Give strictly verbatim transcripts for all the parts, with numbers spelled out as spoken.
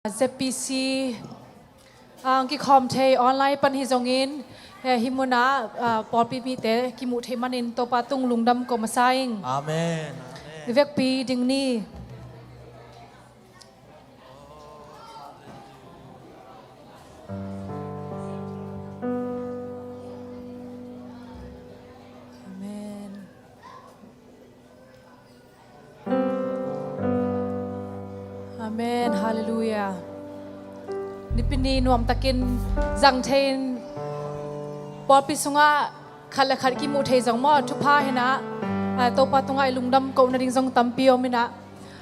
Z P C, ah, kikhawm thei online pan hi zongin, eh, hih munah, ah, pawlpi mite kimuh theih manin Topa tung lungdam ko masa ing. Amen. Amen. I vekpi ding ni. Amen. Amen. Halleluiah. Nipi ni nuamtakin zang thei in, pawlpi sungah khat le khat kimuh thei zong maw, thupha hi-in ah, ah, Topa tungah i lungdam koh nading zong tampi om in ah,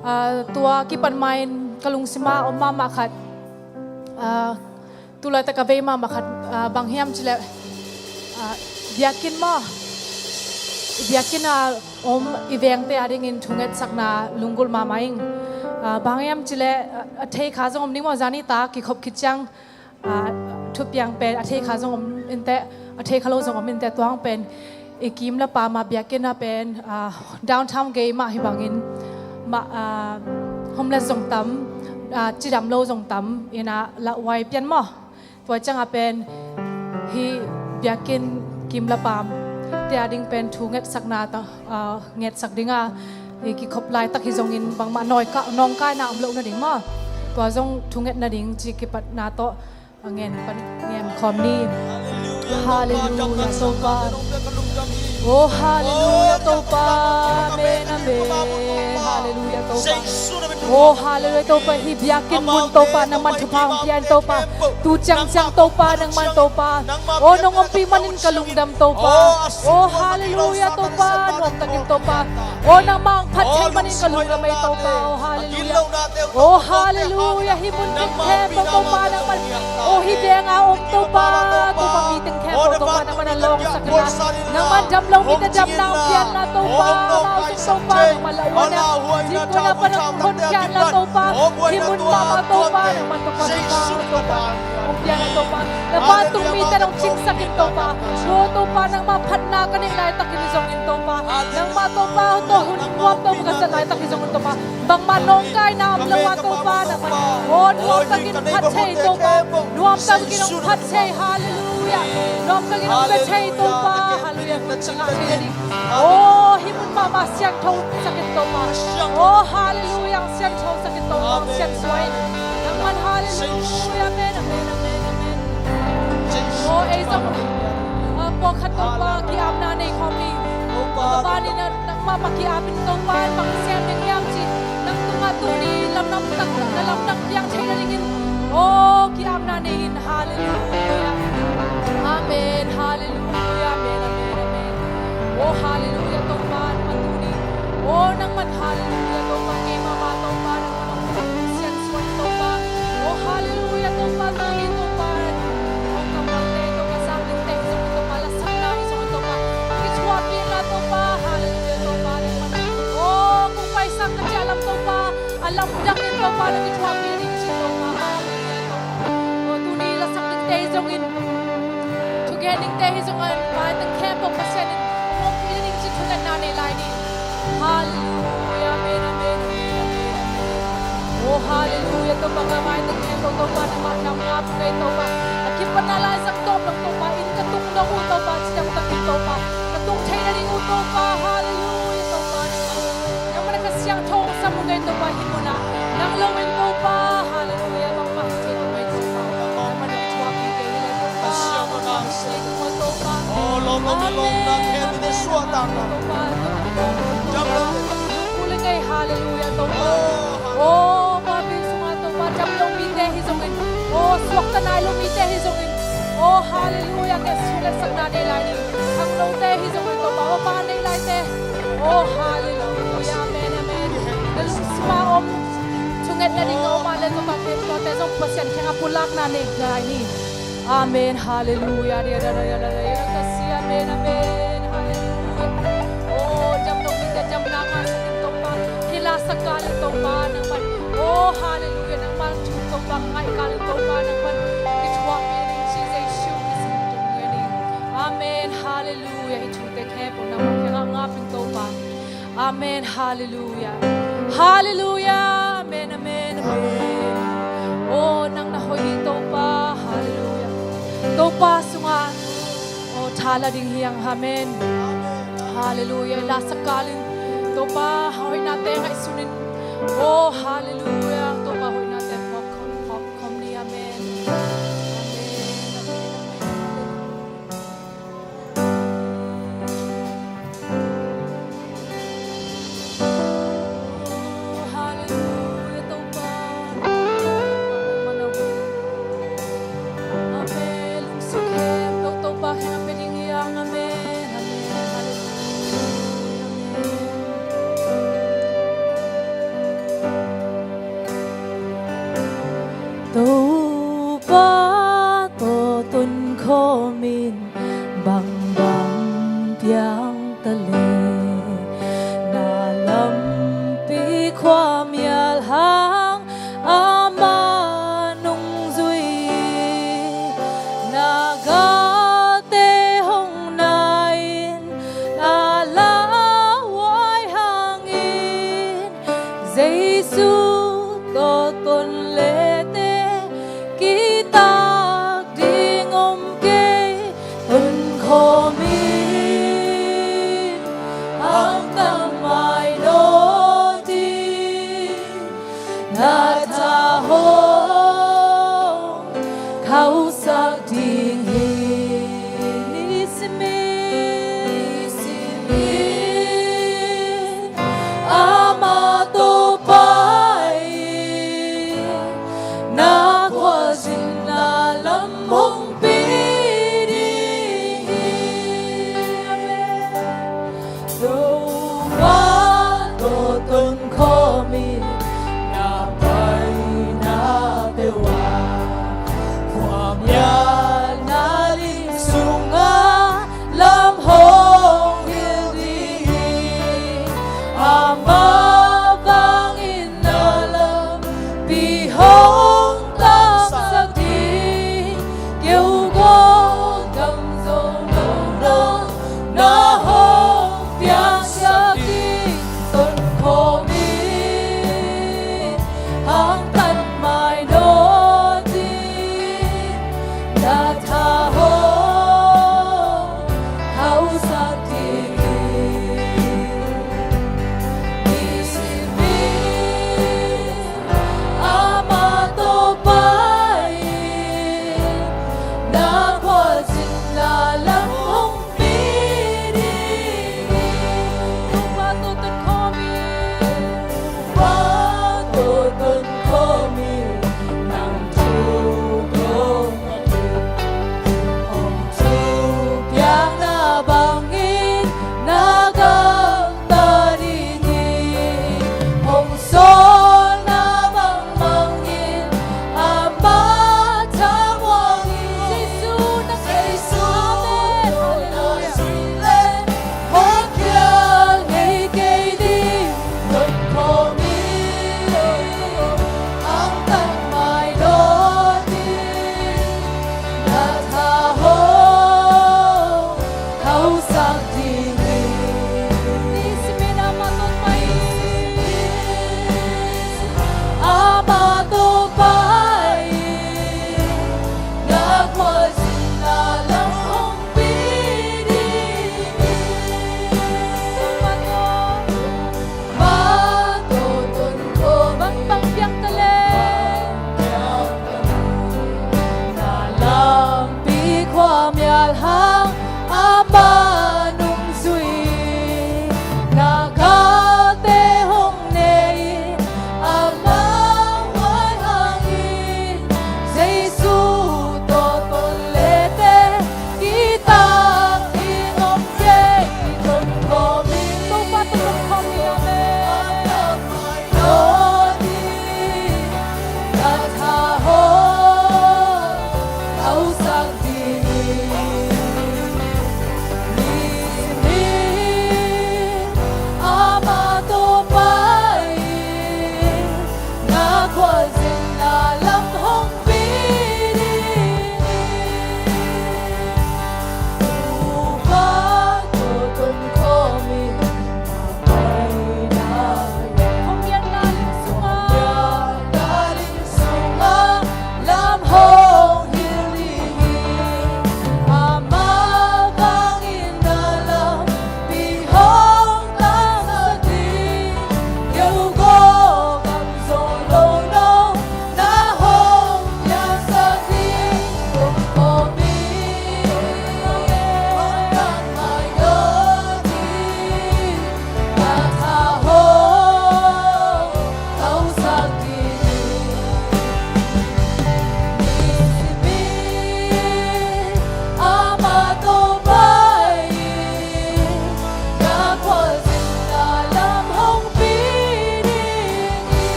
ah, tua kipan ma-in ka lungsim ah om mahmah khat, ah, tu laitak a vei mahmah khat, ah, bang hiam cih leh, ah, biakinn maw, i biakinn a om i vengte adingin thungetsakna lunggulh mahmah ing. Ah, bang hiam cih leh, ah, a thei kha zong om ding maw, zani tak kikhop khit ciang, ah, thupiang pen a thei kha zong om inteh, a thei kha lo zong om inteh, tua hang pen i kim le paam a biakinn ah pen, ah, downtown gei mah hi bangin mah, ah, homeless zong tam, ah, cidam lo zong tam in ah lauhuai pian maw. Tua ciangah pen hih biakinn kim le paam te ading pen thungetsakna ta, ah, ngetsak ding a, hih kikhop laitak hi zongin bangmah nawngkaina om loh nading maw, tua zong thunget nading ci kipatna tawh a ngen pan, ngen khawm ni. Halleluiah Topa. Oh, halleluiah Topa. Amen, amen. Halleluiah Topa. Oh, halleluiah Topa. Hih biakinn mun Topa, nangman thupha hong pia in Topa. Tu ciangciang Topa, nangman Topa, oh, nong ompih manin ka lungdam Topa. Oh, halleluiah Topa. Nuamtakin Topa, oh, nangmah hong phat thei manin ka lungdam ei Topa. Oh, halleluiah. Oh, halleluiah. Hih mun teng khempeuh Topa, nangman, oh, hih veng a om Topa, Topa, mi teng khempeuh Topa, nangman a lawngsak in ah, nangman dam lo mite damna hong piakna Topa, amau zong Topa, nangman lauhuaina, zingkuana pan hong honkhia in la Topa, hih mun mahmah Topa, nangman Topa, Topa, Topa, hong piakna Topa, na vantung mite hong cingsak in Topa. Oh, Topa, nangmah phatna ka neih laitakin hi zongin Topa, nangmah Topa tawh hun nuam Topa ka zat laitakin hi zongin Topa, bangmah nawngkaina om lo a Topa, nangman, oh, nuamtakin phat thei Topa, nuamtakin hong phat thei. Halleluiah. Nuamtakin hong phat thei Topa. Halleluiah. Mun sungah thei ding, oh, hih mun mahmah siangtho sak in Topa. Oh, halleluiah. Siangtho sak in Topa. Siangsuai in nangman. Halleluiah. Amen, amen, amen, amen. Oh, ei zong, ah, pawlkhat Topa ki-apna nei khawm ni. Topa ni na, nangmah mah ki-ap in Topa, bang sem ding hiam cih nang tungah tuni lamdang tak, na lamdang piang theih nadingin, oh, ki-apna nei in. Halleluiah. Amen. Halleluiah. Amen, amen, amen. Oh, halleluiah Topa, nangman tuni, oh, nangman, halleluiah Topa, keimah mah Topa, nangman hong siangsuan Topa. Oh, halleluiah Topa, tuni Topa, hong kammalte Topa, sang dingte hi zong Topa, lasakna hi zong Topa, kithuahpih in la Topa. Halleluiah Topa, nangman, oh, kong paisang ka ciah lam Topa, a lamdang in Topa, na kithuahpih ding ci Topa. Halleluiah Topa. Oh, tuni lasak dingte hi zongin, thugen dingte hi zongin, maitang khempeuh Pasian in hong ompih ding ci thungetna nei lai ni. Halleluiah. Amen, amen, amen, amen, amen. Oh, halleluiah Topa, ka maitang khempeuh Topa, nangmah damna puk ei Topa. A kipatna laizang tawp dong Topa, inn ka tung dong uh Topa, cidam takin Topa, ka tung thei nading uh Topa. Halleluiah Topa, nangman, nangman ka siangtho hong sam uh ngei Topa, hih munah nang lo in Topa. Halleluiah. Bangmah hi thei lo ngei Topa, nangman hong thuakpih kei hi leh Topa, hong thuakpih kei hi leh Topa. Oh, lawm lo, mi lawmna khempeuh suahtakna. Amen, amen, Topa, Topa, Topa. Lungkul ing ei. Halleluiah Topa. Oh, pawlpi sungah Topa, dam lo mite hi zongin, oh, suakta nai lo mite hi zongin, oh, halleluiah, kisualsakna nei lai ni. Khangnote hi zongin Topa, mapa nei laite, oh, halleluiah. Amen, amen. Na lungsim a om, thunget nading a om a leh Topa, tuate zong Pasian kiangah pulakna nei lai ni. Amen. Halleluiah. Amen, amen. Halleluiah. Oh, dam lo mite damna ngahsak in Topa, hih lasak kal in Topa, nangman, oh, halleluiah, nangmah thu Topa ngaih kal in Topa, nangman kithuahpih ding ci Jesu Khazih min tawh ngen ing. Amen. Halleluiah. Hih thute khempeuh nangmah kiangah ngap ing Topa. Amen. Halleluiah. Halleluiah. Amen, amen, amen. la ding hi hang. Amen. Halleluiah. I la sak kalin Topa hoihnate ngaihsunin. Oh, halleluiah. Topa hoihnate phawk khawm, phawk khawm ni. Amen. Amen. Amen. Amen. Halleluiah. Halleluiah, Topa. Amen. Lungsim khempeuh Topa kiang ah pia ding hi hang. Amen. Amen. Halleluiah. Amen. Topa tawh tonkhawm in bangbang piang ta le, na lampi khuamial hang amah nungzui, na galte hong na in, na lauhuai hangin, Jesu tawh ton le teh kitak ding om kei.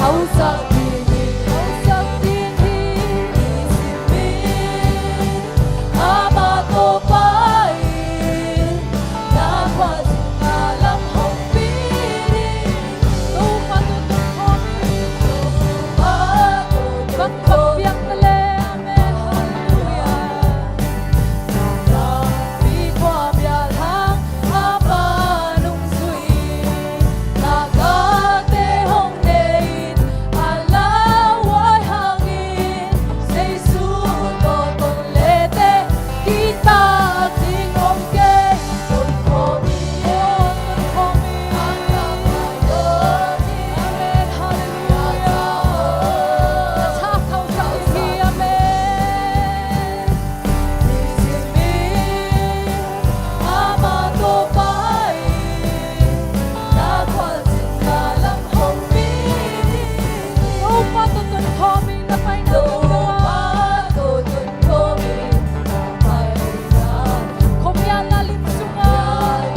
Hausak ding hi, hausak ding hi. Nisim in amah Topa in na khualzinna lam hong pi ding hi. Topa tawh tun khawm in. Topa tawh tun khawm in. Bang bang piang ta leh. Amen. Halleluiah. Amen. Halleluiah. Amen. Nisim in amah Topa in na khualzinna lam hong pi ding hi. Topa tawh tun khawm in, na paina, Topa tawh tun khawm in, na paina. Khuamial na lim sungah,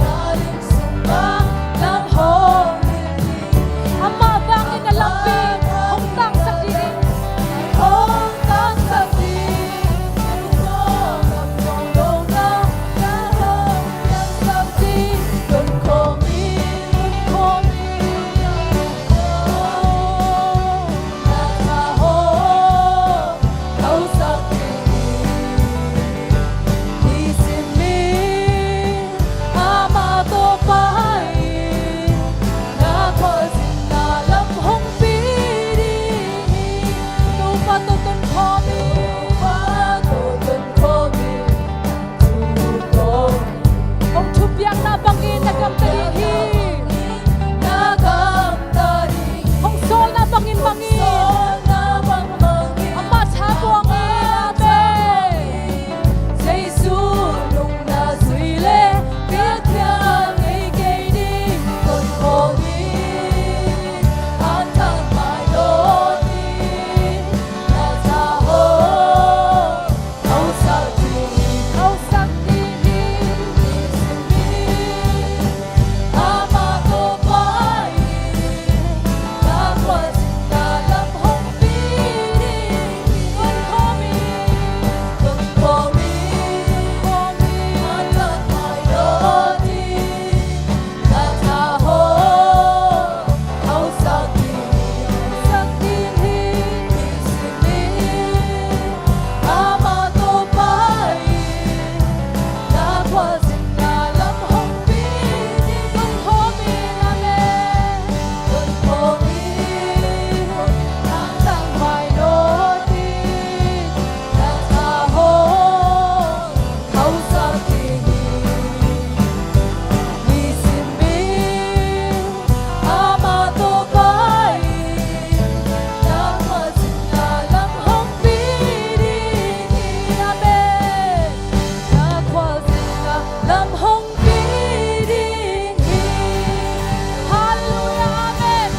khuamial na lim sungah lam hong hilh ding. Amah vangin na lampi hong tangsak ding hi. Hong tangsak ding. Amah Topa in na khualzinna lam hong pi ding hi. Topa tawh tun khawm in. Topa tawh tun khawm in. Hong thupiakna bangin na gamta ding hi. Na gamta ding hi. Hong sawlna bangin mang in. Sawlna bang mang in. Amah tha buang in. Amen. Jesu nungna zui leh biakpiak ngei kei ding. Tun khawm in. An thang mai lo ding. Na tha hong hausak ding hi. Hausak ding hi. Nisim in amah Topa in na khualzinna lam hong pi ding hi. Tun khawm in. Tun khawm in. Tun khawm in. An thang mai lo ding. Na tha hong hausak ding hi. Hausak ding hi. Nisim in amah Topa in na khualzinna lam hong pi ding. Tun khawm in. Amen. Tun khawm in. An thang mai lo ding. Na tha hong hausak ding hi. Nisim in amah Topa in na khualzinna lam hong pi ding hi. Amen. Na khualzinna lam hong pi ding hi. Halleluiah. Amen.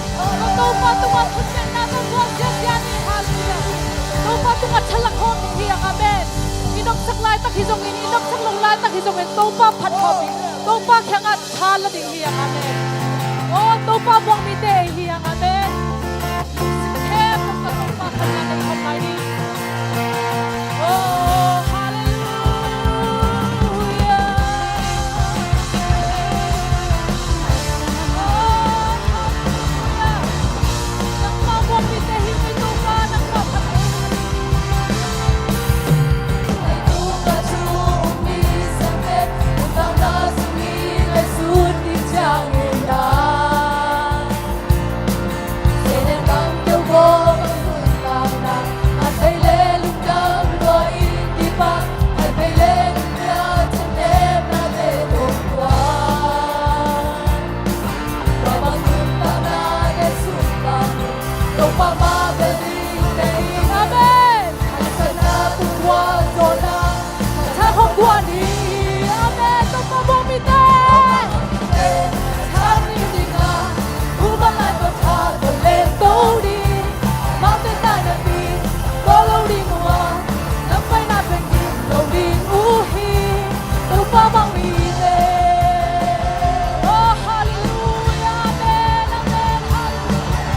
Topa tungah thungetna tawh thuak ziahziah ni. Halleluiah. Topa tungah thalak khawm ding hi hang. Amen. I nopsak laitak hi zongin, i nopsak lo laitak hi zongin, Topa phat khawm in. Topa kiangah tha la ding hi hang. Amen. Aw, Topa muang mite hi hang. Amen. Khempeuh Topa phatna nei khawm lai ding. Aw, halleluiah. Aw, halleluiah. Nangmah muang mite hi, Topa, nangmah phat. Amen. Tha hong guan hi. Amen. Topa muang mite. Tha ni ding a, u bang lai tawh tha tawh len to ding. Amau te tai na pi, ko lo ding ua, lam pai na pen ding lo ding uh hi. Topa muang mite. Oh, halleluiah. Amen. Amen. Halleluiah.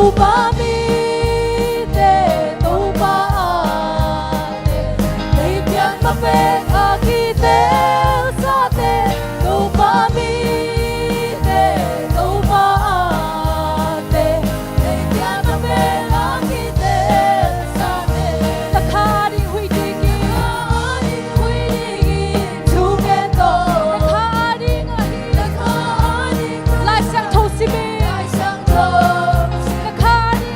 Topa mite, Topa ate, leipian ma pek a kitelsate, Topa mite, Topa ate, leipian ma pek a kitelsate. Na kha ding huih ding in, huih ding in, thu gen tawh. Na kha ding a hi. Na kha ding a hi. Lai Siangtho sim in. Lai Siangtho. Na kha ding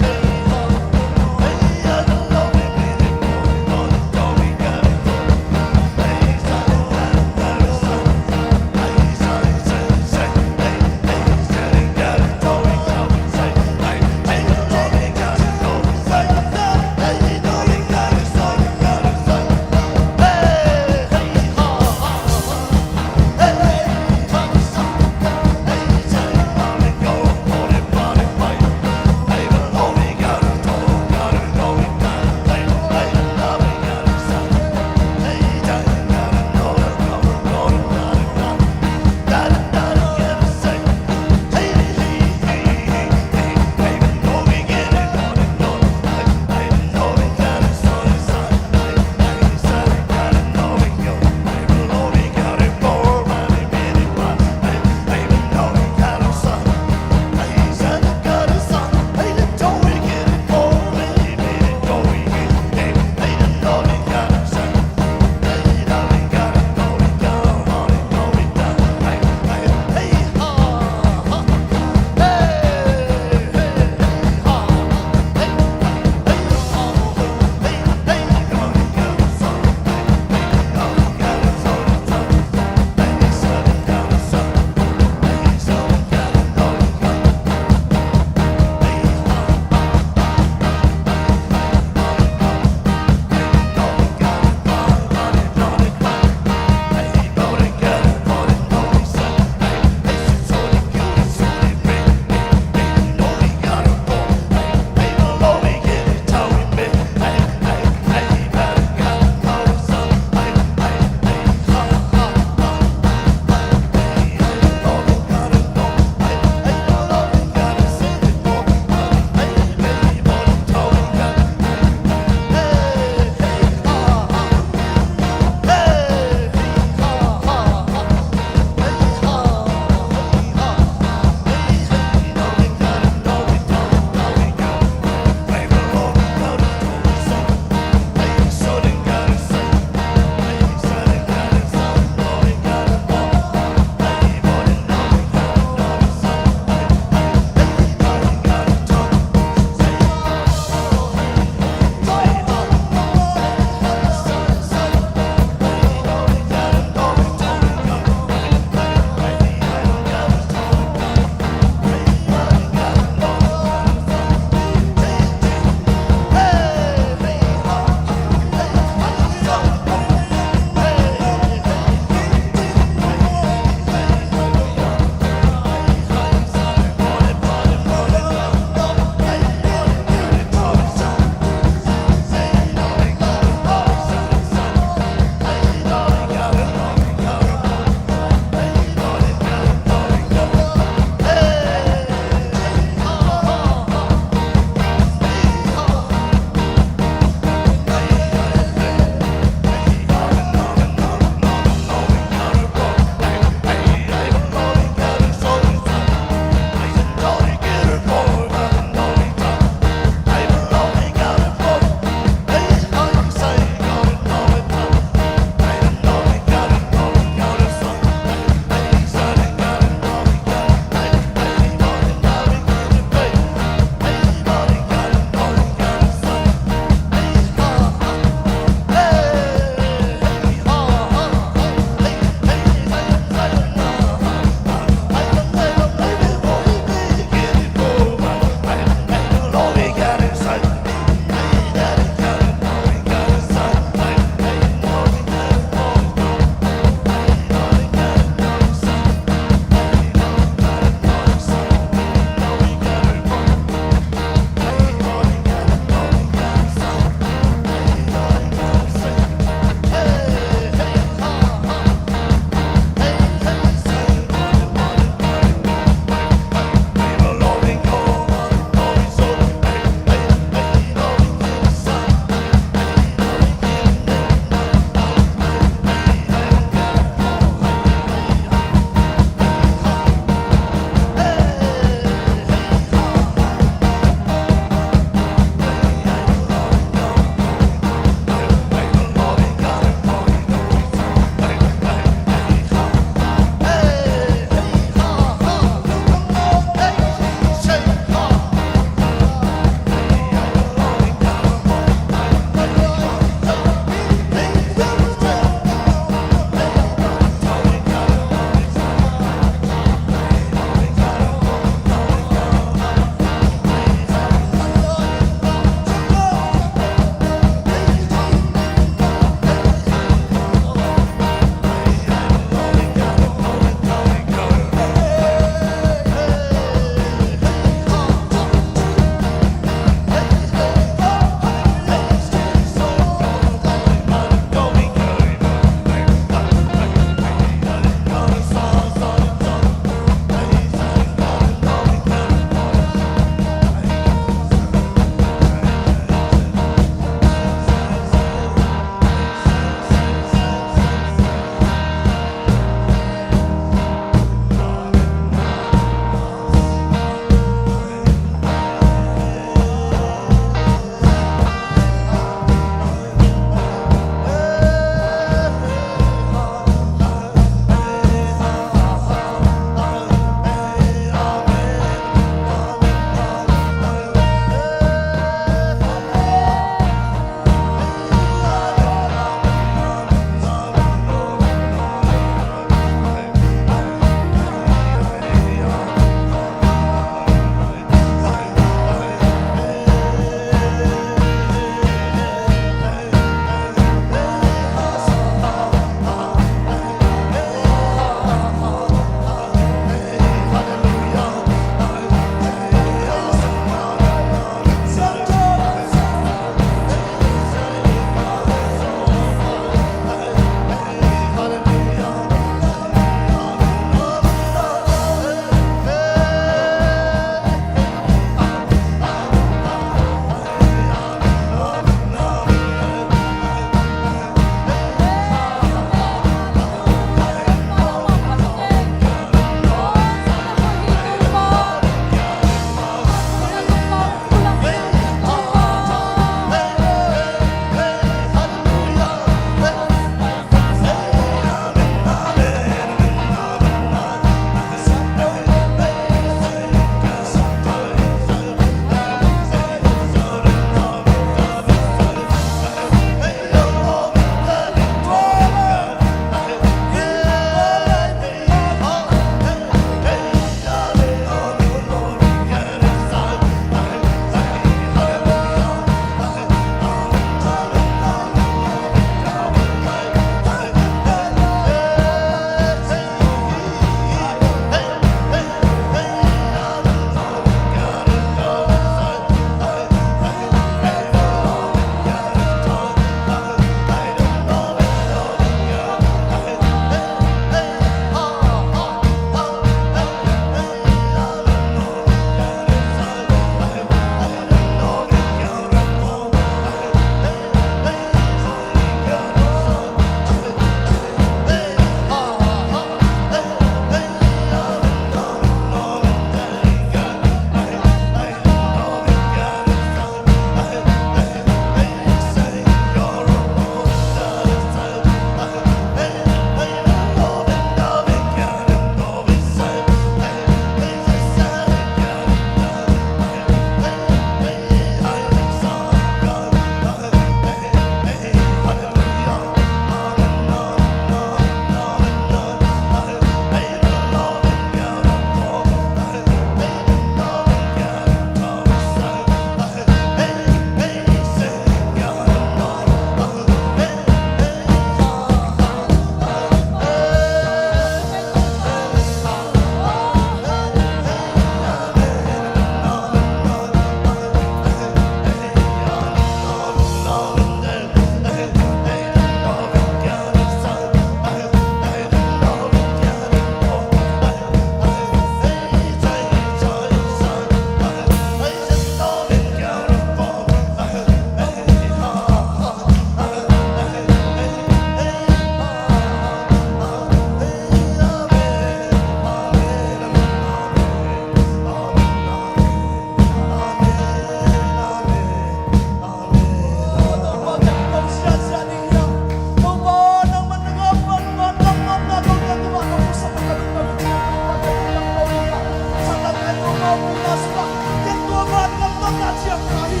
Na ciang na hi,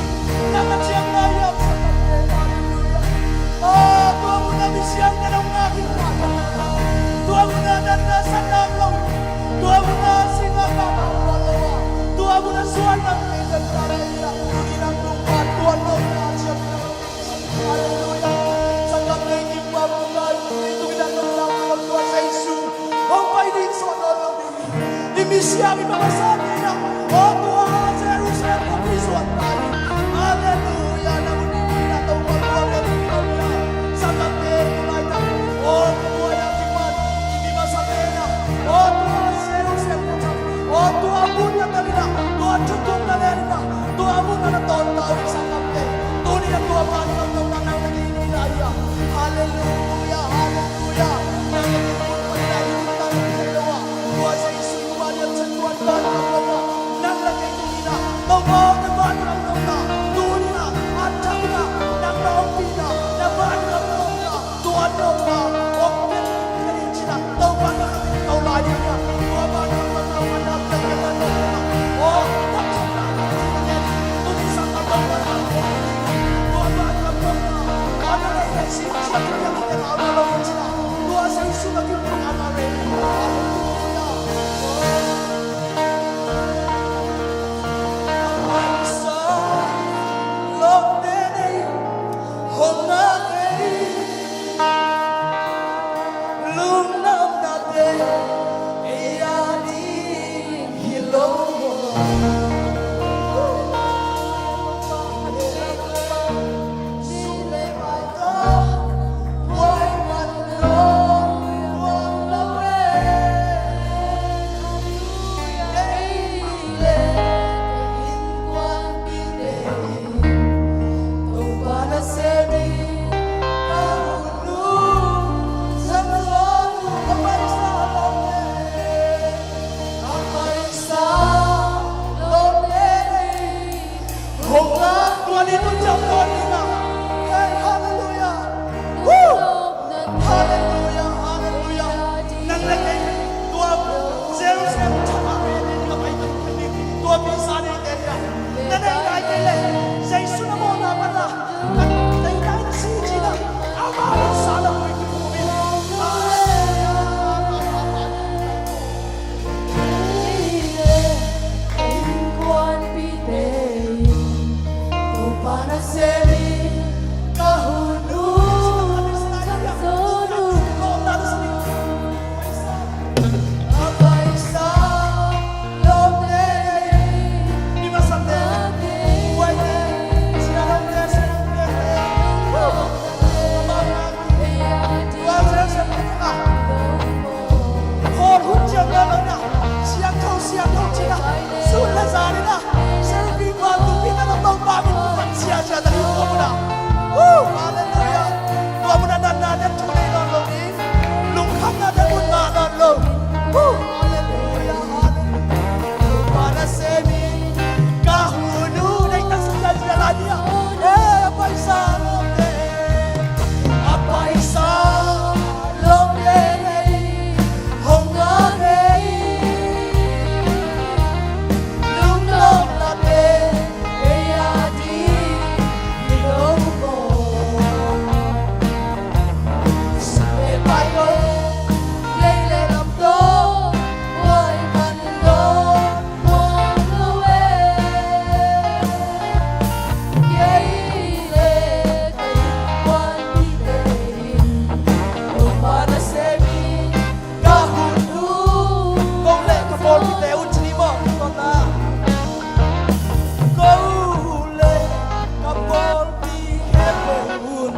na ka ciang na hi, a, Sanggam te, halleluiah. Aw, tua mun a misiangtho na ngak hi, tua mun a natna satna om lo, tua mun a singlamteh a om lo a, tua mun a suan lam te, Sanggam te, tuni nang tung pan tua nopna ciang na. Halleluiah. Sanggam te, i kim pa, tua i tung i dan nopna tua Jesu hong pai ding sawt nawn lo ding. I misiam i mangsa ding a, aw tua Jerusalem kong kisuan ta hi. Halleluiah. Na mun ding in a Topa tua le tua bia. Sanggam te, tua laitak, aw tua i a kipan i mi masa te na, aw tua Jerusalem kong cam, aw tua mun na tel in a, tua thuthuk na len in a, tua mun na na tawn ta uh, Sanggam te. Tuni a tua vantung nopna nang le kei i nei lai hi a. Halleluiah, halleluiah. Nang le kei i mun pai lai hi, nang le kei lo a. Tua Jesu i Mari a chan tua vantung nopna nang le kei tuni na. Topa aw, na vantung nopna tuni na a thak in a, nang na ompihna, na vantung nopna. Tua nopna hong piak ding ci-in a, Topa na ka teng to lai ding a, tua vantung nopna, vantung nopna, aw, taksa na, tuni sang a Topa na hong piak ding a, tua vantung nopna, aw, na lei lei sin ciat na piak ding a, aw, na lo ding ci-in a, tua Jesu na kim ding a, na lei. Halleluiah. Hong ngak ei, lungnuamnate ei a ding hi lo maw. Hong lak tua ni tun ciang tua ni na. Hey, halleluiah. Woo! Halleluiah, halleluiah. Nang le kei tua Jerusalem thak a pen ding a pai tung ding, tua visa nei te ding a, na nei nai kei leh Jesu na mawhna pan la, ka tei nai na si ci-in a, amah hong sa na pui kiphum in. Halleluiah. Khawl hun ciang nawn lo in a, siangtho, siangtho ci-in a, sun le zan in a, seraphim vantung mi tawh Topa min pan siasia ta ding tua mun ah. Woo! Halleluiah. Tua mun ah natna te thu nei nawn lo ding, lungkhamna te mun ngah nawn lo. Woo! Halleluiah, halleluiah. Topa nasem in ka hun uh, nei taksa siasia lai ding a. Eh, a paisa lo te, a paisa lo te nei. Hong ngak ei, lungnopna te ei a ding hi lo maw. Sum le pai lo, lei le lam tawh, huai man dawn mawk lo e. Kei le ka innkuanpihte in Topa nasem in ka hun uh. Ko le ka pawlpite un ci ni maw? Ko le ka pawlpi khempeuh un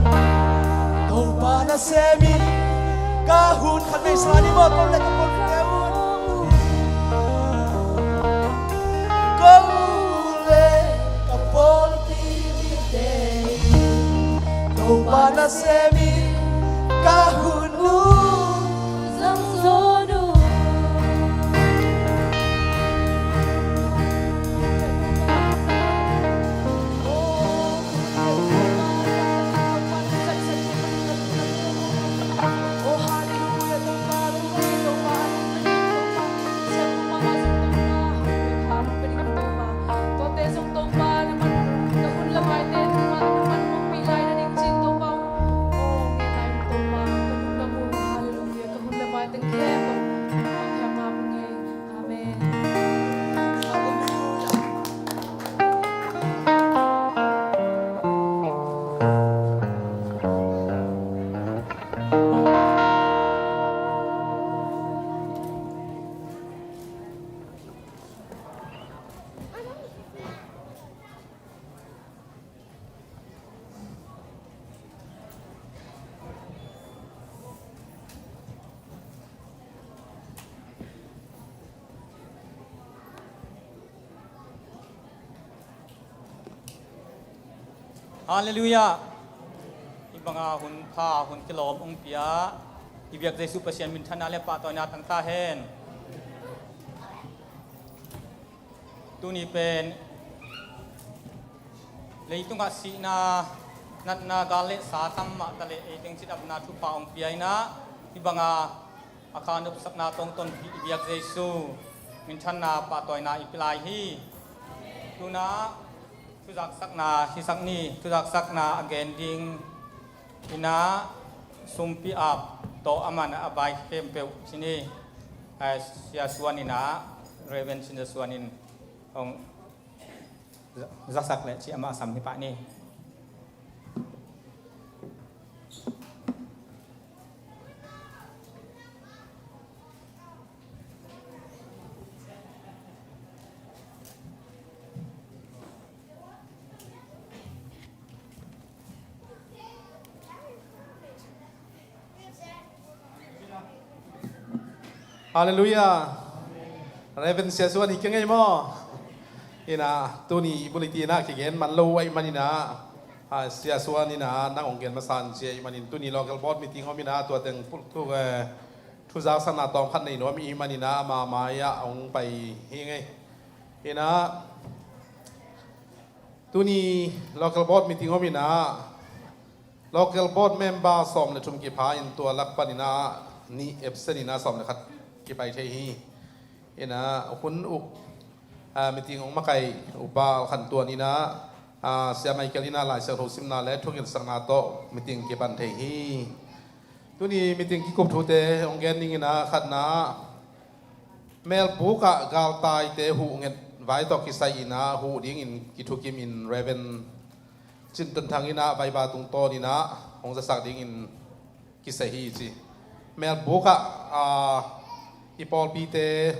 Topa nasem in ka hun. Khat vei sa ni maw? Ko le ka pawlpite un. Ko le ka pawlpite in Topa nasem in ka hun uh. Halleluiah. Hih banga hun pha, hun kilawm hong pia i biak Jesu Pasian minthanna le pahtawina tang ta hen. Tuni pen leitungah sihna, natna, gal le sa tam mah ta leh ei teng cidamna thupha hong pia in ah, hih banga a kha nopsakna tawng tonpih i biak Jesu minthanna pahtawina i pia lai hi. Tu-in ah thuzaksakna hisak ni. Thuzaksakna a gen ding in ah sumpi ap tawh a man a bai khempeuh ci ni. Sia Suan in ah, Reverend Sia Suan in hong za-, zasak leh ci, amah sam hi pah ni. Halleluiah. Reverend Sia Suan hi keng ei maw? In ah tuni bulletin ah kigen man lo ahih manin ah, ah, Sia Suan in ah nang hong gen masa in ci ahih manin tuni local board meeting om in ah tua teng pultuk, eh, thuzaksakna tawm khat nei nuam ahih manin ah ama mai-ah hong pai hi ing ei. In ah tuni local board meeting om in ah local board member sawm le thum kipha in tua lak panin ah nih absent in ah sawm le khat kipai thei hi. In ah hun uk, ah, meeting hong makaih Upa Khan Tuan in ah, ah, Sia Michael in ah Lai Siangtho simna le thugensakna tawh meeting kipan thei hi. Tuni meeting kikup thute hong gen ding in ah khatna, Melbuk ah galtaite huh nget vai tawh kisai in ah huh dingin kithukim in Reverend Cin Ton Thang in ah Vaiba tungtawn in ah hong zasak dingin kisai hi ci. Melbuk ah, ah, i pawlpite,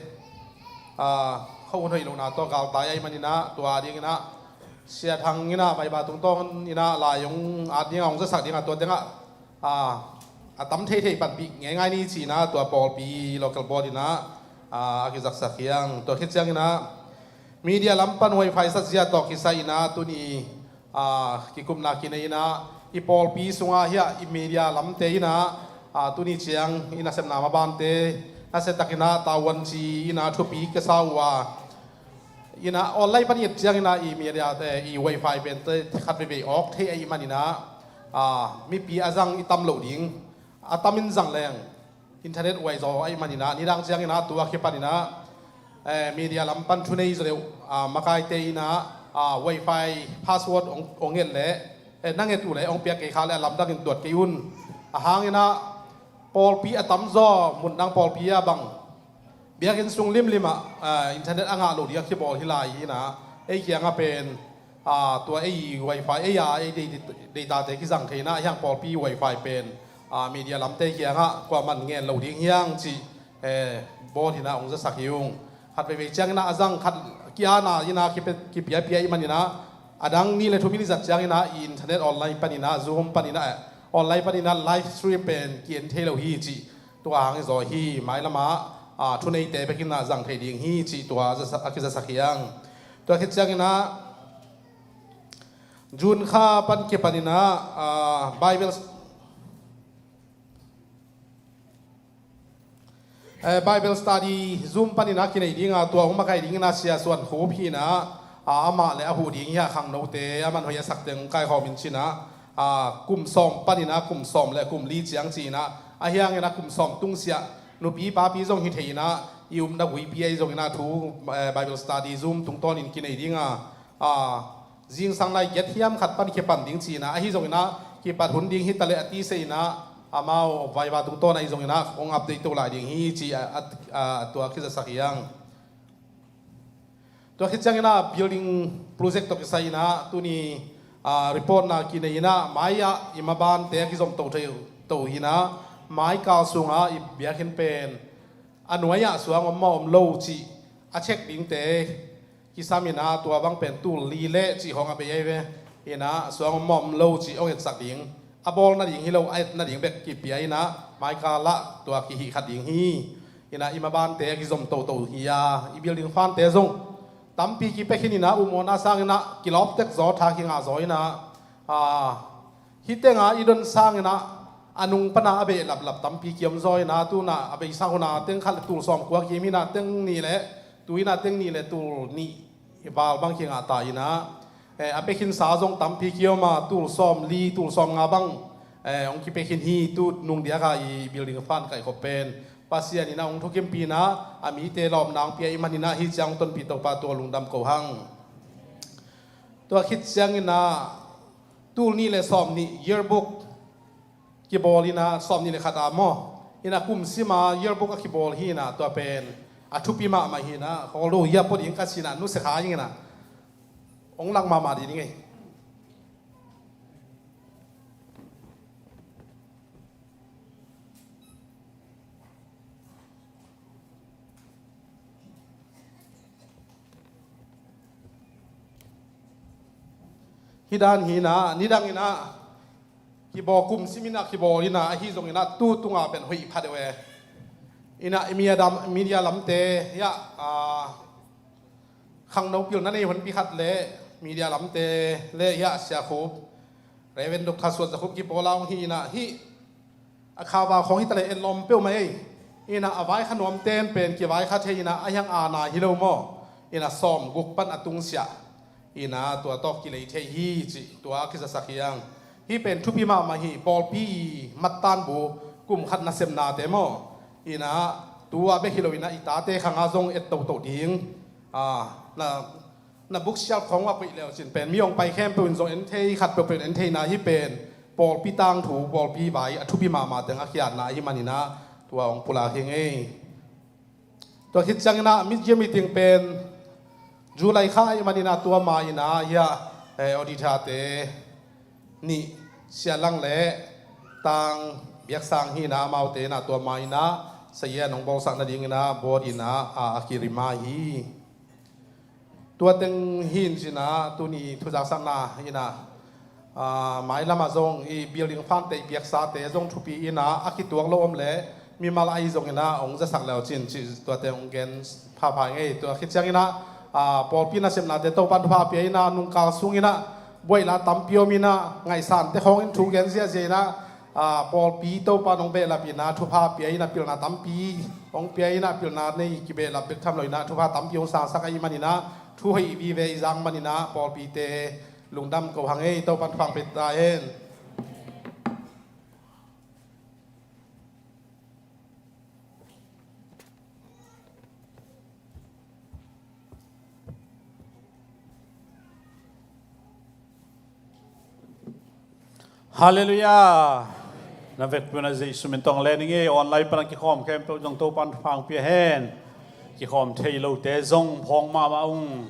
ah, khuahun hoih lohna tawh galtai ahih manin ah tua dingin ah Sia Thang in ah Vaiba tungtawn in ah lai hong at ding ah hong zasak ding ah tua teng ah, ah, a tam theithei panpih ngeingai ni ci in ah tua pawlpi local board in ah, ah, a kizaksak hi hang. Tua khit ciangin ah media lam pan wifi satzia tawh kisai in ah tuni, ah, kikupna kinei in ah i pawlpi sungah hiah i media lamte in ah, ah, tuni ciang i nasepna mabante nasia takin ah tavuanci in ah thupi ka sa uh a, in ah online pan i et ciangin ah i media te i wifi pen te khat veivei awk thei ahih manin ah, ah, mipi a zang i tam loh ding, a tam in zang leng internet huai zaw ahih manin ah nidang ciangin ah tua kipanin ah, eh, media lam pan thunei zaw deuh, ah, makaite in ah, ah, wifi password hong, hong nget leh, eh, na nget uh leh hong piak kei kha leh a lamdangin tuat kei un. A hangin ah pawlpi a tamzaw mun dang pawlpi ah bang biakinn sung limlim ah, ah, internet a ngah loh ding a kibawl hi lai hi in ah ei kiangah pen, ah, tua ei wifi ei a ei dei, dei, deitate kizang thei in ah hiang pawlpi wifi pen, ah, media lamte kiangah kuaman ngen lo ding hiang cih, eh, bawl in ah hong zasak hi ung. Khat veivei ciangin ah a zang khat ki-ana in ah kipe-, kipiapia ahih manin ah a dang nih le thum in i zat ciangin ah i internet online panin ah Zoom panin ah, eh, online panin ah live stream pen ki-en thei lo hi cih tua hang i zaw hi. Mailam ah, ah, thuneite bekin ah zang thei ding hi cih tua a zasak, a kizasak hi hang. Tua khit ciangin ah June kha pan kipanin ah, ah, Bible, eh, Bible study Zoom panin ah kinei ding ah tua hong makaih dingin ah Sia Suan Khup hi in ah, ah, amah le a huh ding hi a, khangnote a man hoih a sak teng kaikhawm in ci in ah, ah, kum sawm panin ah kum sawm le kum li ciang ci in ah, a hiangin ah kum sawm tungsiah nupi papi zong hi thei in ah i upna guipi ahi zongin ah thu, eh, Bible study Zoom tungtawnin kinei ding a, ah, zingsang nai giat hiam khat pan kipan ding ci in ah, ahi zongin ah kipat hun ding hi ta leh a tise in ah amau Vaiba tungtawn ahi zongin ah hong update to lai ding hi ci a, a, a tua kizasak hi hang. Tua khit ciangin ah building project tawh kisai in ah tuni, ah, report na kinei in ah mai-ah i mabante a kizom to thei to hi in ah mai kal sungah i biakinn pen a nuai-ah suang om maw om lo cih a check dingte kisam in ah tua bang pen tul li le cih hong a bei ahi ve. In ah suang om maw om lo cih hong etsak ding, a bawl nading hi lo a et nading bek kipia in ah mai kal ah tua kihih khat ding hi. In ah i mabante a kizom toto hi a, i building fante zong tampi kipia khin in ah upmawhna sangin ah kilawp tek zaw, tha kingah zaw in ah, Ah, hih tenga i don sanginah a nung pana a behlaplap tampi kiom zaw inah tunah a beisa huna teng khat le tul sawm kua kim hinah teng nih le tu inah teng nih le tul nih val bang kingah ta inah, eh, a pekhinsa zong tampi kiom a tul sawm li tul sawm nga bang, eh, hong kipekhin hi tu nung diaka i building fund kaihkhop pen Pasian inah hong thukimpih inah a mite lawpna hong pia i maninah hih ciang hong tonpih Topa tua lungdam ko hang. Tua khit cianginah tul nih le sawm nih yearbook kibawl inah sawm nih le khat a maw inah kum sima yearbook a kibawl hi inah tua pen a thupi mahmah hi inah holo hia pawt in ka sinah nusia kha inginah hong lang mahmah dih ding ei. Hih dan hinah nidang inah kibawl kum siminah kibawl inah ahi zonginah tu tunga pen hoih pha deuh e. Inah media lamte hiah, ah, khangno pilna nei honpi khat le media lamte le hiah Sia Khup, Reverend Doctor Suan Za Khup kipawl a hong hi inah hih a khava khawng hita le etlawm peuhmah ei. Inah a vaikha nuamten pen kivaikha thei inah a hiang ana hi lo maw inah sawm guk pan a tungsiah inah tua tawh kilei thei hi cih tua a kizasak hi ang. Hih pen thupi mahmah hi. Pawlpi i mattanbu kum khat nasepnate maw inah tua bek hi lo inah i tate khanga zong et toto ding. Ah, na na buksial khawng a koih leucin pen mi hong pai khempeuh in zong en thei khat peuhpeuh in en theina hih pen pawlpi tangthu pawlpi vai a thupi mahmah teng a khiatna ahi maninah tua hong pulak hi ngei. Tua khit cianginah mid-year meeting pen July kha ahi maninah tua ma inah hiah, eh, auditor-te nih Sia Lang le Tang Biak Sang hi inah amaute inah tua ma inah sayan hong bawlsak nadinginah board inah a, a kirima hi. Tua teng hi in cinah tuni thuzaksakna inah, ah, mailamah zong i building fund-te i piaksate zong thupi inah a kituak lo om le mimal ahi zonginah hong zasak leucin cih tuate hong gen phapha ngei. Tua khit cianginah, ah, pawlpi nasepnate Topan thupha pia inah nungkal sunginah buaihla tampi om inah ngaihsante khawngin thu gen ziahziah inah, ah, pawlpi Topa nong behlap inah thupha pia inah pilna tampi hong pia inah pilna nei kibehlap bek tham lo inah thupha tampi hong sangsak ahi maninah thu hoih vive i zang maninah pawlpite lungdam ko hang ei. Topan thupha pia ta hen. Halleluiah. Na vekpi un a Jesu min tawh len ing ei. Online pan a kikhawm khempeuh zong Topan thupha pia hen. Kikhawm thei lote zong phawk mahmah ung.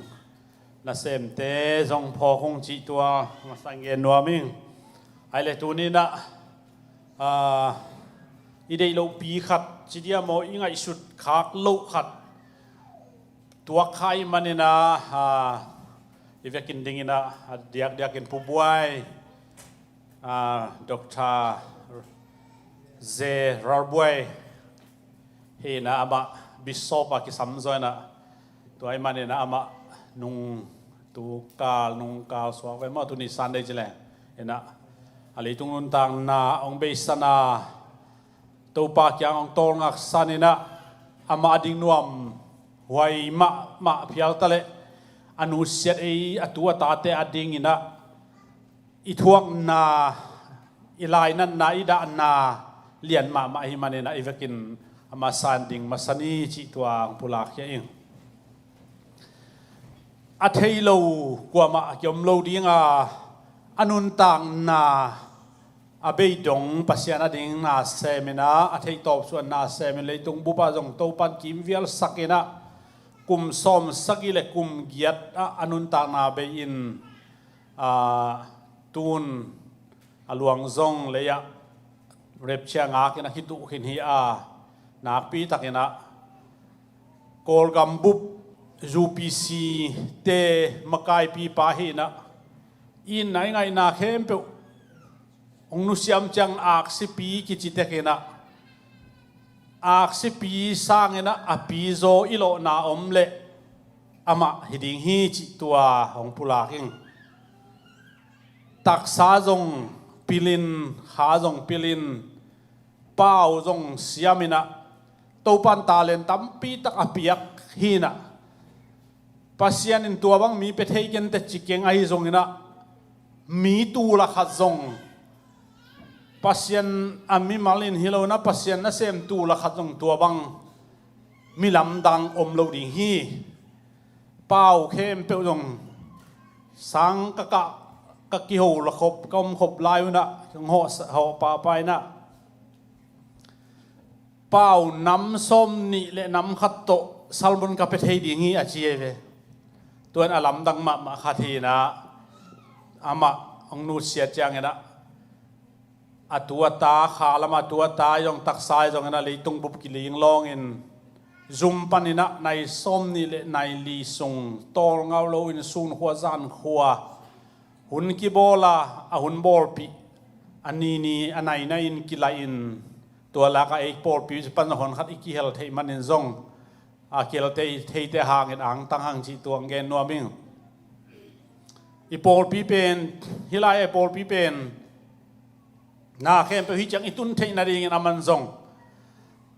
Nasemte zong phawk ung cih tua masa in gen nuam ing. Ai le tuni inah, ah, i deih lohpi khat ci dia maw i ngaihsut khak loh khat tuak kha i maninah, ah, i vekin dinginah a diakdiakin Pu Buai, ah, Doctor Ze Ralbuai hi inah amah bishop a kisam zaw inah tua ahi maninah amah nung tukal nungkal suak ve maw tuni Sunday ci leng inah a leitung nuntakna hong beisan a Topa kiang hong tawlngaksan inah amah a ding nuam huai mahmah phial taleh a nusiat ei a tu a tate a dinginah i thuakna i lainatna i dahna lian mahmah ahi maninah i vekin a masa in ding masa ni cih tua hong pulak khia ing. A thei lo kuamah a kiom lo dinga a nuntakna a bei dong Pasian a ding na sem inah a theih tawp suan na sem in leitung bup ah zong Topan kimvialsak inah kum sawm sagih le kum giat ah a nuntakna bei in, ah, tun a luang zong lei ah rapture ngak inah khituh khin hi a nakpi tak inah Kawlgam bup U P C te makaipipa hi inah i itna i ngaihna khempeuh hong nusiam ciang aksipi kici tek inah aksipi sanginah a pizaw i lawhna om leh amah hi ding hi cih tua hong pulak ing. taksa zong pilin, kha zong pilin, pau zong siaminah, Topan talent tampi tak a piak hinah, Pasian in tua bang mi pia thei kente ci keng ahi zonginah, mi tul a khat zong, Pasian a mimal in hi lonah, Pasian nasem tul a khat zong tua bang mi lamdang om lo ding hi. Pau khempeuh zong sang ka kah, ka kiho la khop, ka om khop lai unah, hong hawh, hawh pahpah inah, pau nam sawm nih le nam khat tawh salmon ka pia thei ding hi, a ci hi ve. Tuan a lamdang mahmah khat hinah, amah hong nusia cianginah, a tu a ta, kha lamah a tu a ta zong, taksa zonginah leitung bup kiling lawngin, zum paninah nai sawm nih le nai li sung tawlngau loin, sun khua zan khua, hun kibawla, a hun bawlpih, a nini a naina in kilahin, tua laka ei pawlpi pan hon khat i kihel theih manin zong, a kihel thei, theite hangin angtang hang cih tua hong gen nuam ing. I pawlpi pen, hih lai-ah i pawlpi pen, na khempeuh hih ciang i tun theih nadingin a man zong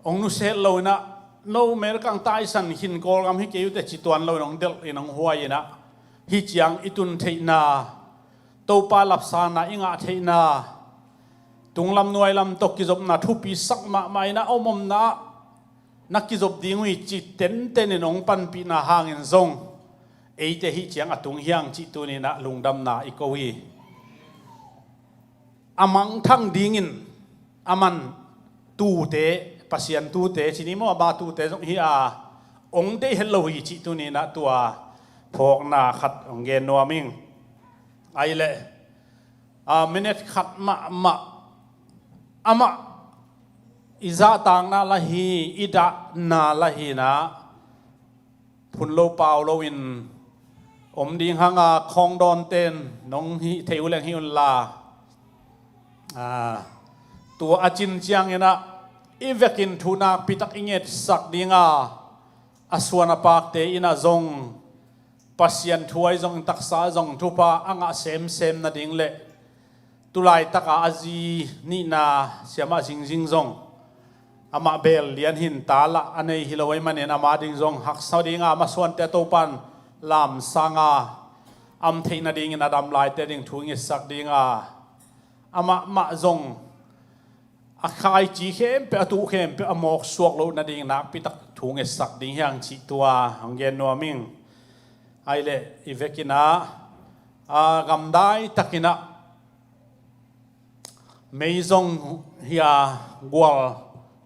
hong nusia het loinah, no America hong taisan khin, Kawlgam hi kei uh teh ci tuan loin hong delhin hong huai inah, hih ciang i tun theihna, Topa lapsakna i ngah theihna, tunglam nuailam tawh kizopna thupi sak mahmah inah, a om omna ah na kizop ding uh hi ci tentenin hong panpihna hangin zong, eite hih ciang a tung hi hang cih tuninah lungdamna i ko hi. A mangthang dingin a man tute, Pasian tute ci ni maw, ama tute zong hi a, hong deih het lo hi cih tuninah tua phawkna khat hong gen nuam ing. Ahih leh, a, minute khat mahmah, amah i zahtakna la hi, i dahna la hinah, phun lo pau loin om ding hanga, khawng dawnten nong hih theih uh leng hih unla, a, tua a cin cianginah i vekin thu nakpitak i ngetsak dinga, a suan a pakte innah zong Pasian thu ahi zongin, taksa zong thupha a ngah semsem nading le, tulaitaka a zi nihna siamah zingzing zong, amah beel lian hin, ta lah a nei hi lo ahih manin, ama ding zong haksa dinga, ama suante a Topan lamsanga, a om theih nadingin a dam laite ding thu ngetsak dinga, amah mah zong a khaici khempeuh, a tuh khempeuh a mawk suak loh nading nakpitak thu ngetsak ding hi hang cih tua hong gen nuam ing. Ahih leh i vekinah, a, gamdai takinah mei zong hi a, gual,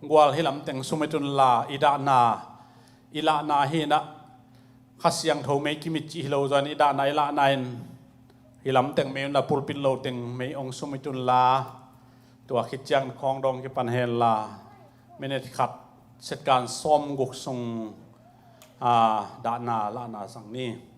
gual hi lamteng sumit unla, i dahna, i lahna hinah, Kha Siangtho mei kimit cih hi lo zaw in, i dahna i lahna in hi lamteng mei unla, pulpit lo teng mei hong sumit unla, tua khit ciang khawng dawng kipan henla, minute khat, second sawmguk sung, a, dahna lahna zang ni.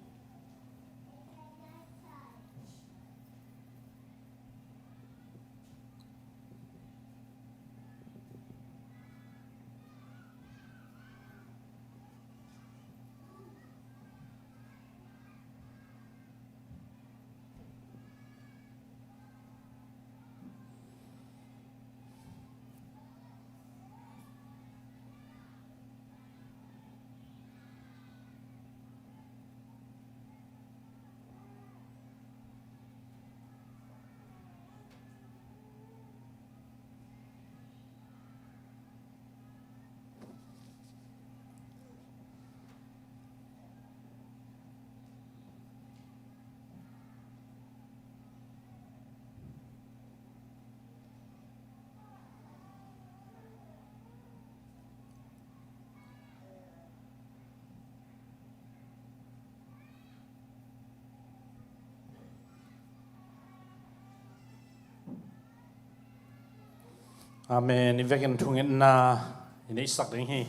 Amen. I vekin thungetna i neihsak ding hi.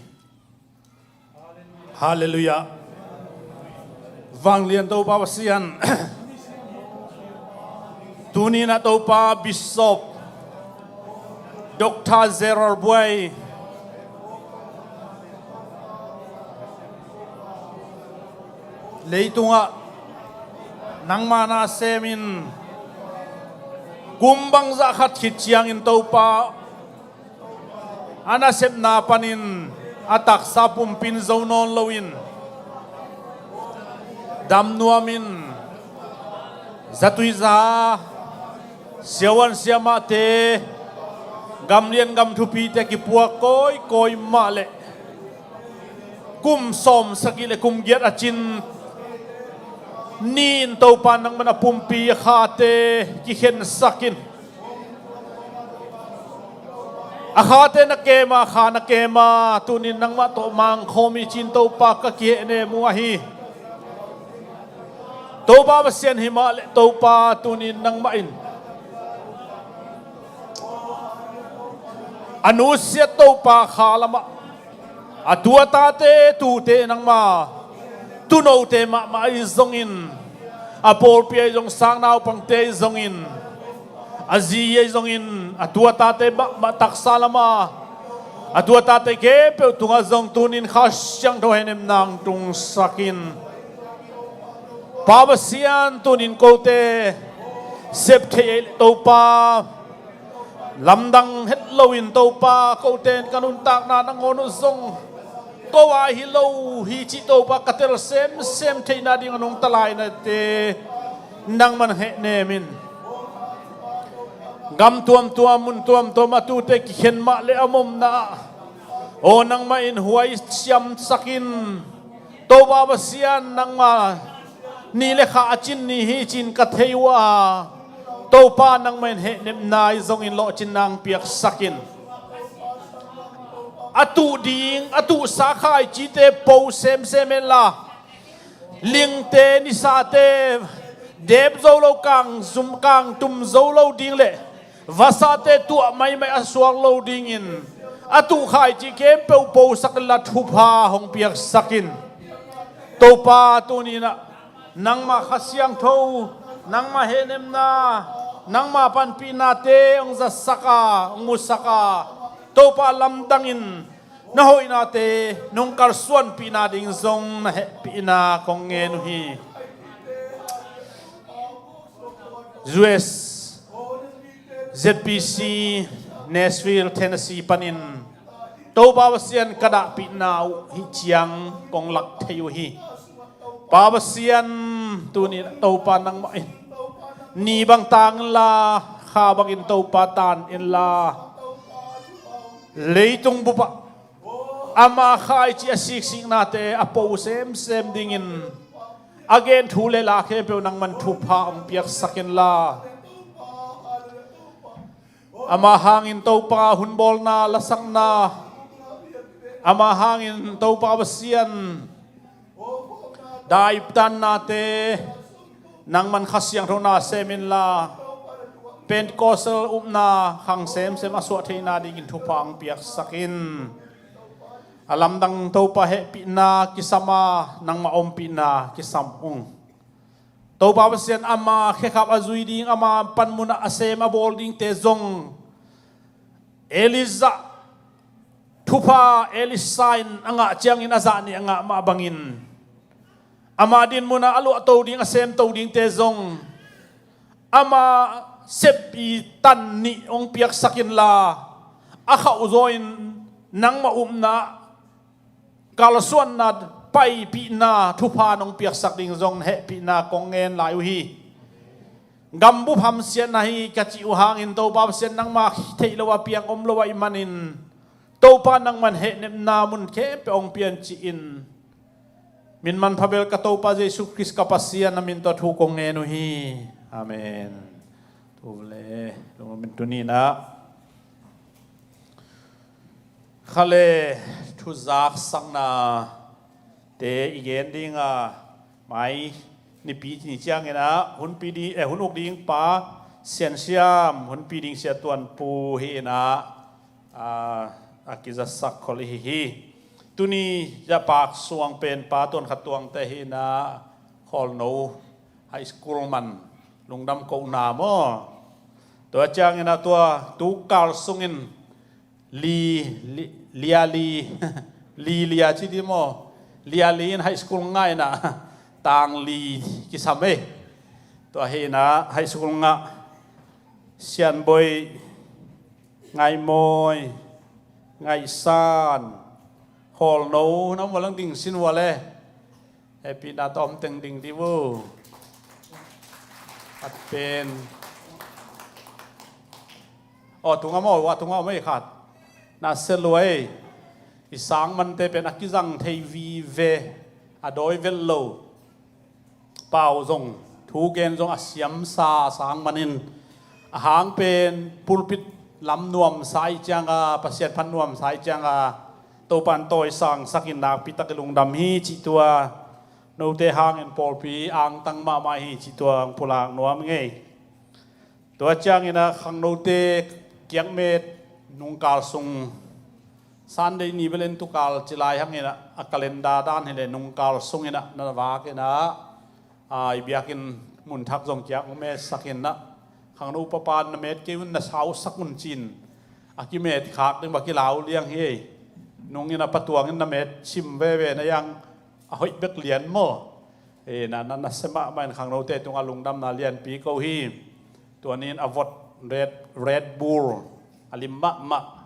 Halleluiah. Vanglian Topa Pasian, tuni-in ah Topa Bishop Doctor Gerald Buai leitungah nangma na semin Kum bangzah khat khit ciangin Topa a nasepna panin a taksa pumpi in zo nawn loin dam nuamin zatui za, siavuan siamahte, gamlian gam thupite kipuak kawikawi mah leh kum sawmsagih le kum giat a cin ni-in Topa nangman a pumpi a khate kikhensak in. A khate na kem a, kha na kem a, tuni-in nangmah tawh mangkhawm hi ci-in Topa ka kihehnem uh ahi. Topa Pasian hi mah leh Topa tuni-in nangmah in a nusiat Topa kha lamah a tu a tate tute nangma tuunote mahmah ahi zongin, a pawlpi ahi zong, sang naupangte ahi zongin, a zi ahi zongin, a tu a tate mahmah taksa lama a tu a tate khempeuh tungah zong tuni-in Kha Siangtho hehnemna hong tungsak in. Pa Pasian, tuni-in kote sep thei ahih leh Topa, lamdang het loin Topa, kote in ka nuntakna nangawn uh zong ko a hi lo hi cih Topa ka tel semsem theihna ding a nungta lainate nangman hehnem in. Gam tuamtuam, mun tuamtuam a tute kikhen mah leh a momna ah, aw, nangmah in huaisiamsak in. Topa Pasian, nangma ni le kha a cin ni hi ci-in ka thei uh a, Topa nangmah in hehnemna ahi zongin lawhcinna hong piaksak in. A tuh ding, a tuhsa khaicite po semsem henla, lingte, nisate dep zo lo, kang zum, kang tum zo lo ding le vasate tuah maimai a suak lo dingin a tuh khaici khempeuh posak inla thupha hong piaksak in. Topa, tuni-in ah nangma Kha Siangtho, nangma hehnemna, nangma panpihnate hong zatsak a, hong musak a, Topa, lamdangin na hoihnate nong kalsuanpih nading zong na hehpihna kong ngen uh hi. U S Z B C Nashville, Tennessee panin Topa Pasian ka dahpihna uh hih ciang kong lak thei uh hi. Pa Pasian, tuni-in Topa nangmah in ni bang tang inla, kha bangin Topa tan inla, leitung bupah ama khaici a siksiknate a po semsem dingin a gen thu le la khempeuh nangman thupha hong piaksak inla, ama hangin Topa hunbawlna, lasakna, ama hangin Topa Pasian daiptannate nangman Kha Siangtho na sem inla, Pentecostal upna khang semsem a suah theihna dingin thupha hong piaksak in. A lamdang Topa, hehpihna kisam a, nangmah ompihna kisam ung. Topa Pasian, ama khekhap a zui ding, ama panmunah a sem a bawl dingte zong Elijah thupha Elisha in a ngah ciangin a zah nih a ngah mah bangin, ama din munah a luahto ding, a semto dingte zong ama sep i tan nih hong piaksak inla, a khauhzaw in nangmah upna, kalsuanna, paipihna, thupha nong piaksak ding zong na hehpihna kong ngen lai uh hi. Gambup hamsiatna hi ka cih uh hangin Topa Pasian, nangma theih loh a piang om lo ahih manin Topa nangman hehnemna mun khempeuh hong piancih in. Min manpha bel ka Topa Jesu Khrist ka Pasian na min tawh thu kong ngen uh hi. Amen. Tu le, lungmin tuni-in ah kha le thuzaksaknate i gen ding a, mai Nipi ni ciangin ah hunpi ding, eh, hun uk ding pa Sian Siam, hunpi ding Sia Tuan Pu hi in ah, a, a kizatsak khol ihi hi. Tuni zahpak suang pen pa Tuan Kha Tuangte hi in ah, Khawlno High School man, lungdam kohna maw. Tua ciangin ah tua tukal sungin li, li, lia li, li lia ci di maw, lia li in high school ngah in ah tang li kisam e. Tua hi in ah high school ngah Sianboi, Ngaihmawi, Ngaihsan, Hawlno, na um ua lang ding sin ua le. Happy na tawm teng ding di vo. Khat pen. Aw, tunga maw, ua tunga maw ei khat. Na se lua ei. I sang mante pen a kizang thei vive. A dawi vel lo. Pau zong, thu gen zong a siamsa sang manin, a hang pen pulpit lam nuamsa i cianga, Pasian phat nuamsa i cianga, Topan tawisang sakin nakpi tak i lungdam hi cih tua, note hangin pawlpi angtang mahmah hi cih tua hong pulak nuam ngei. Tua ciangin a khangnote kiakmet nungkal sung Sunday ni bel en tukal ci lai hangin a, a calendar dan hileh nungkal sungin a na vak in a, a, i biakinn mun thak zong kiak hong metsak in a, khangno upa pan na met kei un na sausak un cin a kimet khak ding ba kilau liang hi ei. Nungin a patuangin na met sim veve na yang a hoih bek lian maw. E, na, na, na se mahmah in khangnote tungah lungdamna lianpi ko hi. Tua nin a vot Red, Red Bull a lim mahmah.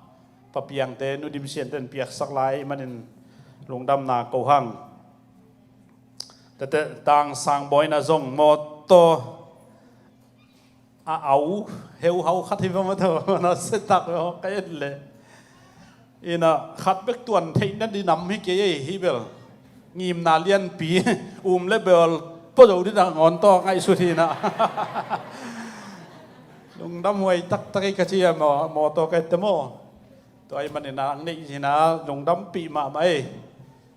Papiangte, Nu Dim Siante in piaksak lai manin lungdamna ko hang. Tete Tang Sang Bawi na zong mawtaw a au heu hau khat hi va mawtaw na setak ka en le. Ina khat bek tuan theih na di nam hi kei ei hi bel. Ngimna lianpi um le bel pua zo di na ngawn tawh ngaihsut hi na. Lungdam huai taktak i ka ci a maw, mawtaw ka ette maw. Tua i manin a ang neih hi na lungdampih mahmah ei.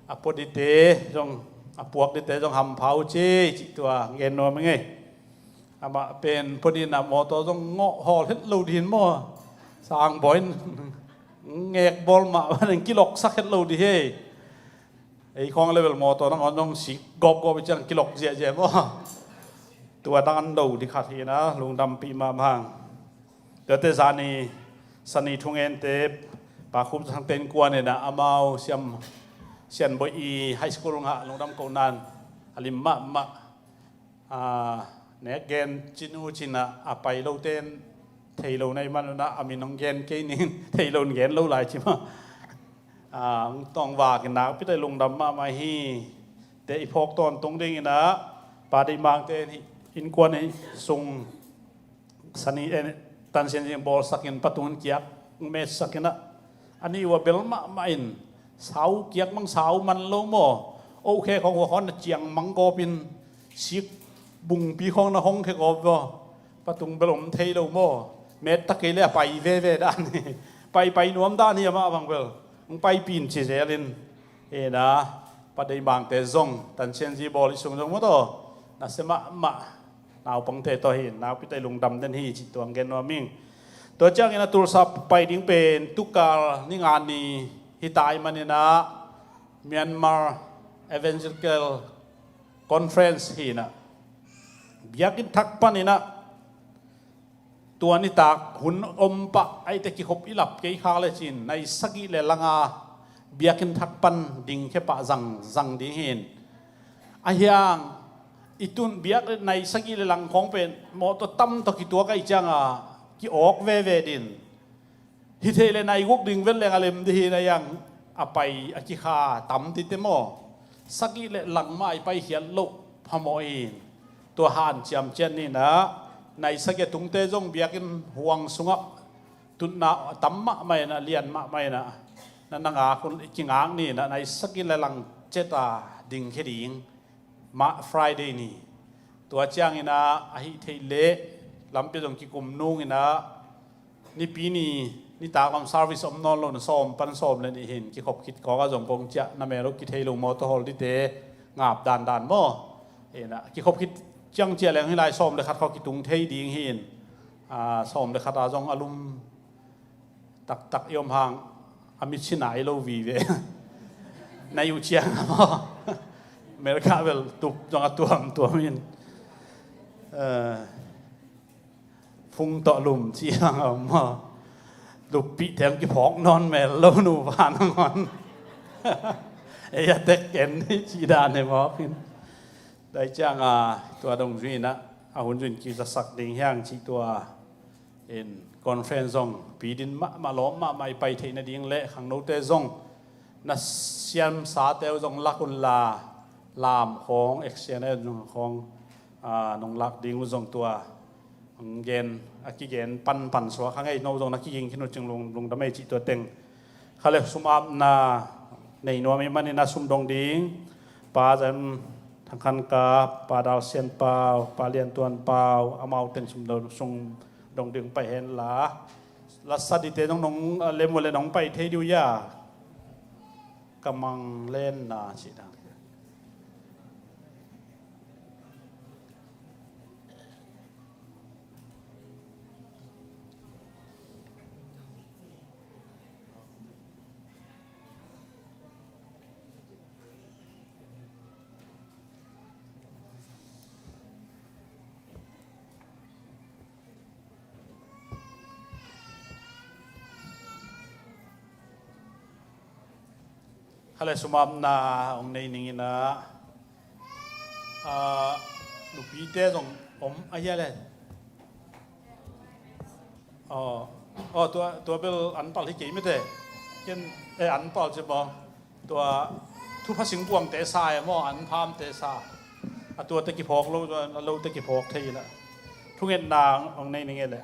A pua dite zong, a puak dite zong hampha uh ci, cih tua ngen nuam i ngei. Amah pen pua di na mawtaw zong ngawh hawl het lo di hin maw. Sang Bawi in ngek bawl mah, kiloksak het lo di hi. Ei khawng level mawtaw nangawn zong sik gawpgawp i ciang kilok ziahziah maw. Tua dang an do di khat hi na, lungdampih mahmah hang. Tuate zani, sani thungente, Pa Khum Thangte innkuan in a amau siam, Sianboi i high school ngah lungdam ko nan, a lim mahmah. A, nek gen cin uh cin a, a pai lote in thei lo na i man un a, a min hong gen kei ning, thei lo in gen lo lai ci mah. A, hong tawng vak in nakpi tak i lungdam mahmah hi. Te i phawk tawntung ding in a, Pa Deih Mangte in innkuan i sung sani en, tansian zing bawlsak in patung in kiak metsak in a, a nih ua bel mahmah in sau kiak mang sau man lo maw. Oh khe khawng hua khawng na ciang mang gawp in sik bungpi khawng na hong khe gawp maw. Patung bel om thei lo maw. Met ta kei le a pai veve dan hi. Pai pai nuam dan hi amah bang bel. Hong pai pin ci zel in. Ena, Pa Deih Mangte zong, tansian zi bawl i sung zong maw taw, na se mahmah, naupangte tawh hi, nakpi tak i lungdam den hi, cih tuang gen nuam ing. Tua ciangin a Tulsa pai ding pen, tukal ni nga ni hi tai manin a, Myanmar Evangelical Conference hi na. Biakinn thak panin a, tua nitak hun om pah, aite kikhop i lap kei khak le cin, nai sagih le langa biakinn thak pan ding khe pah zang, zang ding hin. A hiang, i tun biak le nai sagih le lang khawng pen, mawtaw tam tawh kituak ahi cianga, ki-awk veve din. Hi thei le nai guk ding vel leng a lem di hi na yang a pai a kikha tam dite maw. Sagih le lang mah i pai khiat loh phamawh in. Tua hanciam ciat ni na, nai sagih a tungte zong biakinn huang sungah tutna tam mahmah in a, lian mahmah in a, na na ngak hun i kingak ni na, nai sagih le lang ciat a ding khe ding. Mah Friday ni. Tua ciangin a, ahih theih leh lampi zong kikum nungin a, nipi ni, nitak lam service om nawn lo na sawm pan sawm le nih hin kikhop khit kawngah zong kong ciah na mel uh kithei lo maw, tawhawl dite ngap dandan maw. Ena, kikhop khit ciang ciah leng hi lai sawm le khat khawng kitung thei ding hin. A, sawm le khat a zong a lum taktak i om hang a mit si nai lo vive. Na i uh ciang a maw. America bel tup zong a tuamtuam in. Eh, fung tawh lum ci hang a om maw. Luppih theng kiphawk nawn mel lo nu van a ngon. Ei a tek ken ci dan he mawk in. Dai ciang a tua dong zui na a hun zui in kizasak ding hiang ci tua. In conference zong pidin mahmah, lawm mahmah i pai theih nading le khangnote zong na siamsate uh zong lak unla, lam khawng, action zong khawng, ah, nong lak ding uh zong tua hong gen, a kigen panpan suak hang ei, no zong na kiging khin uh cing lung, lungdam ei cih tua teng. Kha le sum apna nei nuam i manin a sum dong ding Pa Zan Thang Khan Kap, Pa Dal Sian Pau, Pa Lian Tuan Pau, amau teng sum dong, sum dong ding pai hen la. Lasa dite nong, nong, ah, lem uh le nong pai thei diu ya. Ka mang len na ci dang. Kha le sum apna hong nei ning in ah, ah, nupite zong om a hia le. Aw, aw, tua, tua bel an pal hi kei mite. Ken, eh, an pal ci maw. Tua thupha singkuangte sa e maw, an phamte sa. A tuate kiphawk lo, tua a lote kiphawk thei ina. Thungetna hong nei ning e le.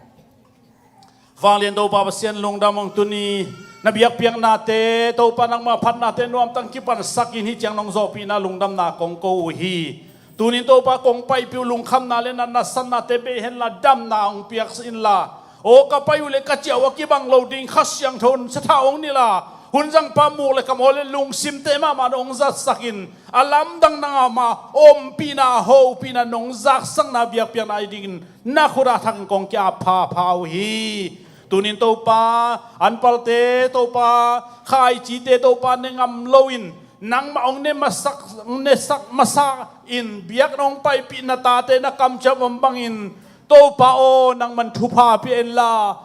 Vanglian Topa Pasian lungdam hong tuni. Na biakpiaknate, Topa nangmah phatnate nuamtang kipansakin hih ciang nong zawhpihna lungdamna kong ko uh hi. Tunin Topa kong paipih uh lungkhamna le na, na sannate bei henla damna hong piak inla. Aw ka pai uh le ka ciah uh a kibang lo ding Kha Siangtho hun sa tha hong nila. Hun zangpa muk le kam aw le lungsimte mahmah nong zatsakin. A lamdang nangmah ompihna, hopihna nong zaksakna biakpiakna ahi dingin na khut a thakin kong kia phapha uh hi. Tunin Topa, an palte Topa, khaicite Topa ne ngam loin nangmah hong ne masak, hong nesak masa in biakna hong paipih na tate na kamciam om bangin Topa aw nangman thupha pia inla.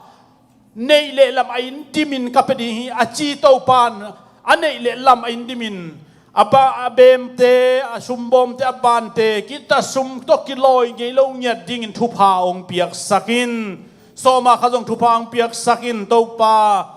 Neih le lam a in dimin ka pia ding hi a ci Topan a neih le lam a in dimin a ba, a bemte, a sumbawmte, a bante kita sum tawh kilawi ngei lo ngiat dingin thupha hong piaksakin. Sawma kha zong thupha hong piaksakin Topa.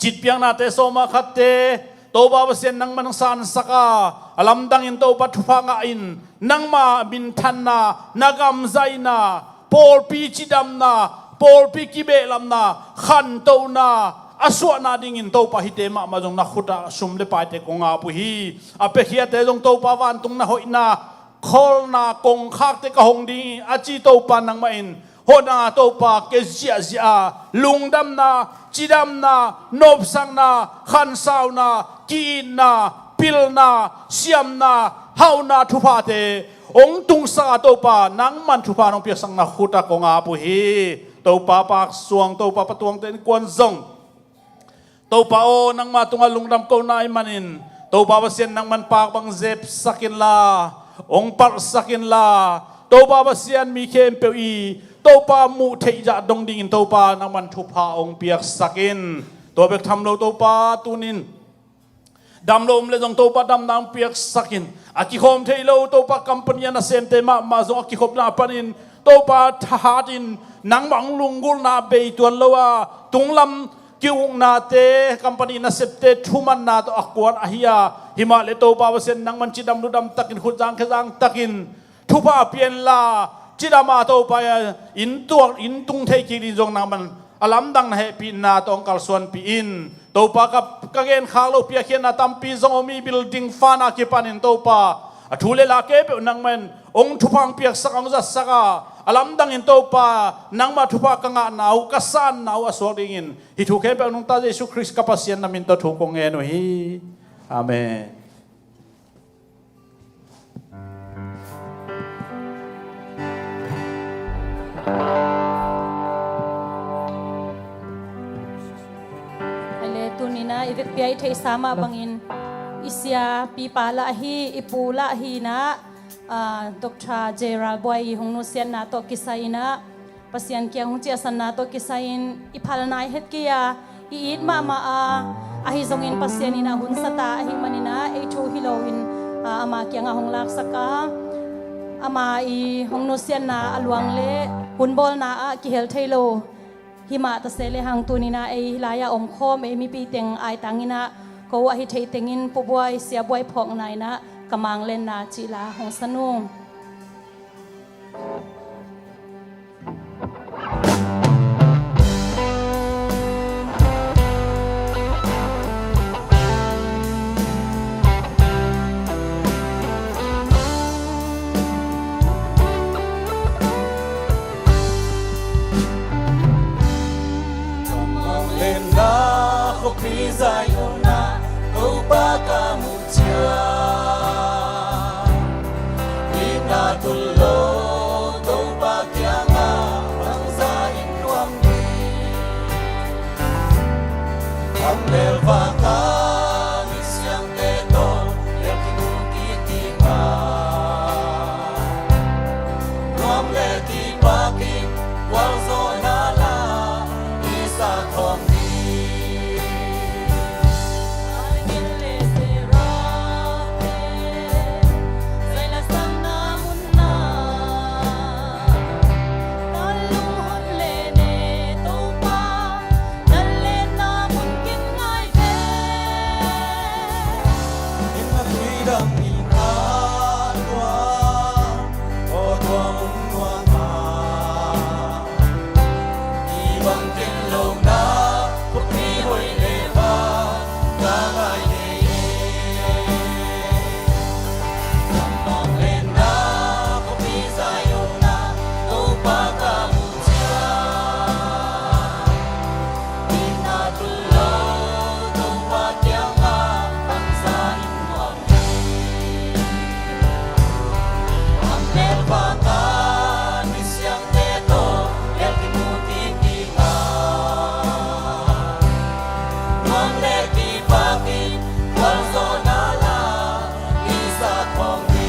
Citpiaknate sawma khatte Topa Pasian nangman sansaka a lamdangin Topa thupha ngah in nangma minthanna, na gamzaina, pawlpi cidamna, pawlpi kibehlamna, khantohna a suahna dingin Topa hihte mahmah zong na khutah sum le paite kong ap uh hi. A piakhiate zong Topa vantung na hoihna kholna kongkhakte ka hong ding hi a ci Topa nangmah in hona Topa ke ziahziah a lungdamna, cidamna, nopsakna, khansauna, ki-itna, pilna, siamna, hauhna thuphate hong tungsak a Topa nangman thupha nong piaksak na khutah kong ap uh hi. Topa Pak Suang, Topa Pa Tuangte innkuan zong Topa aw nangma tungah lungdam kohna ahih manin Topa Pasian nangman pak bang zepsak inla, hong palhsak inla, Topa Pasian mi khempeuh i Topa muh theih zah dong dingin Topa nangman thupha hong piaksak in. Tua bek tham lo Topa tunin dam lo om le zong Topa damna hong piaksak in. A kikhawm thei lo Topa company a nasemte mahmah zong a kikhopna panin Topa thahat in nangmah hong lunggulhna bei tuan lo a tunglam ki-uknate, company nasepte thumanna tawh a kuan ahi a, himah le Topa Pasian nangman cidam ludam takin, khut zangkhia zang takin thupha pia inla, cidam a Topa inn tuak, inn tung thei kik ding zong nangman a lamdang na hehpihna tawh hong kalsuanpih in. Topa ka, ka genkhak loh piakkhiatna tampi zong om hi, building fund a kipanin Topa a thu le la khempeuh nangman hong thupha hong piaksak, hong zatsak a, a lamdangin Topa nangmah thupha ka ngahna uh, ka sanna uh a suak dingin hih thu khempeuh nungta Jesu Khrist ka Pasian na min tawh thu kong ngen uh hi. Amen. Ai le, tuni-in ah i vekpi-a i theihsa mah bangin i sia pipa lah hi, i pu lah hi-in ah, ah, Doctor J. Ralbuai i hong nusiatna tawh kisai-in ah Pasian kiang hong ciahsanna tawh kisai-in i phal nai het kei a, i it mahmah a, ahi zongin Pasian in ah hun sa ta ahih manin ah ei thu hi loin, ah, ama kiangah hong laksak a, Ama i hong nusiatna a luang le hunbawlna ah kihel thei lo. Himah tase le hang tuninah ei hilai-ah omkhawm ei mipi teng aitang inah ko ahi theih tengin Pu Buai, Sia Buai phawkna inah Ka Manglenna cih la hong sa nung. Ka manglenna khuapi Zion ah Topa ka muh ciang, itna tul lo Topa kiangah bangzah in nuam ding. Kham lel vaka mi siangte tawh lel kimu kik ding a, nuam le kipak in gualzawhna la i sa khawm ding. Zai la sangna munna, ka lunghon le ne Topa, na lenna mun kin ngai ve. Inn a tuidang in a tua, aw tua mun nuam a, i bang ken lo na khuapi hoih le va ka ngai ngei e. Ka manglenna khuapi Zion ah Topa ka muh ciang, itna tul lo Topa kiangah bangzah in nuam ding. Kham lel vaka mi siangte tawh lel kimu kik ding a, nuam le kipak in gualzawhna la i sa khawm ding.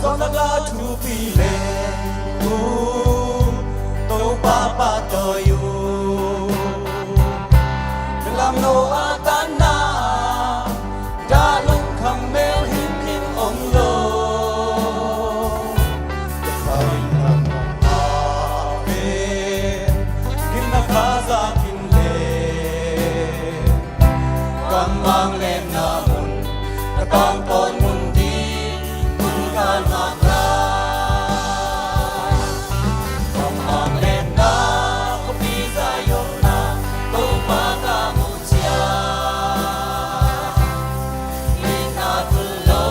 Sawltak la thupi le uh, Topa pahtawi uh. Belam lo a tanna, dah lungkham mel himhim om lo. Khain lam a pen, kin na kha za kin le. Ka manglenna mun, ka tangpawn mun ding, mun ka ngak lai. Ka manglenna khuapi Zion ah Topa ka muh ciang, itna tul lo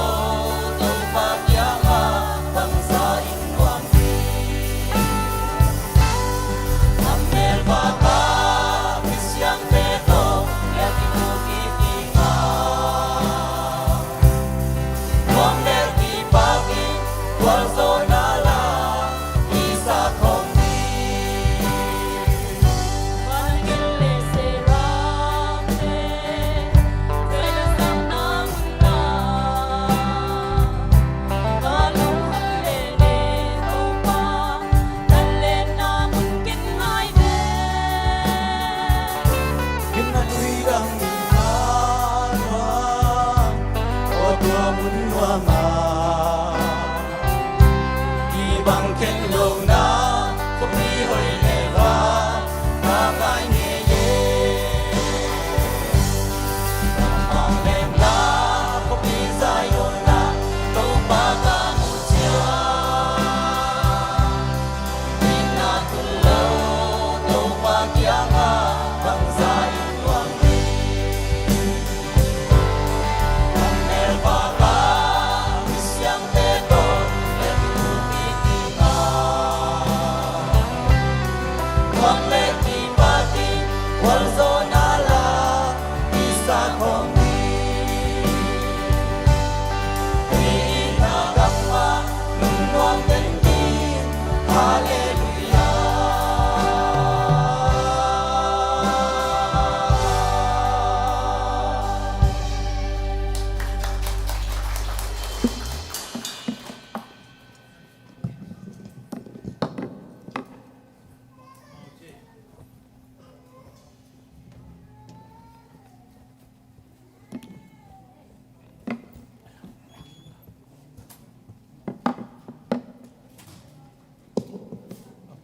Topa kiangah bangzah in nuam ding. Kham lel vaka mi siangte tawh lel kimu kik ding a, nuam le kipak in gualzawhna la i sa khawm ding. Vanmikhael le Serapte, zai la sangna munna, ka lunghon le ne Topa, na lenna mun kin ngai ve. Inn a tuidang in a tua, aw tua mun nuam a,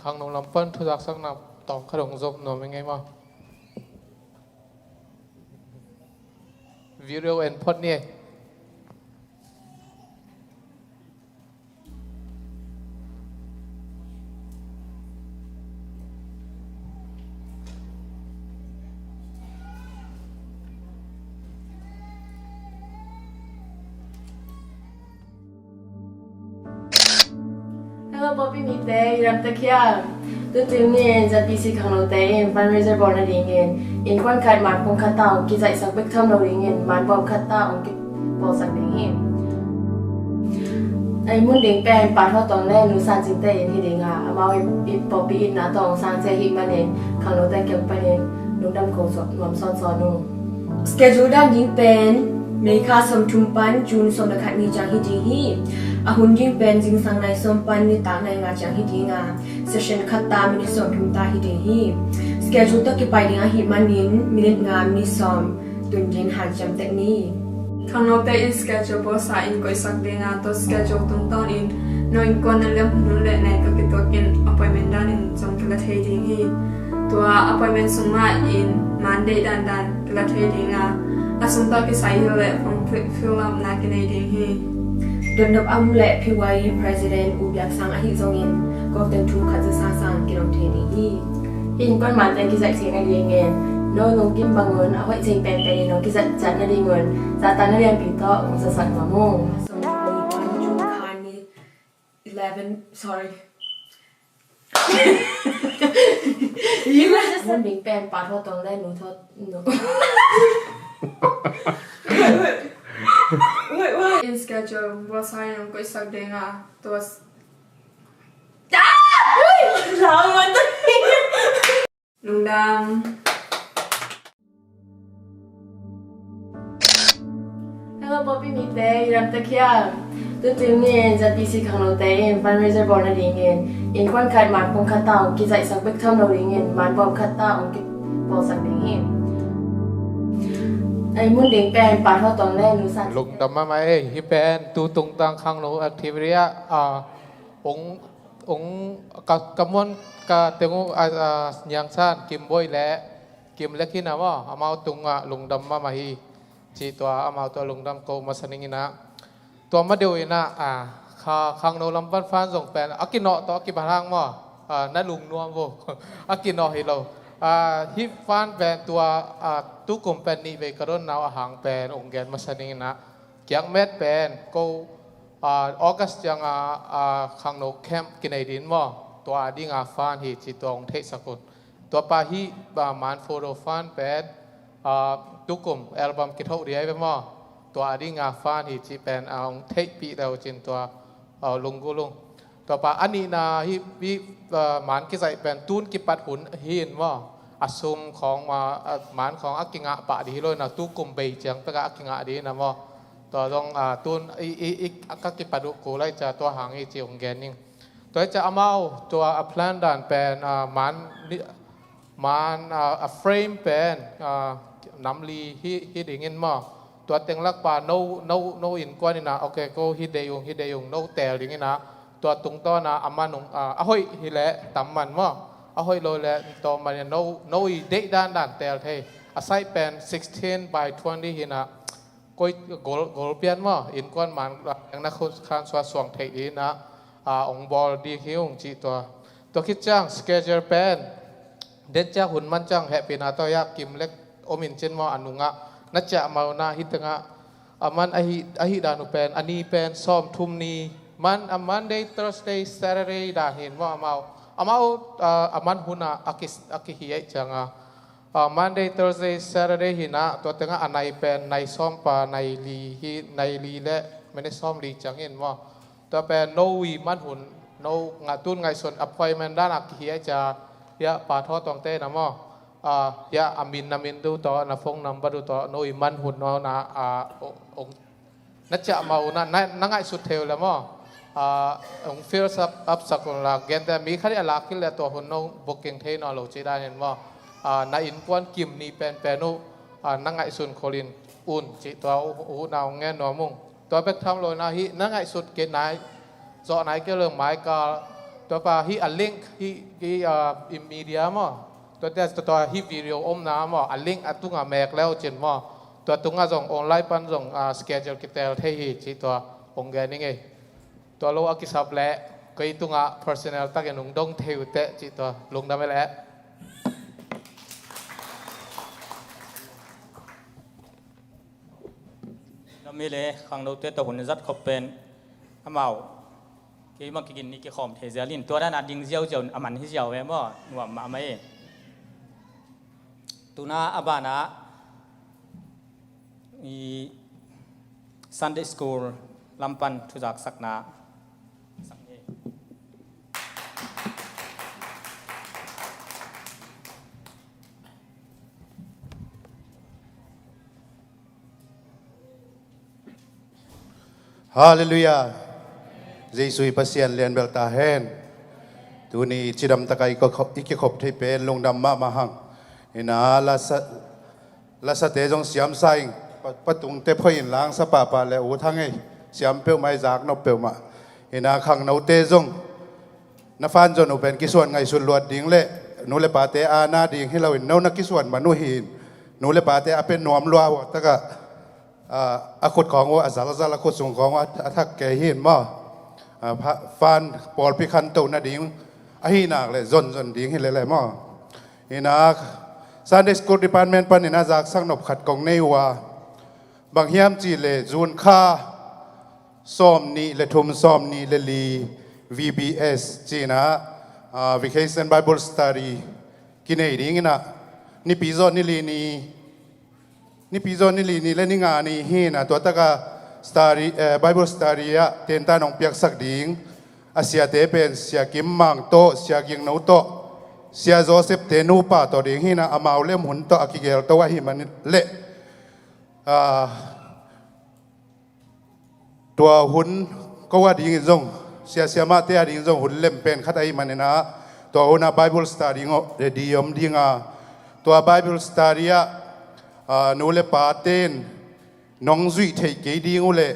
Khangno lam pan thuzaksakna tawm khat hong zom nuam ing ei maw? Video en phot ni ei. Hello, Poppy mite, i dam tak hiam? Tutung ni in Z B C khangnote in fundraiser bawl nadingin innkuan khat man pum khat ta hong kizaihsak bek tham lo dingin man bawm khat ta hong kibawlsak ding hi. A inn mun ding pen Pa Thaw Tawng le Nu San Cingte inn hi ding a, amau i, i Poppy itna tawh hong sang ci ahih manin khangnote kiang panin lungdam ko nuam sawnsawn ung. Schedule dan ding pen May kha sawmthum pan June sawm le khat ni ciang hi ding hi. A hun ding pen zingsang nai sawm pan nitak nai nga ciang hi ding a, session khat ta minit sawmthum ta hi ding hi. Schedule tawh kipai ding ahih manin minit nga minit sawm tun ding hanciam tek ni. Khangnote in schedule bawlsa in koihsak ding a, tua schedule tungtawnin no innkuan na liam hun le nai tawh kituakin appointment danin zong kila thei ding hi. Tua appointment sung mah in man deih dandan kila thei ding a, a sung tawh kisai hi leh form fi-, fill up na kinei ding hi. Dondok a om leh P Y E President U Biak Sang ahi zongin ko teng thum khat za sang sang kinong thei ding hi. Innkuan mante kizaih sik nadingin no lungkim bangun a hoih cing penpen in hong kizat zat nadingun Satan na lianpi tawh hong zasak nuam ung. Eleven, sorry. Mun ding pen Pa Thaw Tawng le Nu Thaw, Nu. In schedule bawlsa in hong koihsak ding a, tua s-, Lungdam. Hello, Poppy mite, i dam tak hiam? Tutung ni in Z B C khangnote in fundraiser bawl nadingin innkuan khat man pum khat ta hong kizaihsak bek tham lo dingin man bawm khat ta hong kibawlsak ding hi. A inn mun ding pen Pa Thaw Tawng le Nu San. Lungdam mahmah ei, hih pen tutung tang khangno activity ah, ah, ong, ong, ka, ka muan ka teng uh, ah, ah, Niang San, Kim Bawi le Kim Lek hi na maw, amau tungah lungdam mahmah hi. Ci tua, amau tua lungdam ko masa ning in ah. Tua ma deuh in ah, ah, kha, khangno lam pan fan zong pen a kinawh tawh a kibang hang maw, ah, na lungnuam vo. A kinawh hi lo. Ah, hih fan pen tua, ah, tukum pen nih vei ka don nau a hang pen ong gen masa ning in ah. Kiakmet pen ko, ah, August ciang a, ah, khangno camp kinei din maw. Tua a ding a fan hi ci tua ong theihsak un. Tua pa hih, ah, man photo fan pen, ah, tukum album kithoh ding ai ve maw. Tua a ding a fan hi ci pen, ah, ong theihpih leu cin tua, ah, lunggulh ung. Tua pa a nihna hih, hih, ah, man kizaih pen tun kipat hun hi in maw. A sum khawng, ah, ah, man khawng a kingah pah ding hi lo in a tukum bei ciang pek a kingah ding in a maw. Tua zong, ah, tun i, i, i, ka kipat uh kul lai ca tua hang hi ci ong gen ning. Tua hi ca amau tua a plan dan pen, ah, man, man, ah, a frame pen, ah, nam li hi, hi ding in maw. Tua teng lak pa no, no, no innkuan in ah, ok, ko hi deih ung, hi deih ung, no teel ding in ah. Tua tungtawn ah a man ung, ah, a hoih hi leh tam man maw. A hoih lo leh tawm man in no, no i deih dandan teel thei. A size pen sixteen by twenty hi in ah. Koi gol, gol pian maw, innkuan man, ah, eng na khun khan sua suang theih ding in ah, ah, ong bawl ding hi ung ci tua. Tua khit ciang schedule pen, den ciang hun man ciang hehpihna tawh hiah Kim Lek om in cin maw a nungah, na ciah mau na hi tengah, a man ahi, ahi dan uh pen, a ni pen, sawmthum ni, man, a Monday, Thursday, Saturday dan hi in maw amau. Amau, ah, a man hun ah, a ki, a kihi aih ciang a. Ah, Monday, Thursday, Saturday hi in ah, tua tengah a nai pen, nai sawm pan, nai li hi, nai li le minit sawm li ciang in maw. Tua pen, no i man hun, no ngah tun ngaihsun appointment dan a kihi a cia, hiah Pa Thaw Tawngte na maw. Ah, hiah a min na min duh tawh, na phone number duh tawh, no i man hun no na, ah, ong, ong Na ciah mah uh na, na, na ngaihsut thei uh le maw? Ah, hong fill up, up sak un la, gente mi khat i a lak kil le tua hun no booking thei nawn lo cih dan in maw? Ah, na innkuan kim ni penpen uh, ah, na ngaihsun khol in un cih tua uh, uh na hong ngen nuam ung. Tua bek tham lo na hih, na ngaihsut kei nai, zawh nai kei lo mai kal, Tua pa hih a link hih, hih, ah, in media maw. Tua tua tua hih video omna maw, a link a tungah mek leu cin maw. Tua tungah zong online pan zong, ah, schedule kitel thei hi cih tua hong gen ing ei. Tua lo a kisap leh kei tungah personal takin hong dong thei uh teh cih tua lungdam ei leh. Nami le khangnote tawh hun zat khop pen amau keimah kigin ni kikhawm thei zial in tua dana ding ziauziau a man hi ziau ve maw, nuam mahmah e. Tuna a banah i Sunday School lampan thuzaksakna. Halleluiah. Jesuh i Pasian lianbel ta hen. Tuni cidam taka i kikhop, i kikhop thei pen lungdam mahmah hang. Ina lasa, lasate zong siamsa in pa, patungte phoi in langsa pahpah le u thang ei. Siam peuhmah i zak nop peuhmah. Ina khangnote zong na fan zon uh pen kisuan ngaihsut luat ding le nu le pate aana ding hi loin no na kisuan man uh hi in nu le pate a pen nuam lua uh takah, ah, a khut khawng uh a zalzal a khut sung khawng uh a thak kei hi in maw. Ah, pha-, fan pawlpi khantoh nading ahi nak le zonzon ding hi lele maw. Ina Sunday School Department panin a zaksak nop khat kong nei uh a bang hiam cih le June kha sawm nih le thum sawm nih le li V B S cina, ah, Vacation Bible Study kinei ding ina nipi zawh ni li ni, nipi zawh ni li ni le ni nga ni hi ina tua taka study, eh, Bible study ah tentan hong piaksak ding a siate pen Sia Kim Mang tawh, Sia Ging No tawh, Sia Joseph te nupa tawh ding hi ina amau le hun tawh a kigelto ahi man le, ah, tua hun ko a dingin zong, sia siamahte a dingin zong hun lem pen khat ahi manina, tua huna Bible study ngawh ready om dinga, tua Bible study ah, ah, nu le paten nong zuih theih kei ding uh leh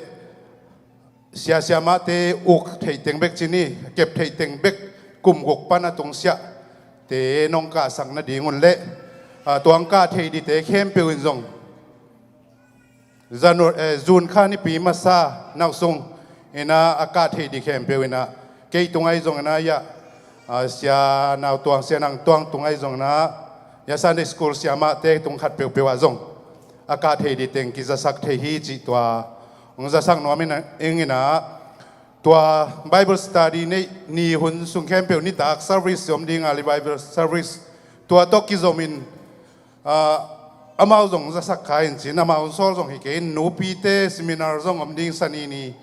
sia siamahte uk theih teng bek cini, kep theih teng bek kum guk pan a tungsiah te nong kahsak nading un leh, ah, tua hong kah theih dite khempeuh in zong Janu-, eh, June kha nipi masa nausung ina a kah thei dih khempeuh ina kei tung ahi zong ina ia, ah, sia nau tuang, sia nang tuang tung ahi zong ina ia Sunday school siamahte tung khat peuhpeuh ah zong a kah thei dih teng kizasak thei hi cih tua hong zasak nuam ina, ing ina tua Bible study nei ni hun sung khempeuh nitak service om dinga li Bible service tua tawh kizom in, ah, amau zong zasak kha in cin, amau sawl zong hi kei in, nupite seminar zong om ding sani ni,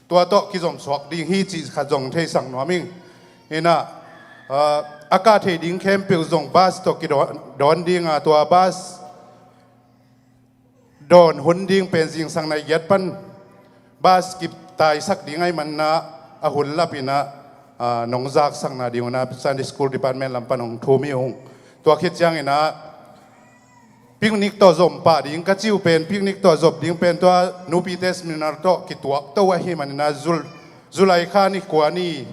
tua tawh kizom suak ding hi cih khat zong theisak nuam ing. Ina, ah, a kah thei ding khempeuh zong bus tawh kidawn, dawn dinga, tua bus dawn hun ding pen zingsang nai giat pan bus kitaisak ding ahi manna a hun lap ina, ah, nong zaksakna ding una Sunday School Department lam pan hong thum hi ung. Tua khit ciang ina picnic tawh zom pah ding ka ciu pen, picnic tawh zop ding pen tua nupite seminar tawh kituak to ahi manina Jul-, July kha ni kua ni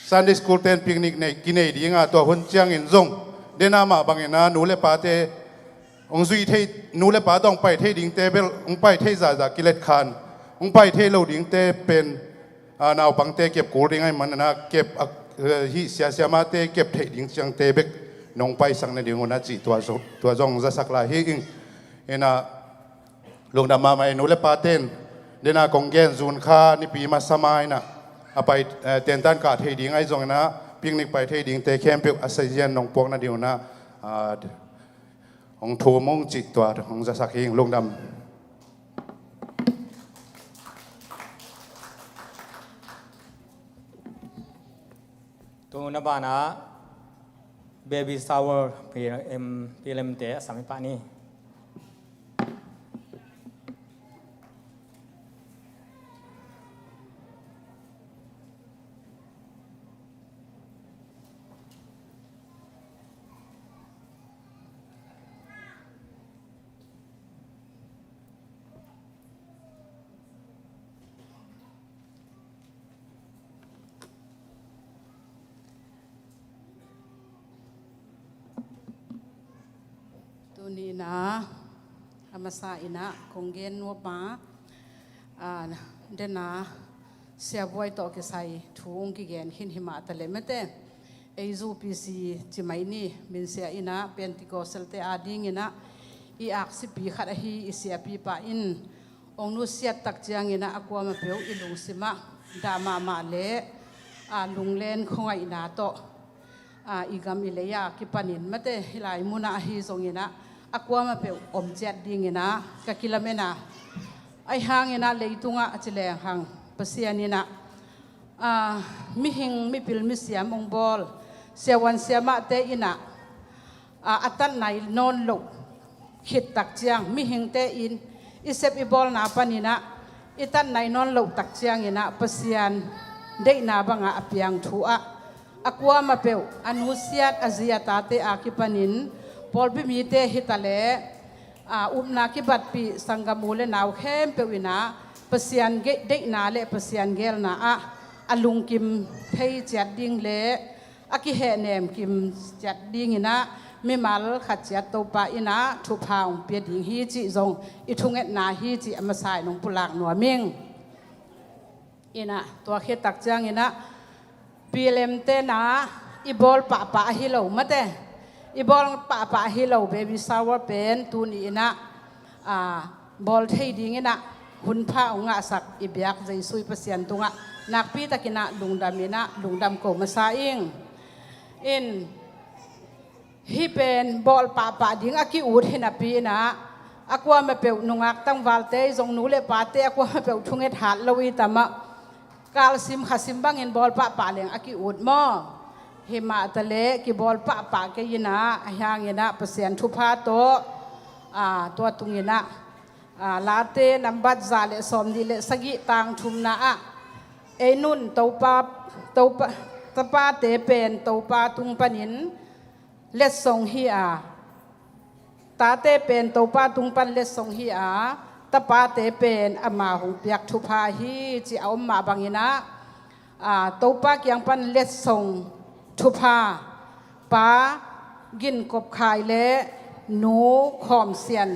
Sunday School ten picnic nei, kinei dinga tua hun ciangin zong dena mah bangina nu le pate hong zui thei, nu le pa tawh hong pai thei dingte bel hong pai thei zahzah kilet khan, hong pai thei lo dingte pen, ah, naupangte kep kul ding ahi manina kep a, eh, hih sia siamahte kep theih ding ciangte bek nong paisak nading una cih tua zong, tua zong zasak lai hi ing. Ina lungdam mahmah i nu le paten dena kong gen June kha nipi masa ma ina a pai, eh, tentan kah thei ding ahi zong ina picnic pai thei dingte khempeuh a saizian nong puak nading una, ah, hong thum ung cih tua hong zasak hi ing. Lungdam. Tuna banah baby shower P L M, P L M te a sam hi pah ni. Nihna a masa inah kong gen nuam a, a, dena siavuai tawh kisai thu ong kigen khin himah taleh mate, ei zu P C ci mai ni, minsia inah Pentecostal te ading inah i aksipi khat ahi i siapipa in ong nusiat tak ciang inah a kuamah peuh i lungsimah dah mahmah le, a, lunglen khuangaihna tawh, a, i gam i lei a kipanin mate, hih lai munah ahi zong inah a kuamah peuh om ciat ding inah ka kilamen a, ahi hang inah leitungah a ci leng hang Pasian inah, a, mihing mipil misiam ong bawl siavuan siamahte inah, a, a tat nai nawn loh khit tak ciang, mihingte in i sep i bawlna pan inah i tat nai nawn loh tak ciang inah Pasian deihna bangah a piang thu ah a kuamah peuh a nusiat a zi a tate a kipanin pawlpi mite hi taleh, a, upna kibatpih sanggam u le nau khempeuh inah Pasian ge-, deihna le Pasian geelna ah a lungkim thei ciat ding le a kihehnem kim ciat ding inah mimal khat ciat Topa inah thupha ong pia ding hi cih zong i thungetna hi cih a masa in ong pulak nuam ing. Inah tua khit tak ciang inah P L M te na i bawl pahpah ahi lo mate, i bawl pahpah ahi lo baby shower pen tuni inah, a, bawl thei ding inah hun pha ong ngahsak i biak Jesu i Pasian tungah nakpi tak inah lungdam inah lungdam ko masa ing. In, hih pen bawl pahpah ding a ki-ut hi napi inah a kuamah peuh nungak tangvalte zong nu le pate a kuamah peuh thunget hat lo i tamah kalsim khasim bangin bawl pahpah leng a ki-ut maw? Himah taleh kibawl pahpah kei inah ahi hang inah Pasian thupha tawh, a, tua tung inah, a, Late nambat za le sawmnih le sagih tang thumna ah ei nun Topa, Topa, tapate pen Topa tung panin letsong hi a, tate pen Topa tung pan letsong hi a, tapate pen ama hong piak thupha hi ci a om mah bang inah, a, Topa kiang pan letsong thupha Pa Gin Kop Khai le Nu Khawm Sian.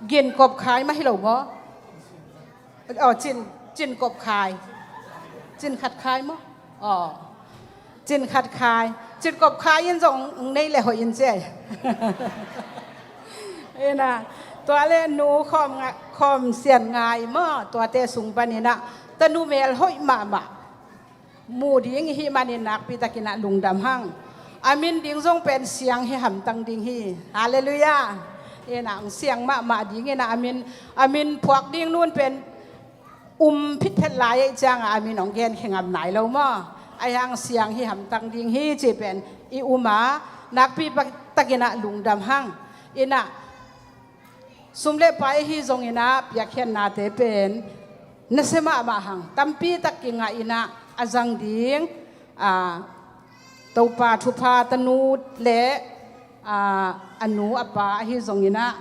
Gin Kop Khai mah hi lo maw? Aw, Cin, Cin Kop Khai. Cin Khat Khai maw? Aw. Cin Khat Khai. Cin Kop Khai in zong nei le hoih in ci ei. Inah, tua le Nu Khawm Nga-, Khawm Sian Ngai maw? Tuate sung pan inah tanu mel hoih mahmah mu ding i hih manin nakpi tak inah lungdam hang. A min ding zong pen Siang hi hamtang ding hi. Halleluiah. Inah ong siang mahmah ding inah a min, a min phuak ding nun pen um phitphet lai ei ciangah a min ong gen khe ngam nai lo maw? Ahi hang Siang hi hamtang ding hi ci pen i um a, nakpi tak inah lungdam hang. Inah sum le pai ahi zong inah piakkhiatnate pen nasia mahmah hang, tampi tak kingah inah a zang ding, a, Topa thupha tanu le, a, a nu a pa ahi zong inah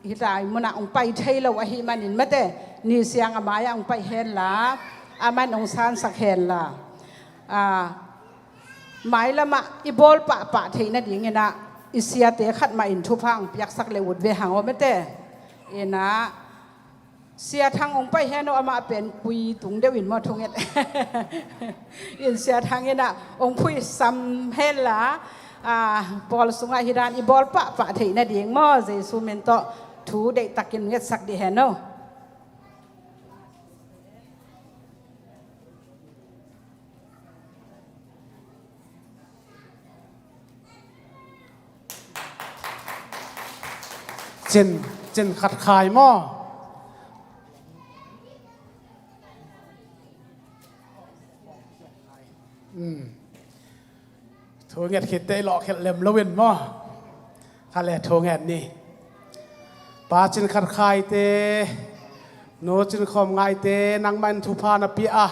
hih lai munah ong pai thei lo ahih manin mate, ni siang a mai-ah ong pai henla, a man ong sansak henla, a, mailamah i bawl pahpah theih nading inah i siate khat mah in thupha ong piaksak le ut ve hang aw mate. Inah Sia Thang ong pai hen aw, amah pen pui tung deuh in maw thunget. In Sia Thang inah ong phuisam henla, a, pawl sungah hih dan i bawl pahpah theih nading maw Jesu min tawh thu deihtakin ngetsak dih hen aw. Cin, Cin Khat Khai maw? Um. Thu nget khit teh i lawhkhelh lem lo in maw? Kha le thu nget ni. Pa Cin Khat Khaite, Nu Cin Khawm Ngaite, nangmah in thupha na pia a,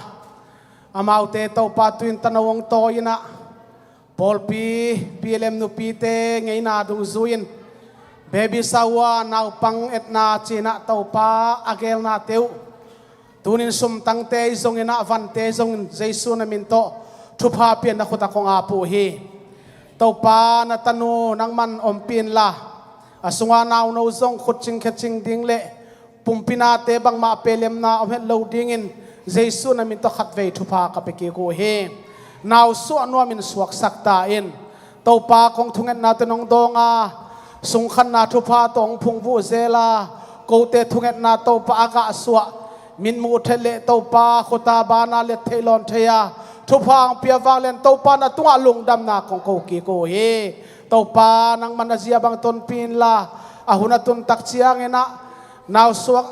amaute Topa tu-in tano ong tawi inah, pawlpi P L M nupite ngeina dungzui-in baby shower naupang etna ci-inah Topa a gelnate uh tunin sumtangte i zong inah vante zongin Jesu na min tawh thupha pian na khut ah kong ap uh hi. Topa na tanu nangman ompih inla, A sunga nauno zong khutcing khecing ding le pumpi nate bangmah pelemna om het lo dingin Jesu na min tawh khatvei thupha ka pia kik uh hi. Nausuah nuamin suaksak ta in. Topa, kong thungetnate nong dawng a, sungkhanna thupha tawh hong phungvuh zel a, kote thungetna Topa a gahsuah, min muh theih leh Topa khuta bana let theih lawn thei a, thupha hong pia vang len Topa na tungah lungdamna kong ko kik uh hi. Topa, nangman a zia bang tonpih inla, a hun a tun tak ciangin ah nausuak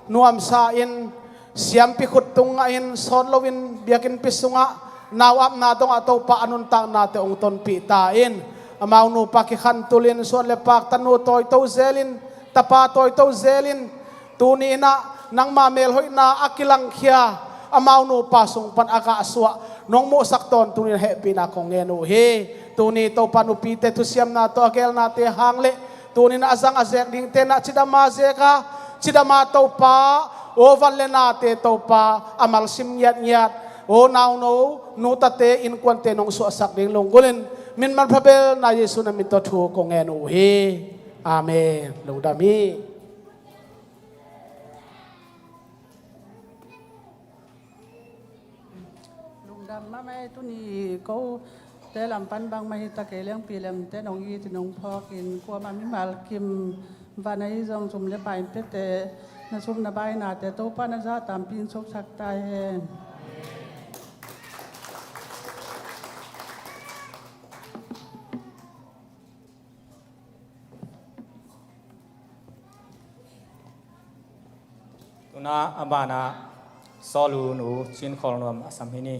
nuamsa in, siampi khut tung ngah in, sawt loin biakinnpi sungah nau apna dongah Topa a nuntaknate hong tonpih ta in. Amau nupa kikhantul in, suan le pak tanu tawito zelin, tapa tawito zelin, tuni in ah nangma melhoihna a kilangkhia, amau nupa sung pan a gahsuah nong muhsak tawntung in hehpihna kong ngen uh hi. Tuni Topa, nupite thusiamna tawh a gelnate hang le tuni in a zang a zek dingte na cidama zek a, cidama Topa, aw van le nate Topa a malsim ngiatngiat, aw nauno nutate innkuante nong suahsak ding lunggulhin, min manpha bel na Jesu na min tawh thu kong ngen uh hi. Amen. Lungdam hi. Lungdam mahmah ei. Tuni kote lam pan bangmah hi ta kei leng pi lemte nong it in nong phawk in, kuamah mimal kim van ahi zong sum le pai in piate, na sum na pai nate Topa na zah tampi in suksak ta hen. Tuna a banah Sawlu nu Cin Khawl Nuam a sam hi ni.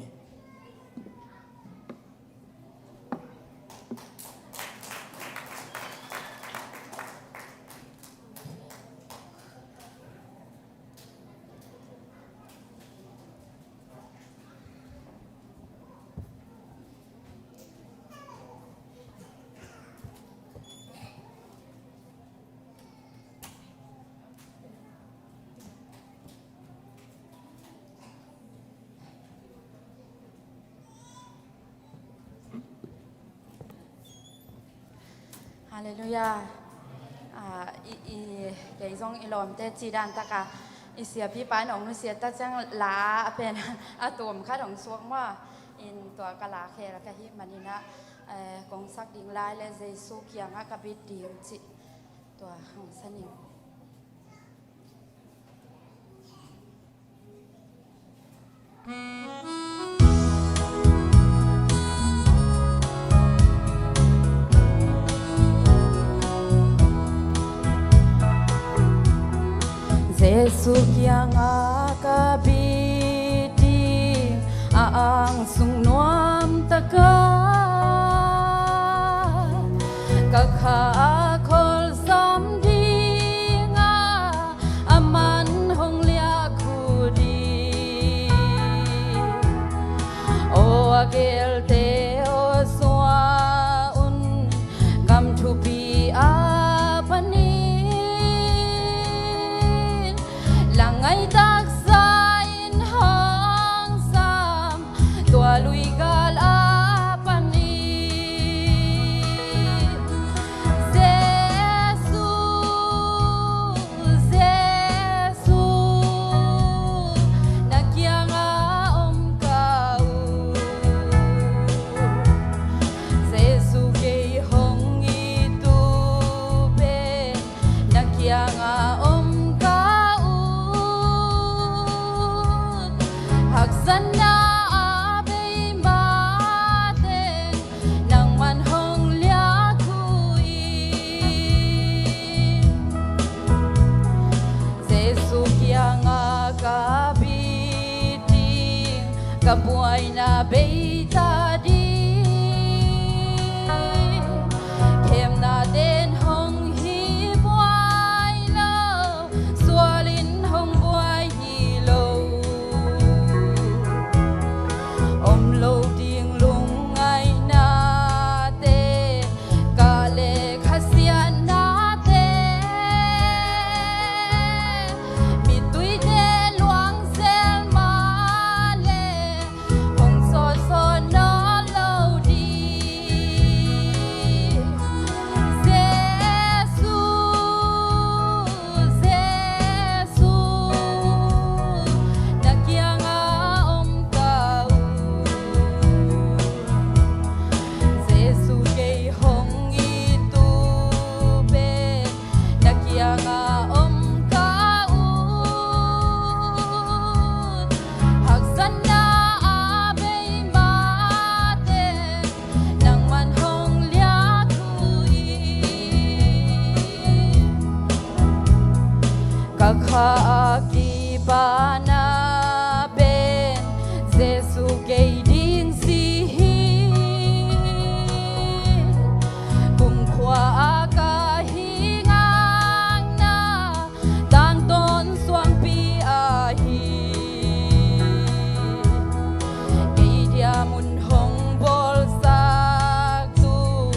Halleluiah. Ah, i, i, kei zong i lawmte ci dan taka i siapipa in hong nusiat ta ciang la a pen a tuam khat hong suak maw. In tua ka la khel ka hih manin ah, eh, kong sak ding lai le Jesu kiangah ka bit ding cih tua hong sa ning. Jesu kiangah ka bit ding, a angsung nuam taka ka kha a kholzam ding a, a man hong liak hu ding. Aw a gelte aw suah un, gam thupi a panin, langai taksa in hong sam, tua luigal a panin. Jesu, Jesu, na kiangah om ka ut. Jesu kei hong it uh pen na kiangah om ka ut. Haksatna a bei mateng nangman hong liak hu in. Jesu kiangah ka bit ding, ka buaina bei ta ding. Khemna ten hong hi buai lo, sual in hong buai hi lo. Om lo ding lungngaihna te, ka le khasiatna te, mituite luang zel mah le, hong sawtsawt nawn Kei ding si hi, kumkhua a ka hi ngakna tangtawn suangpi ahi. Kei dia mun hong bawlsak tu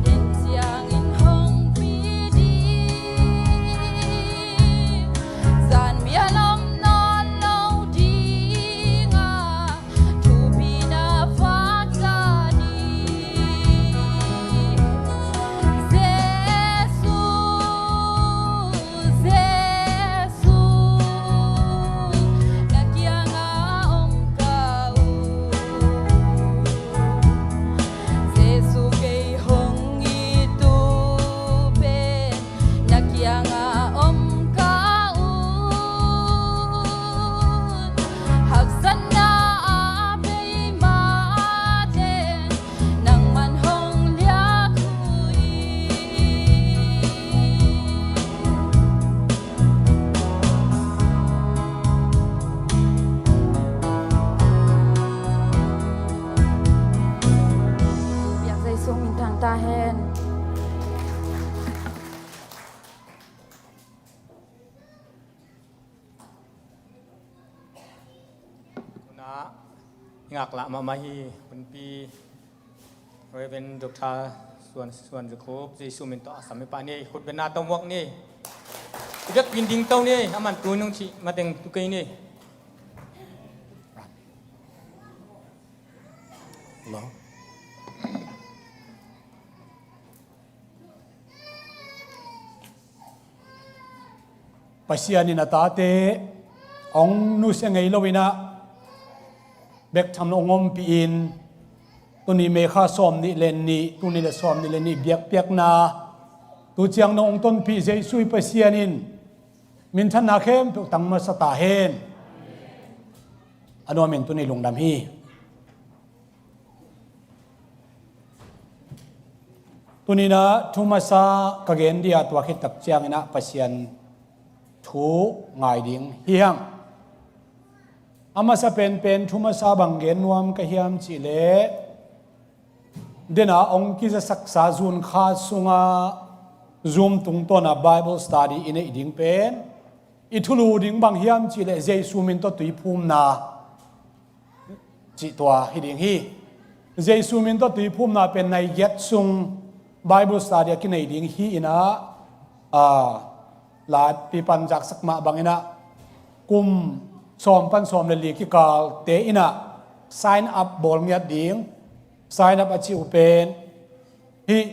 den ciangin hong pi ding. Zan bia lom nawn lo ding a thupi na vak ta ni. Jesu, Jesu, na kiangah om ka ut. Jesu, kei hong it uh pen na kiangah om ka ut. Haksatna a bei mah teng nangman hong liak uh hi. Biak Jesu min thang ta hen. Tuna i ngaklah mahmah hi, hunpi Reverend Doctor Suan, Suan Za Khup, Jesu min tawh a sam i pah ni, khutbetna tawh muak ni. I biakpiin ding to ni, a man tu nung cih mateng tu kei ni. Hello. Pasian in a tate hong nusia ngei lo in ah, bek tham lo hong ompih in, tuni May kha sawm nih le nih, tuni le sawm nih le nih biakpiakna tu ciang nong hong tonpih Jesu i Pasian in minthanna khempeuh tang masa ta hen. A nuam in tuni lungdam hi. Tuni in ah thu masa ka gen dia, tua khit tak ciangin ah Pasian thu ngai ding hi hang. A masa penpen thu masa bang gen nuam ka hiam cih leh, den a hong kizasaksa June kha sunga Zoom tungtawn a Bible study i neih ding pen i thulu ding bang hiam cih leh Jesu min tawh tuiphumna cih tua hi ding hi. Jesu min tawh tuiphumna pen nai giat sung Bible study a kinei ding hi in ah, a, la pipan zaksak mah bangin ah kum sawm pan sawm le li kikalte in ah sign up bawl ngiat ding. Sign up a cih uh pen hih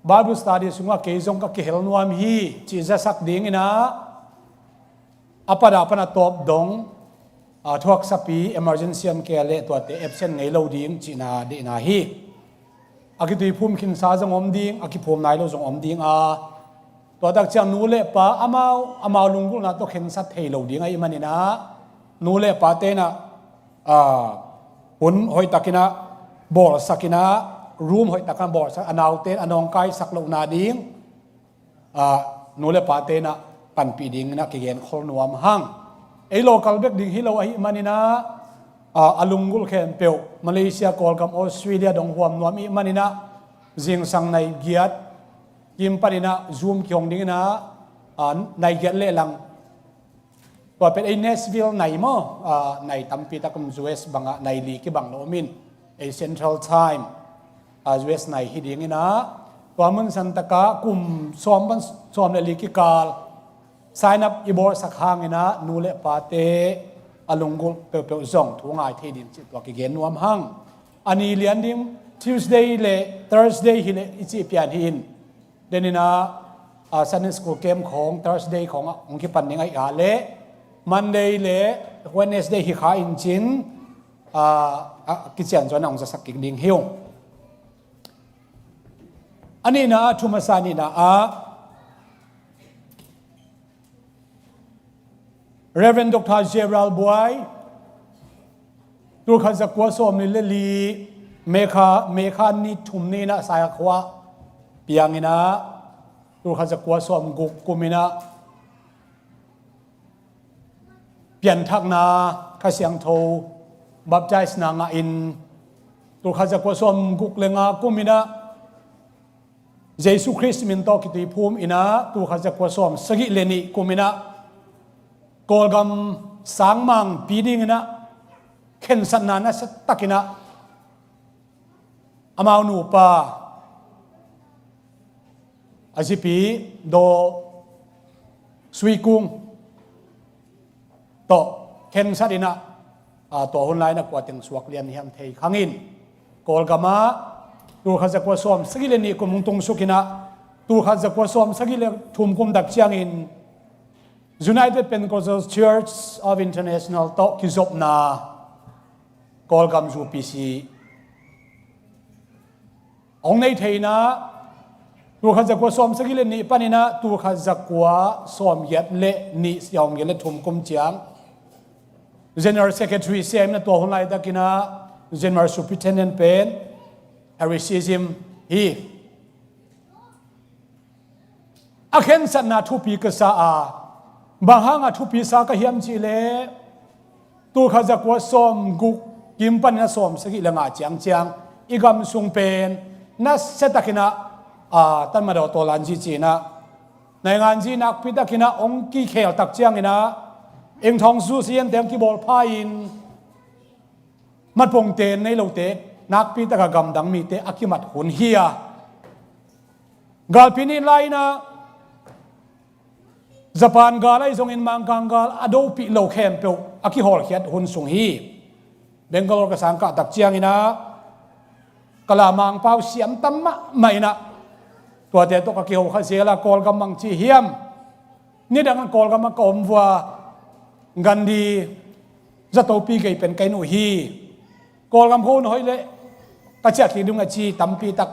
Bible study sungah kei zong ka kihel nuam hi cih zasak ding in ah, a pat a pan a tawp dong, a, thuaksapi, emergency om kei leh tuate absent ngei lo ding cihna deihna hi. A kituiphum khinsa zong om ding, a kiphum nai lo zong om ding a, tua tak ciang nu le pa amau, amau lunggulhna tawh khensat thei lo ding ahih manin ah, nu le pate in ah, a, hun hoih takin ah bawlsak in ah, room hoih takin ah bawlsak, a naute in a nawngkaisak lohna ding, a, nu le pate in ah panpih dingin ah kigen khol nuam hang. Ei local bek ding hi lo ahih manin ah, a, a lunggulh khempeuh, Malaysia, Kawlgam, Australia dong huam nuam ahih manin ah, zingsang nai giat kim panin ah Zoom kihong dingin ah, a, nai giat leh lang. Tua pen ei Nashville nai maw, a, nai tampi tak om, U S bangah nai li kibang lo om in, ei Central Time, a, U S nai hi dingin ah, tua mun san takah kum sawm pan sawm le li kikal sign up i bawlsak hangin ah, nu le pate a lunggulh peuhpeuh zong thu ngai thei ding cih tua kigen nuam hang. A ni lian ding Tuesday le Thursday hi leh i cih pian hi in, den in ah, a, Sunday school camp khawng Thursday khawngah hong kipan ding ahih leh, Monday le Wednesday hi kha in cin, a, a, kician zuan ah hong zasak kik ding hi ung. A nihna ah, thu masa nihna ah, Reverend Doctor Gerald Buai, tulkhat zakua sawm li le li, May kha, May kha ni thum ni in ah Saikha khua piang in ah, tulkhat zakua sawm guk kum in ah pianthakna Kha Siangtho baptisena ngah in, tulkhat zakua sawmguk le nga kum inah Jesu Khrist min tawh kituiphum inah tulkhat zakua sawmsagih le nih kum inah Kawlgam sangmang pi dinginah khensatna nasiatakinah amau nupa a zipi Daw Sui Kung tawh khensat inah, a, tua hun lai-in a kua teng suak lian hiam thei khangin Kawlgamah tulkhat zakua sawmsagih le nih kum hong tungsuk inah tulkhat zakua sawmsagih le thum kum tak ciangin United Pentecostal Church of International tawh kizopna Kawlgam U P C hong nei thei inah tulkhat zakua sawmsagih le nih paninah tulkhat zakua sawmgiat le nih, sawmgiat le thum kum ciang General Secretary sem inah tua hun laitakinah General Superintendent pen Harry Sizim hi. A khensatna thupi ka sa a, bang hanga thupi sa ka hiam cihleh tulkhat zakua sawmguk kim panin a sawmsagih le nga ciangciang i gam sung pen nasiatakinah, a, Tatmadaw tawlan zi cinah naingan zi nakpitakinah hong kikhel tak cianginah Eng Thawng Zu Sian teng kibawl pha-in matpongte nei lote nakpitaka gamdang mite a kimat hun hi a, galpi nih lai-inah Japan gal ahi zongin Mangkang gal a dopih lo khempeuh a kihawlkhiat hun sung hi. Bangalore ka sangkah tak cianginah ka la Mangpau siam tam mahmah inah tuate tawh ka kiho kha zel a, Kawlgam bang ci hiam? Nidang Kawlgam ah ka om vua, Gandhi zatopi gei pen ka hi uh hi. Kawlgam khuahun hoih leh ka ciah kik ding a ci tampi tak,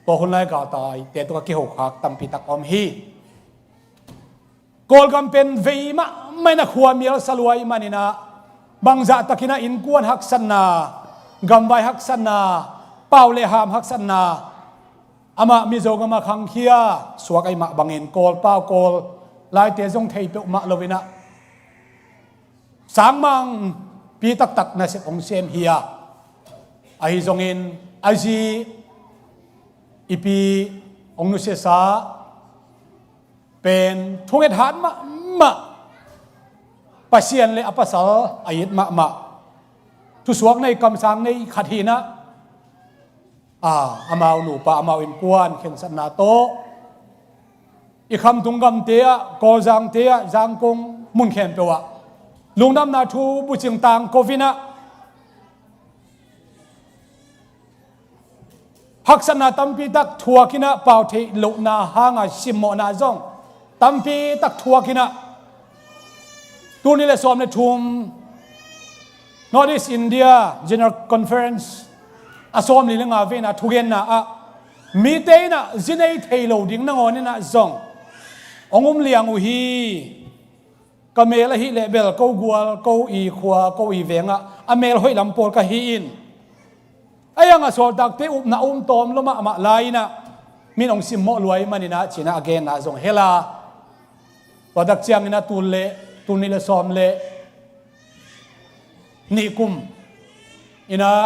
tua hun lai galtaite tawh ka kiho khak tampi tak om hi. Kawlgam pen vei mahmah inah khua mial sa lua ahih maninah bangzah takinah innkuan haksatna, gamvai haksatna, pau le ham haksatna, amah Mizo gamah khangkhia suak ahih mah bangin Kawl pau Kawl laite zong thei peuhmah loinah sangmang pi taktak nasep hong sem hi a, ahi zongin a zi i pi hong nusiasa pen thunget hat mahmah, Pasian le a pasal a it mahmah, thusuak nei kamsang nei khat hinah, a, amau nupa amau innkuan khensatna tawh i khamtung gamte ah, Kawlzangte ah, Zangkong mun khempeuh ah lungdamna thu bucing tangko inah haksatna tampi tak thuak inah pau theih lohna hanga simmawhna zong tampi tak thuak inah tul nih le sawm le thum North East India General Conference a sawmli le nga veina thugenna ah mite inah zi nei thei lo ding nangawn inah zong hong um liang uh hi. Ka mel ahih leh bel ko gual, ko i khua, ko i vengah a mel hoih lam pawl ka hi in, a iang a sawltakte upna um tawm lo mahmah lai-inah min hong simmawh luai maninah cinah a genna zong hel a, tua tak cianginah tul le, tul nih le sawm le nih kum inah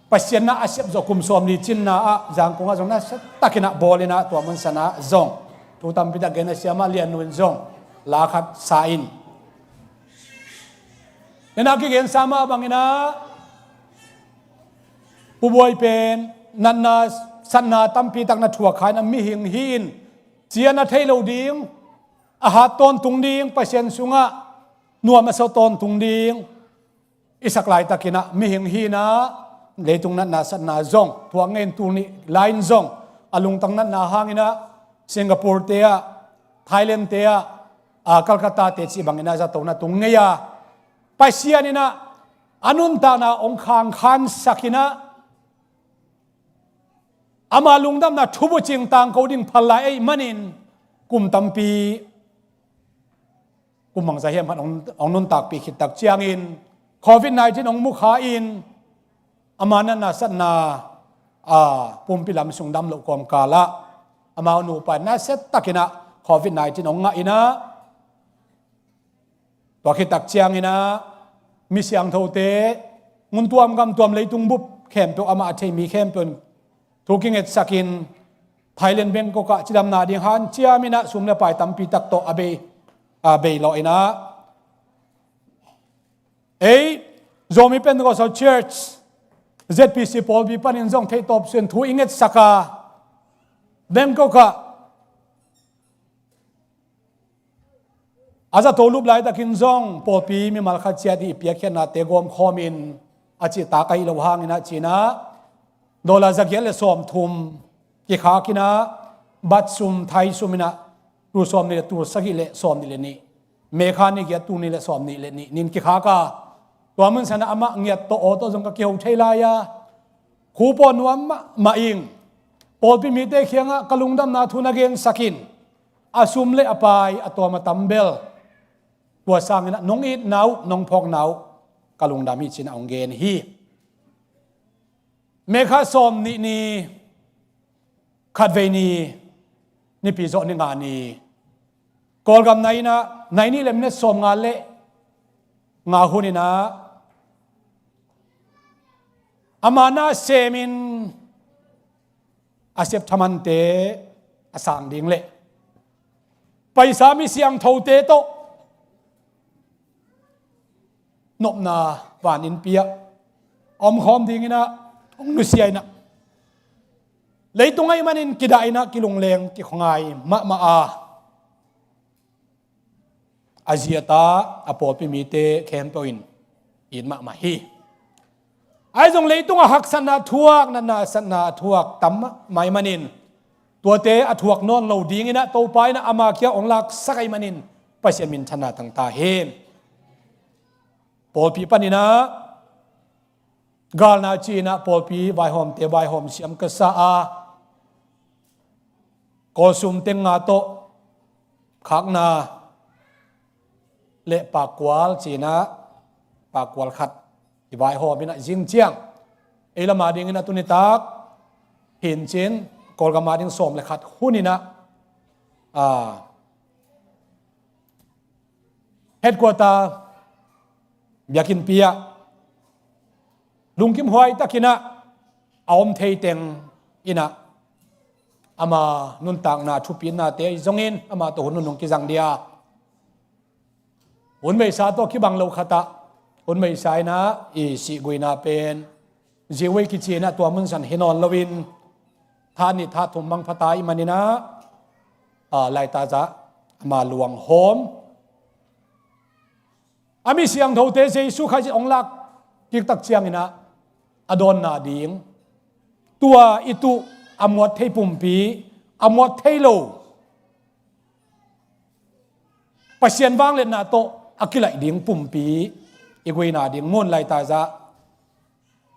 Pasian na a siap zawh kum sawmli cinna ah Zangkong ah zong nasiatakinah bawl inah tua mun sanah zong thu tampi tak gen a, Siamah Lian Nu in zong la khat sa in, inah kigensa mah banginah Pu Buai pen natna satna tampi tak na thuak kha inah mihing hi in, cian a thei lo ding, a hat tawntung ding, Pasian sungah nuam a sa tawntung ding i sak laitakinah mihing hinah leitung natna satna zong thuak ngei in, tul nih lai-in zong a lungtang natna hanginah Singapore te ah, Thailand te ah, a, Calcutta te cih banginah zato na tung ngei a, Pasian inah a nuntakna hong khangkhansak inah ama lungdamna thubucing tangko ding phal lai ahih manin kum tampi, kum bangzah hiam khat hong, hong nuntakpih khit tak ciangin Covid nineteen hong mukha in ama natna satna, a, pumpi lam sung dam loh kawmkalah amau nupa nasiatakinah Covid nineteen hong ngah inah tua khit tak cianginah mi siangthote, mun tuam gam tuam leitung bup khempeuh amah a thei mi khempeuh in thu kingetsakin Thailand Bangkok ah cidamna ding hanciam in ah sum le pai tampi tak tawh a bei, a bei lawh in ah, ei Zomi Pentecostal Church Z P C pawlpi panin zong theih tawp suin thu i ngetsak a, Bangkok ah a zato lup laitakin zong pawlpi mimal khat ciat i piakkhiatnate gawmkhawm in a cih tak ahi lo hangin ah ci-in ah dollar zagiat le sawmthum kikhak in ah, baht sum, Thai sum in ah tul sawmnih le tul sagih le sawmnih le nih, May kha ni giat tul nih le sawmnih le nih nin kikhak a, tua mun san ah amah ngiat tawh aw tawh zong ka kiho thei lai a, khuapaw nuam mahmah ing. Pawlpi mite kiangah ka lungdamna thu na gensak in, a sum le a pai a tuam a tam bel, tua sangin ah nong itna uh, nong phawkna uh ka lungdam hi ci-in ah hong gen hi. May kha sawmnih ni, khatvei ni, Nipi zawh ni nga ni, Kawlgam nai in ah nai nih le minute sawmnga le nga hun in ah ama na semin a sep thamante a sang ding le paisa mi siangthote tawh nopna van innpi ah a omkhawm ding in ah hong nusia in ah, leitung ahih manin kidah in ah kilungleng kikhuangai mahmah a, a ziat ah a pawlpi mite khempeuh in it mahmah hi. Ahi zong leitung ah haksatna thuak, natna satna thuak tam mahmah ahih manin, tuate a thuak nawn lo ding in ah Topa in ah ama kiang hong laksak ahih manin Pasian minthanna tang ta hen. Pawlpi panin ah galna ci-in ah pawlpi vaihawmte vaihawm siam ka sa a, Kawlsum teng nga tawh khakna le pakkual ci-in ah pakkual khat i vaihawm in ah zing ciang ei lam a ding in ah tuni tak hin cin Kawlgam a ding sawm le khat hun in ah, a, headquarter biakinnpi ah lungkim huai takin ah a om thei teng in ah ama nuntakna thupitnate zongin ama tawh hun nunung kizang dia, hun meisa tawh kibang lo khat ah hun meisa in ah i sihguihna pen Ziwei kici in ah tua mun san hi nawn loin tha nih tha thum mang pha ta ahih manin ah, a, laitaza ama luanghawm, a mi siangthote Jesu Khazih hong lak kik tak ciangin ah a dawnna ding, tua i tuh a muat thei pumpi, a muat thei lo Pasian vangliatna tawh a kilaih ding pumpi i guihna ding mun laitaza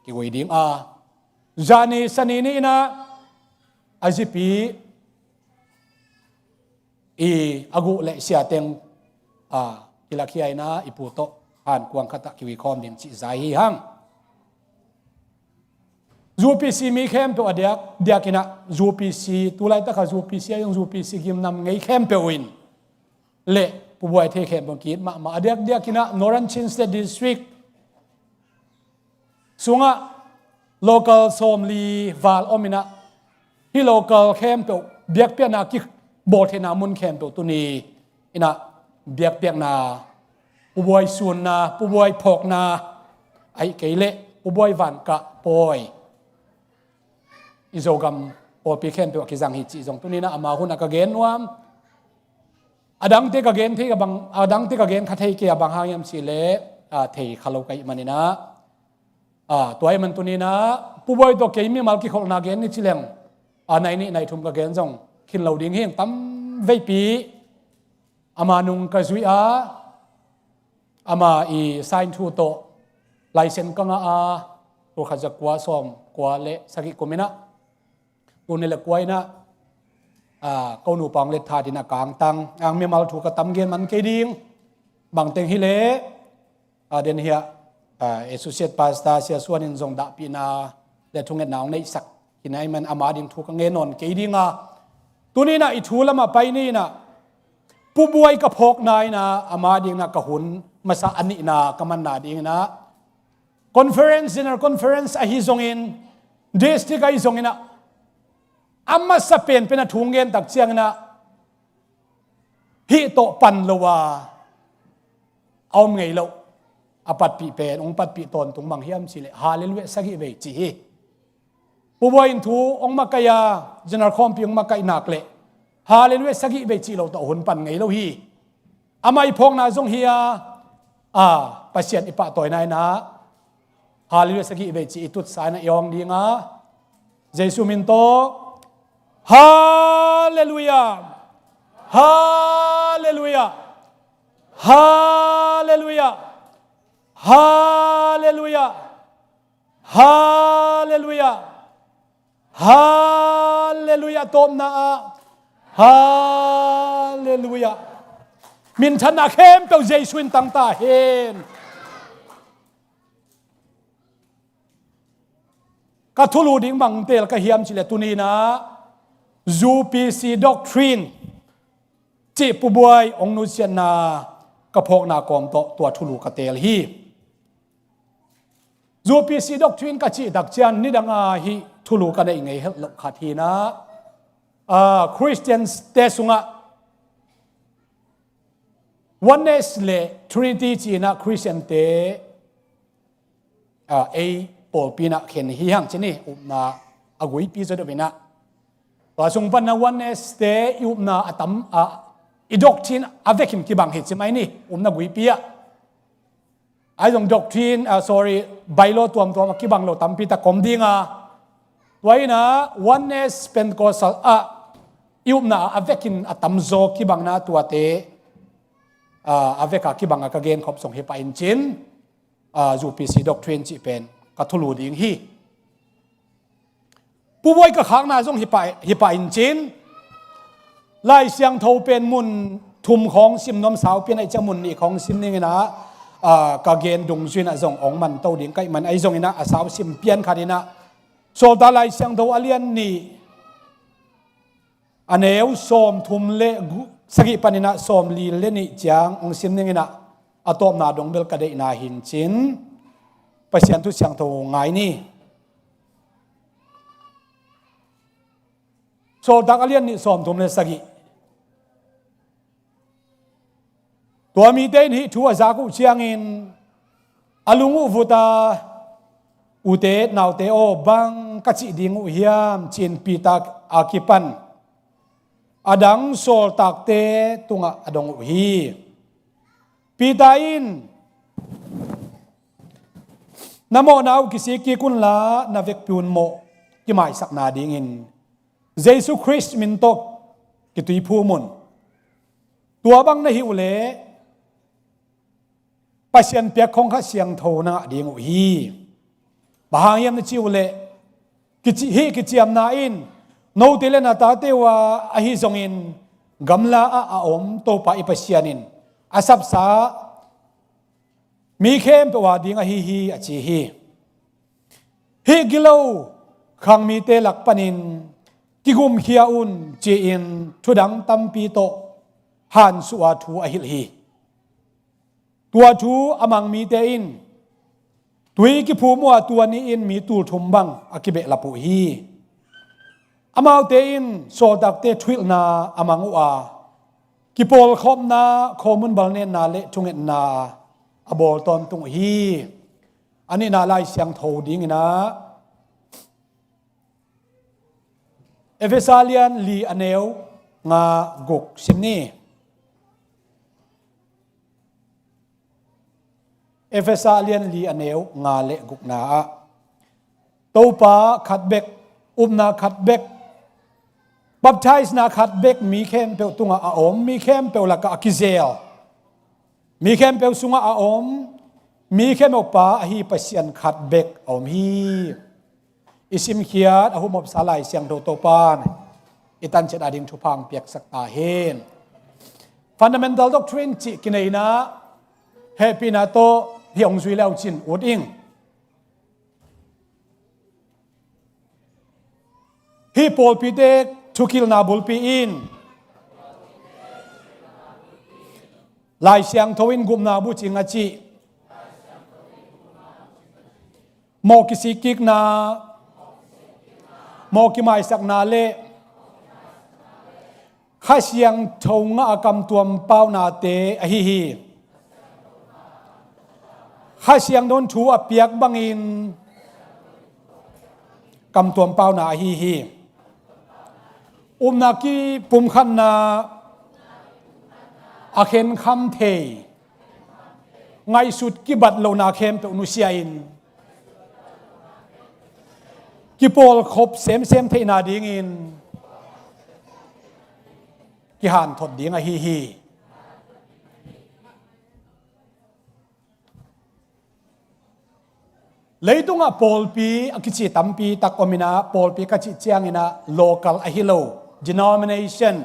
kigui ding a, zani sani ni in ah a zipi i a guh le siateng, a, kilakhia in ah i pu tawh hankuang khat ah kiui khawm ding cih zai hi hang. U P C mi khempeuh a diak, diak in ah U P C, tu laitak a U P C a zong U P C gimnam ngei khempeuh in le pubuai thei khempeuh ki-it mahmah a diakdiak in ah Northern Chin State District sungah local sawmli val om in ah hih local khempeuh biakpiakna kibawl theihna mun khempeuh tuni in ah biakpiakna, pubuai sunna, pubuai phawkna, ahih kei leh pubuai vankah pawi i Zogam pawlpi khempeuh a kizang hi cih zong tuni in ah ama hun ah ka gen nuam. A dangte ka gen thei ka bang, a dangte ka gen kha thei kei a, bang hang hiam cih leh, a, thei kha lo ka hih manin ah, a, tua ahih man tuni in ah pubuai tawh kei mimal kikholhna gen ni ci leng, a, nai nih nai thum ka gen zong khin lo ding hi ing. Tam veipi ama nung ka zuih a, ama i sign thu tawh license ka ngah a, tul khat za kua sawm kua le sagih kum in ah, tul nih le kua in ah, a, ko nupa hong let that in ah ka angtang ang, mimal thu ka tam gen man kei ding. Bangteng hi leh, a, den hiah, a, Associate Pastor Sia Suan in zong dahpihna le thungetna hong neihsak hi na ahih man ama ding thu ka ngen nawn kei ding a, tuni in ah i thu lamah pai ni in ah, pubuai ka phawkna in ah ama ding in ah ka hun masa a nihna ka manna dinginah conference, general conference ahi zongin, district ahi zonginah a masa penpen a thu hong gen tak cianginah hih tawh pan lo a a om ngei loh a patpih pen hong patpih tawntung bang hiam cihleh Halleluiah sagih vei cih hi. Pu Buai in thu hong makaih a, general khawmpi hong makaih nak leh Halleluiah sagih vei cih lo tawh hun pan ngei lo hi. Amah i phawkna zong hi a, a, Pasian i pahtawina inah Halleluiah sagih vei cih i tutsa inah i awng dinga, Jesu min tawh, Halleluiah! Halleluiah! Halleluiah! Halleluiah! Halleluiah! Halleluiah! Tawpna ah Halleluiah! Minthanna khempeuh Jesu in tangta hen. Ka thulu ding bang teel ka hiam cihleh tuninah U P C doctrine cih Pu Buai hong nusiatna ka phawkna kawm tawh tua thulu ka teel hi. U P C doctrine ka cih tak cian nidanga hih thulu ka neih ngei het loh khat hinah, a, Christian te sungah Oneness le Trinity cinah Christian te, a, ei pawlpi inah khen hi hang cin hi, upna a guipi zaw deuh inah. Tua sung panna Oneness te i upna a tam, a, i doctrine a vekin kibang hi ci mai ni, upna guipi ah. Ai zong doctrine, a, sorry, bylaw tuamtuam a kibang lo tampi tak om dinga. Tua inah Oneness Pentecostal ah i upna a vekin a tamzaw kibangna tuate, a, a veka kibanga ka genkhop zong hi pah in cin, a, U P C doctrine cih pen ka thulu ding hi. Pu Buai ka khakna zong hi pah, hi pah in cin, Lai Siangtho pen mun thum khawng sim nuam, sau pian ahi ciang mun nih khawng sim dinginah, a, ka gen dungzui inah zong hong manto ding ka hih man ahi zonginah a sau sim pian khat inah Sawltak Lai Siangtho a lian nih a neu sawmthum le gu-, sagih paninah sawmli le nih ciang hong sim dinginah a tawpna dong bel ka deihna hin cin Pasian thu siangtho ngai ni. Sawltak a lian nih sawmthum le sagih. Tua mite in hih thu a zak uh ciangin a lung uh vut a, "Ute naute aw, bang ka cih ding uh hiam?" ci-in Peter a kipan a dang sawltakte tungah a dong uh hi. Peter in, "Na mawhna uh kisik kik unla, na vekpi un mawh kimaisakna dingin Jesu Khrist min tawh kituiphum un. Tua bang na hih uhleh Pasian piak khong kha siangtho na ngah ding uh hi. Bang hang hiam na cih uhleh, kici-, hih kiciamna in note le na tate uh a ahi zongin gamla ah a om Topa i Pasian in a sapsa mi khempeuh a ding ahi hi," a ci hi. Hih gilo khang mite lak panin, "Kigumkhia un," ci-in thudang tampi tawh hansuh a thu a hilh hi. Tua thu a mang mite in tui kiphum uh a, tua ni-in mi tulthum bang a kibehlap uh hi. Amaute in sawltakte thuhilhna a mang uh a, kipawlkhopna, khomun balnenna le thungetna a bawl tawntung uh hi. A nihna Lai Siangtho dinginah Efesa lian li a neu nga guk sim ni. Efesa lian li a neu nga le gukna ah, Topa khat bek, upna khat bek, baptisena khat bek mi khempeuh tungah a om, mi khempeuh lakah a kizel, mi khempeuh sungah a om, mi khempeuh Pa ahi Pasian khat bek a om hi. I simkhiat a humopsa Lai Siangtho Topa in i tanciat a ding thupha hong piaksak ta hen. Fundamental doctrine cih kineihna hehpihna tawh hih hong zui le uh cin ut ing. Hih pawlpite thukilna bulpi in Lai Siangtho in gupna bucing a cih, mawh kisikkikna, mawh kimaisakna le Kha Siangtho ngah a kamtuam paunate ahi hi. Kha Siangtho in thu a piak bangin kamtuam pauna ahi hi. Upna kipumkhatna, a khenkham thei, ngaihsut kibat lohna khempeuh nusia in kipawlkhop semsem theihna dingin kihanthot ding ahi hi. Leitungah pawlpi a kici tampi tak om inah, pawlpi ka cih cianginah local ahi lo, denomination,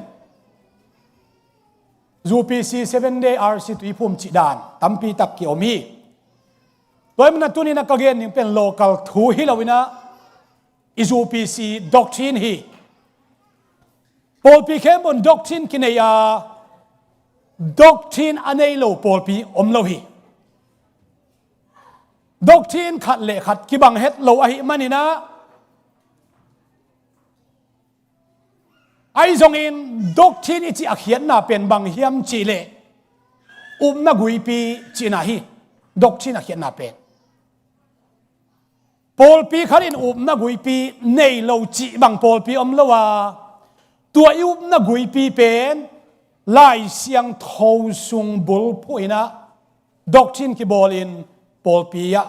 U P C, Seven Day, R C, Tuiphum cih dan tampi tak kiom hi. Tua hi manah tuninah ka gen ding pen local thu hi lo inah, i U P C doctrine hi. Pawlpi khempeuh in doctrine kinei a, doctrine a nei lo pawlpi om lo hi. Doctrine khat le khat kibang het lo ahih maninah, ahi zongin doctrine i cih a khiatna pen bang hiam cihleh, upna guipi cihna hi. Doctrine a khiatna pen, pawlpi khat in upna guipi nei lo cih bang pawlpi om lo a, tua i upna guipi pen Lai Siangtho sung bulphuh inah doctrine kibawlin pawlpi ah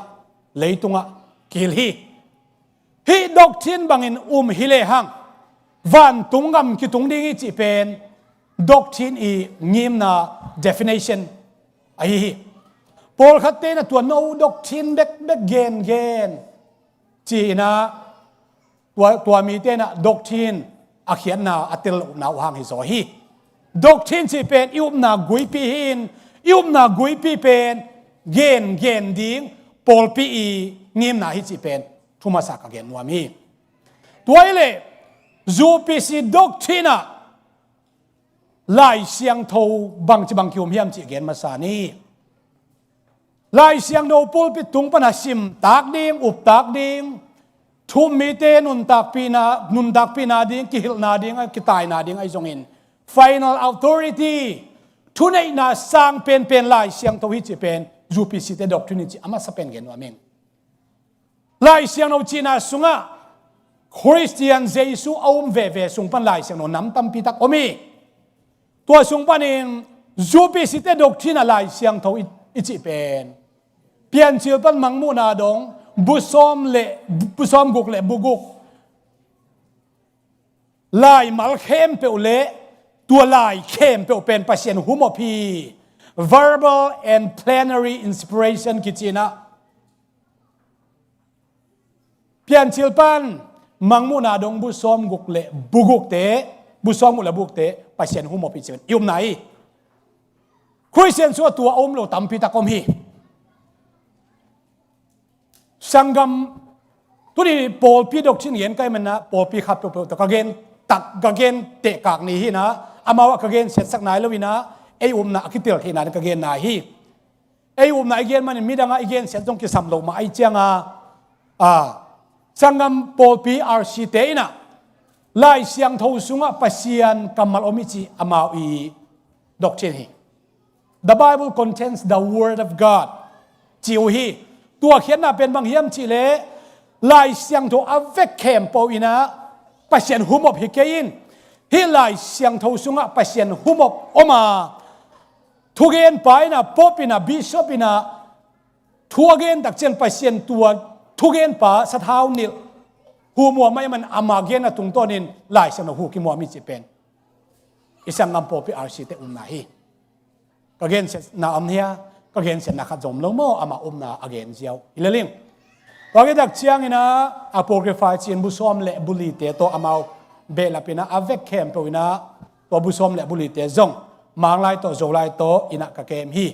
leitungah kihilh hi. Hih doctrine bangin um hi lehang vantung gam kitung ding hi cih pen doctrine i ngimna, definition ahi hi. Pawlkhatte inah tua no doctrine bekbek gengen ci inah, tua, tua mite inah doctrine a khiatna a tel lohna uh hang hi zaw hi. Doctrine cih pen i upna guipi hi-in, i upna guipi pen gengen ding pawlpi i ngimna hi cih pen thu masa ka gen nuam hi. Tua hi leh U P C doctrine ah Lai Siangtho bangci bang kium hiam cih gen masa ni. Lai Siangtho pulpit tung pana simtak ding, uptak ding, thu-um mite nuntakpihna, nuntakpihna ding, kihilhna ding, kitaina ding ahi zongin final authority, thuneihna sang penpen Lai Siangtho hi cih pen U P C te doctrine hi cih a masa pen gen nuam ing. Lai Siangtho cihna sungah Khristian Jesu a um veve sung pan Lai Siangtho nam tampi tak om hi. Tua sung panin U P C te doctrine ah Lai Siangtho i, i cih pen Piancil pan Mangmuhna dong bu sawm le, bu sawm guk le bu guk, laimal khempeuh le tua lai khempeuh pen Pasian humop hi. Verbal and plenary inspiration kici inah, Piancil pan Mangmuhna dong bu sawm guk le bu gukte, bu sawm guk le bu gukte Pasian humop hi cih pen i upna hi. Khristian sungah tua a um lo tampi tak om hi. Sanggam, tuni pawlpi doctrine gen ka hih manah pawlpi khat peuhpeuh tawh ka gen tak, ka gen tehkak ni hi inah, amau ah ka gensiatsak nai lo inah, ei upna a kitel theihna ding ka gen nai hi. Ei upna i gen manin midang ah i gensiat zong kisam lo mah ahih cianga, a, sanggam pawlpi R C te inah Lai Siangtho sungah Pasian kammal om hi cih amau i doctrine hi. The Bible contains the word of God, ci uh hi. Tua khiatna pen bang hiam cihleh, Lai Siangtho a vek khempeuh inah Pasian humop hi kei in, hih Lai Siangtho sungah Pasian humop om a, thugenpa inah, pope inah, bishop inah thu a gen tak ciang Pasian tua thugenpa sathau nilh hu muam ahih man ama genna tungtawnin Lai Siangtho hu kimuam hi cih pen i sanggam pawlpi R C te upna hi. Ka gensiatna om hia? Ka gensiatna khat zong om lo maw, ama upna a gen ziau hi lel ing. Tua khit tak ciangin ah Apocrypha ci-in bu sawm le bu lite tawh amau behlap inah a vek khempeuh inah tua bu sawm le bu lite zong Manglai tawh Zolai tawh inah ka kem hi.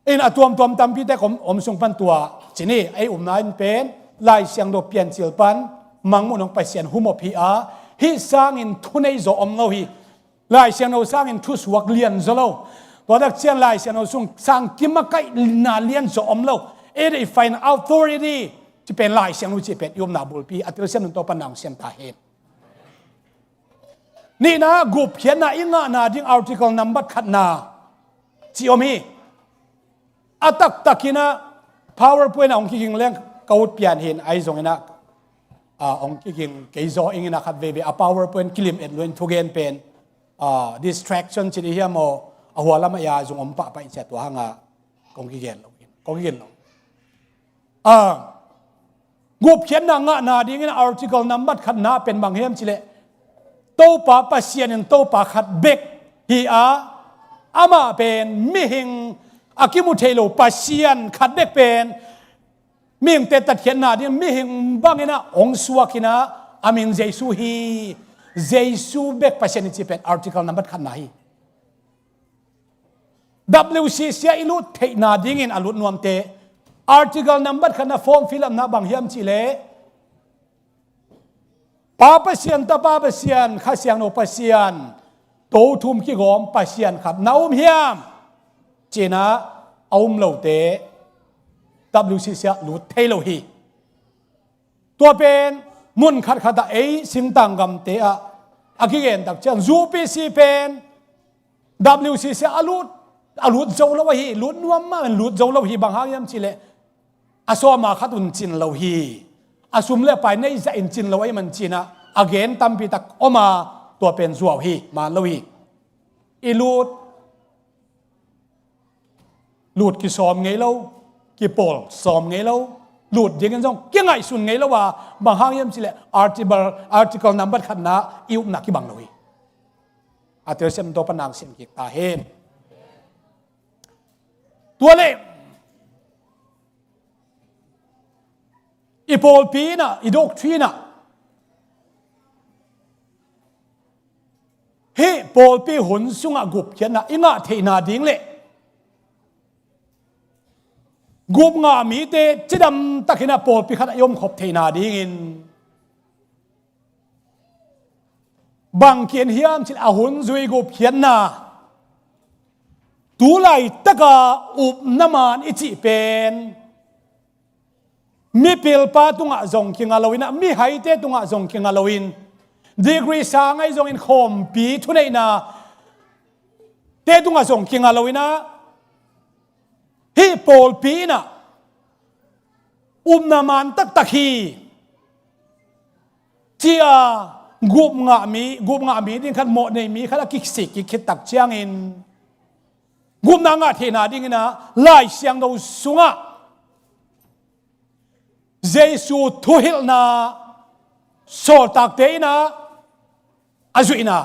In a tuamtuam tampi tek om, om sung pan tua ci ni, ei upna in pen Lai Siangtho Piancil pan Mangmuhna dong Pasian humop hi a, hih sangin thunei zaw om lo hi. Lai Siangtho sangin thusuak lian zaw lo. Tua tak ciang Lai Siangtho sung sang kimakaihna lian zaw om lo. It is final authority. Ci pen Lai Siangtho ci pen i omna bulpi a telsiam nung Topa nang siam ta hen. Nihna, gupkhiatna i ngahna ding article nambat khatna ci om hi. A taktakin ah PowerPoint ah hong kiging leng ka ut pian hin ahi zongin ah, ah, hong kiging kei zaw ingin ah khat veve a PowerPoint kilim et luin thugen pen, ah, distraction ci dih hiam aw, a hua lamah ia zong om pahpah in sia tua hangah kong kigen lo, kong kigen lo. Ah, gupkhiatna ngahna dingin article nambat khatna pen bang hiam cileh Topa Pasian in Topa khat bek hi a, amah pen mihing a kimu thei lo Pasian khat bek pen mihingte tatkhiatna ding mihing bangin ah hong suak in ah a min Jesu hi. Jesu bek Pasian hi ci pen article nambat khatna hi. W C C ah i lut theihna dingin a lut nuamte article nambat khatna form fill upna bang hiam cihleh Pa Pasian, Tapa Pasian, Kha Siangtho Pasian, To thum kigawm Pasian khat na um hiam? Ci-in ah a um lote W C C ah lut thei lo hi. Tua pen mun khatkhat ah ei singtang gamte ah a kigen tak ciang U P C pen W C C ah a lut, a lut zo lo ahi, lut nuam mah in lut zo lo hi. Bang hang hiam cihleh a sawma khat un cin lo hi. A sum le pai nei zah in cin lo ahi man ci-in ah a gen tampi tak om a, tua pen zuau hi, man lo hi. I lut, lut kisawm ngei lo, kipawl sawm ngei lo, lut dingin zong kingaihsun ngei lo a, bang hang hiam cihleh article, article nambat khatna i upna kibang lo hi. A telsiam Topa nang siam kik ta hen. Tua leh i pawlpi in ah, i doctrine in ah, hih pawlpi hun sungah gupkhiatna i ngah theihna ding leh gup ngah mite cidam takin ah pawlpi khat ah i omkhop theihna dingin bang kigen hiam cihleh a hun zui gupkhiatna tu laitaka upna man i cih pen mipilpa tungah zong kinga loin ah, mihaite tungah zong kinga loin, degree sang ahi zongin khawmpi thuneihna te tungah zong kinga loin ah, hih pawlpi in ah upna man taktak hi ci-a gup ngah mi, gup ngah mi ding khat, mawh nei mi khat a kisik kik khit tak ciangin gupna ngah theihna dingin ah Lai Siangtho sungah Jesu thuhilhna sawltakte in ah a zuihna,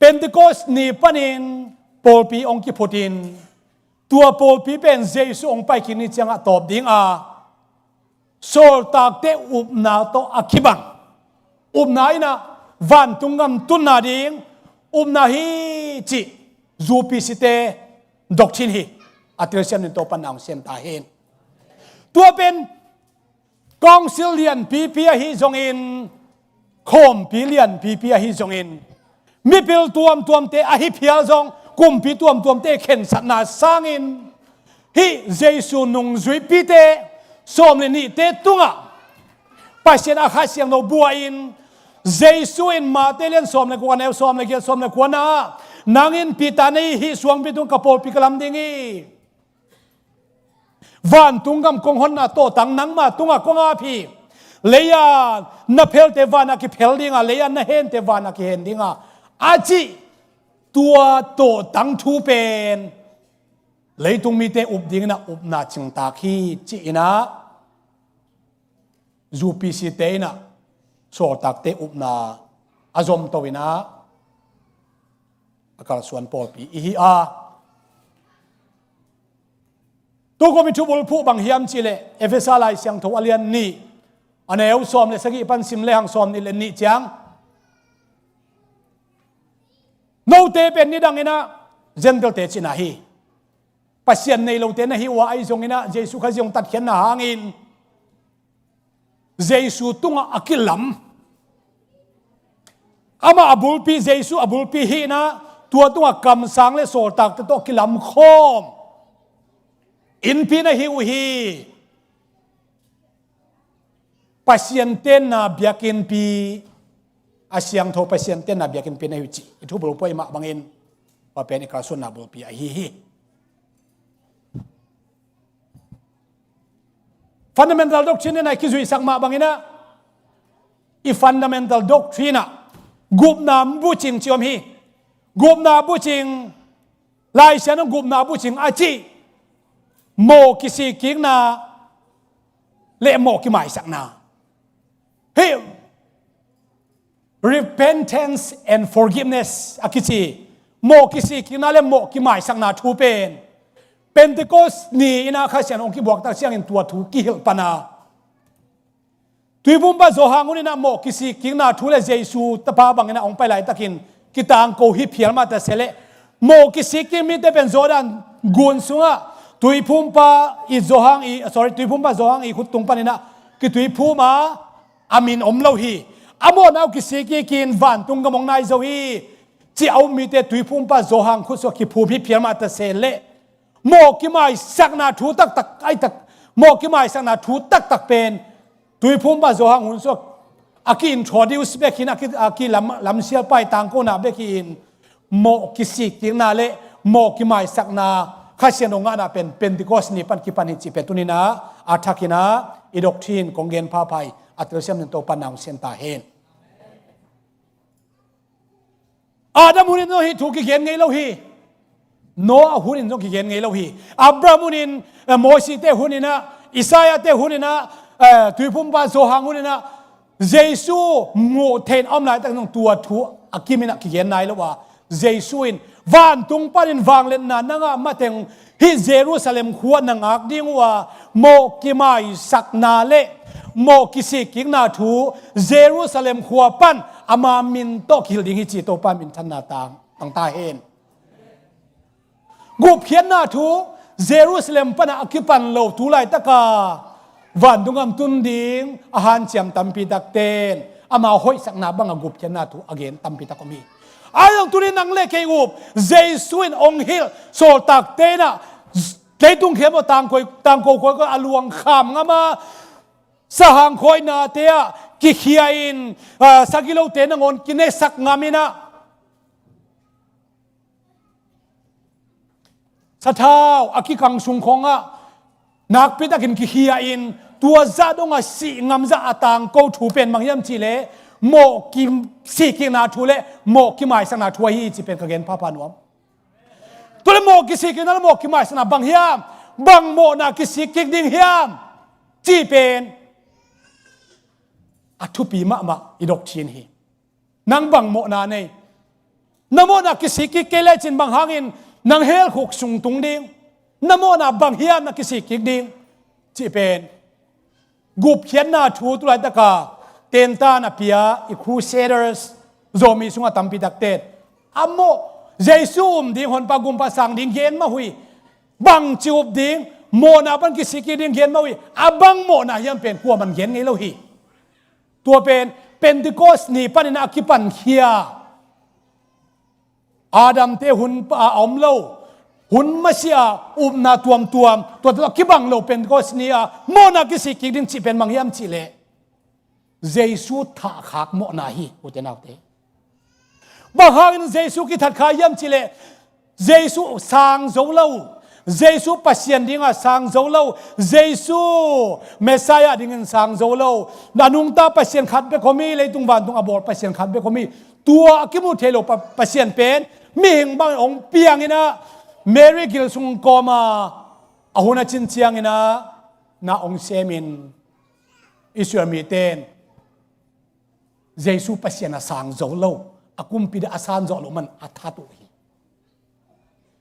Pentecost ni panin pawlpi hong kiphutin, tua pawlpi pen Jesu hong paikik ni ciangah tawp ding a, sawltakte upna tawh a kibang upna in ah vantung gam tunna ding upna hi cih U P C te doctrine hi. A telsiam ning Topa nang siam ta hen. Tua pen council lianpipi ahi zongin, khawmpi lianpipi ahi zongin, mipil tuamtuamte ahi phial zong kumpi tuamtuamte khensatna sangin hih Jesu nungzuipite sawm le nihte tungah Pasian a Kha Siangtho bua-in, Jesu in Mate lian sawm le kua, neu sawm le giat, sawm le kuana ah, nang in Peter na hi hi, suangpi tung ka pawlpi ka lam ding hi. Vantung gam kong honna tawhtang nangma tungah kong ap hi. Lei-a na phelte vanah kiphel ding a, lei-a na hente vanah kihen ding a, a cih tua tawhtang thu pen leitung mite up dingin ah upna cingtak hi ci-in ah U P C te in ah sawltakte upna a zomto in ah a kalsuan pawlpi ihi a. Tukum i thubulphuh bang hiam cihleh Efesa Lai Siangtho a lian nih, a neu sawm le sagih pan sim lehang sawm nih le nih ciang, note pen nidangin ah Gentile-te cihna hi. Pasian nei lote na hi uh a, ahi zongin ah Jesu Khazih hong tatkhiatna hangin Jesu tungah a kilam, amah a bulpi, Jesu a bulpi hihna, tua tungah kamsang le sawltakte tawh kilamkhawm innpi na hi uh hi. Pasian tenna biakinnpi, a siangtho Pasian tenna biakinnpi na hi uh ci. I thubulphuh i mah bangin tua pen i kalsuanna bulpi ahi hi. Fundamental doctrine in a i kizuihsak mah bangin ah, i fundamental doctrine ah gupna bucing ci om hi. Gupna bucing, Lai Siangtho gupna bucing a cih mawh kisikkikna le mawh kimaisakna hi. Repentance and forgiveness a kici mawh kisikkikna le mawh kimaisakna thu pen Pentecost ni in a Kha Siangtho hong kibuaktak ciangin tua thu kihilh pan a, Tuiphumpa Johan hun in a mawh kisikkikna thu le Jesu tapa bangin a hong pai laitakin kitangko hi phial mah ta se leh, mawh kisikkik mite pen Jordan gun sungah Tuiphumpa i Johan i, sorry, Tuiphumpa Johan i khut tung panin a kituiphum a, a min om lo hi. A mawhna uh kisik kikin vantung gam hong nai zo hi, ci a um mite Tuiphumpa Johan khut sungah kiphum hi phial mah ta se leh, mawh kimaisakna thu taktak, ai tak, mawh kimaisakna thu taktak pen Tuiphumpa Johan hun sungah a ki-introduce bek hi in, a ki, a ki lam, lamsial pai tangkona bek hi in, mawh kisikkikna le mawh kimaisakna Kha Siangtho ngahna pen Pentecost ni pan kipan hi cih pen tuni in a, a thak in a, i doctrine kong gen phapha hi. A telsiam dingin Topa na hong sian ta hen. Adam hun in zong hih thu kigen ngei lo hi. Noah hun in zong kigen ngei lo hi. Abraham hun in, eh, Mosite hun in a, Isaiahte hun in a, eh, Tuiphumpa Johan hun in a, Jesu muh theih in a om laitak zong tua thu a kim in a kigen nai lo a, Jesu in vantung panin vangliatna na ngah mateng hih Jerusalem khua na ngak ding uh a, mawh kimaisakna le mawh kisikkikna thu Jerusalem khua pan ama min tawh kihilh ding hi ci Topa minthanna tang, tang ta hen. Gupkhiatna thu Jerusalem panah a kipan lo tu laitaka vantung gam tun ding a hanciam tampi takten ama hoihsakna bangah gupkhiatna thu a gen tampi tak om hi. Ahi zong tuni nang le kei up Jesu in hong hilh sawltakte in a leitung khempeuh tangkoi, tangko koi koi a luang kham ngam a, sahang khawihnate ah kikhia in, ah, sagilote nangawn kinesak ngam in a, sathau a kikang sung khawngah nakpi takin kikhia in, tua zah dongah sih ngamzah a tangko thu pen bang hiam cihleh, mawh kisikkikna thu le mawh kimaisakna thu ahi ci pen ka gen phapha nuam. Tua le mawh kisikkikna le mawh kimaisakna bang hiam? Bang mawhna kisikkik ding hiam? Cih pen a thupi mahmah i doctrine hi. Nang bang mawhna nei? Na mawhna kisikkik kei lecin bang hangin nang hell khuk sung tung ding? Na mawhna bang hiam na kisikkik ding? Cih pen gupkhiatna thu tu laitaka tentan a pia i Crusaders Zomi sungah tampi takten a mawh, Jesu um ding, honpa gumpa sang ding gen mah uh hi. Bangci up ding, mawhna pan kisikkik ding gen mah uh hi. A bang mawhna hiam pen kuaman gen ngei lo hi. Tua pen Pentecost ni panin a kipankhia, Adamte hun a om lo, hun masiah upna tuamtuam, tua tawh kibang lo Pentecost ni a mawhna kisikkik ding cih pen bang hiam cihleh, Jesu thahkhak mawhna hi, ute naute. Bang hangin Jesu kithat kha hiam cihleh, Jesu sang zo lo, Jesu Pasian dinga sang zo lo, Jesu Messiah dingin sang zo lo. Na nungta Pasian khat bek om hi, leitung vantung a bawl Pasian khat bek om hi. Tua a kimu thei lo pa, Pasian pen mihing bangin hong piang in a, Mary gil sung kawma a hun a cin ciangin a na hong semin Israel miten Jesu Pasian a sang zo lo, a kumpi dah a sang zo lo man a that uh hi.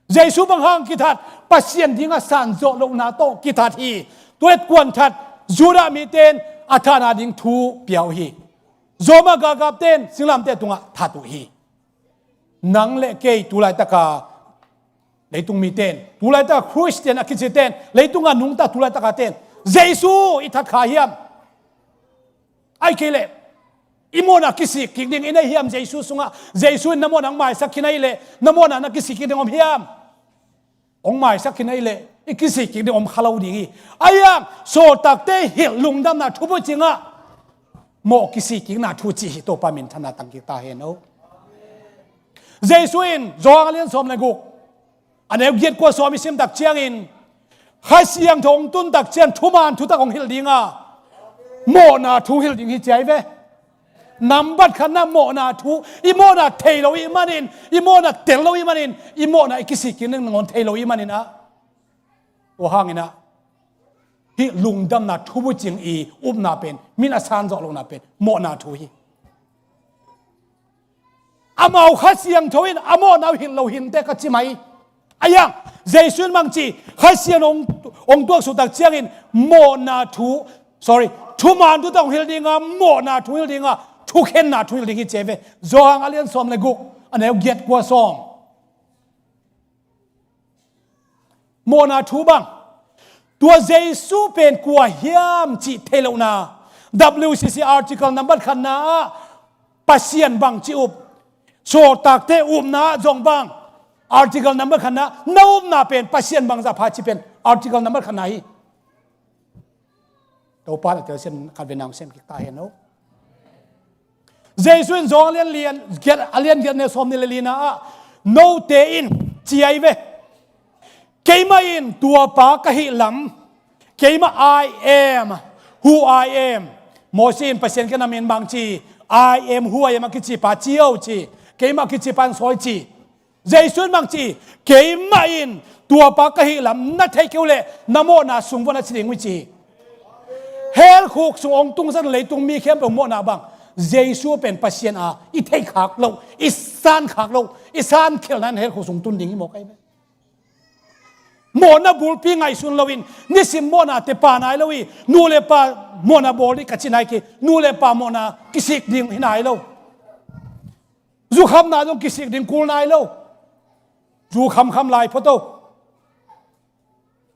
Jesu bang hang kithat? Pasian dinga sang zo lohna tawh kithat hi. Tua et kuan that? Judah miten a thahna ding thu pia uh hi. Roma galkapten singlamteh tungah that uh hi. Nang le kei tu laitaka leitung miten, tu laitaka Khristian a kiciten, leitunga nungta tu laitaka ten, Jesu i that kha hiam? Ahih kei leh I mawhna kisik kik ding i nei hiam Jesu sungah? Jesu in na mawhna hong maisak khin ahih leh na mawhna na kisik kik ding om hiam? Hong maisak khin ahih leh i kisik kik ding om kha lo ding hi. Ahi hang sawltakte hilh lungdamna thu bucingah mawh kisik kikna thu ci hi. Topa minthanna tang kik ta hen aw. Jesu in Johan a lian sawm le guk, a neu giat kua sawm i sim tak ciangin Kha Siangtho hong tun tak ciang thuman thutak hong hilh ding a, mawhna thu hilh ding hi ci ahi ve. Nambat khatna mawhna thu, i mawhna thei lo i hih manin, i mawhna tel lo i hih manin, i mawhna i kisik kik ding nangawn thei lo i hih manin ah. Tua hangin ah hih lungdamna thu bucing i upna pen, min a san zawh lohna pen mawhna thu hi. Amau Kha Siangtho in a mawhna uh hilh lo hi inteh ka ci mai. Ahi hang Jesu in bang ci, Kha Siangtho hong, hong tuaksuk tak ciangin mawhna thu, sorry, thuman thutak hong hilh ding a, mawhna thu hilh ding a, thukhenna thu hilh ding hi ci ahi ve. Johan a lian sawm le guk, a neu giat kua sawm. Mawhna thu bang, tua Jesu pen kua hiam cih theih lohna. W C C article nambat khatna ah Pasian bang ci up, sawltakte upna ah zong bang, article nambat khatna, na upna pen Pasian bangzah pha ci pen article nambat khatna hi. Topa in a telsiam khat ve nang sem kik ta hen aw. Jesu in Johan a lian lian, giat, a lian giat, a neu sawm nih le lina ah, note in ci ahi ve. Keimah in tuapa ka hih lam, keimah I am who I am. Moses in Pasian ka na min bang ci, I am who I am a kicipa ci aw ci. Keimah a kicipa in sawi ci. Jesu in bang ci, keimah in tuapa ka hih lam na theih kei uh leh na mawhna sung vua na ci ding uh hi ci. Hell khuk sung hong tungsak leitung mi khempeuh mawhna bang, Jesu pen Pasian a i theih khak loh, i san khak loh, i san khialhna in hell khuk sung tun ding hi mawk ahi ve. Mawhna bulpi ngaihsun loin nisim mawhna te pha nai lo hi. Nu le pa mawhna bawl ding ka ci nai kei, nu le pa mawhna kisik ding hi nai lo. Zukhamna zong kisik ding kul nai lo. Zu khamkham lai phot o.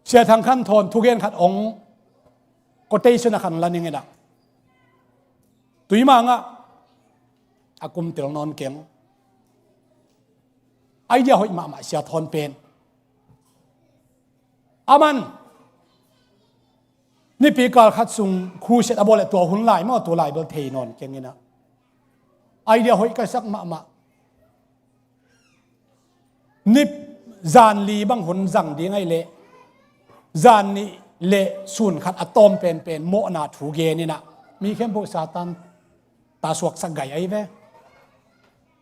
Sia Thang Khan Thawn thugen khat hong quotation a khan la ning in ah, tuimangah a kum tel nawn keng. Idea hoih mahmah Sia Thawn pen. Aman nipi kal khat sung crusade a bawl leh tua hun lai maw, tua lai bel thei nawn keng in ah, idea hoih ka sak mahmah. Ni, zan li bang hun zang ding ahih leh zan nih le sun khat a tawm penpen mawhna thu gen in ah, mi khempeuh Satan ta suaksak gai ahi ve.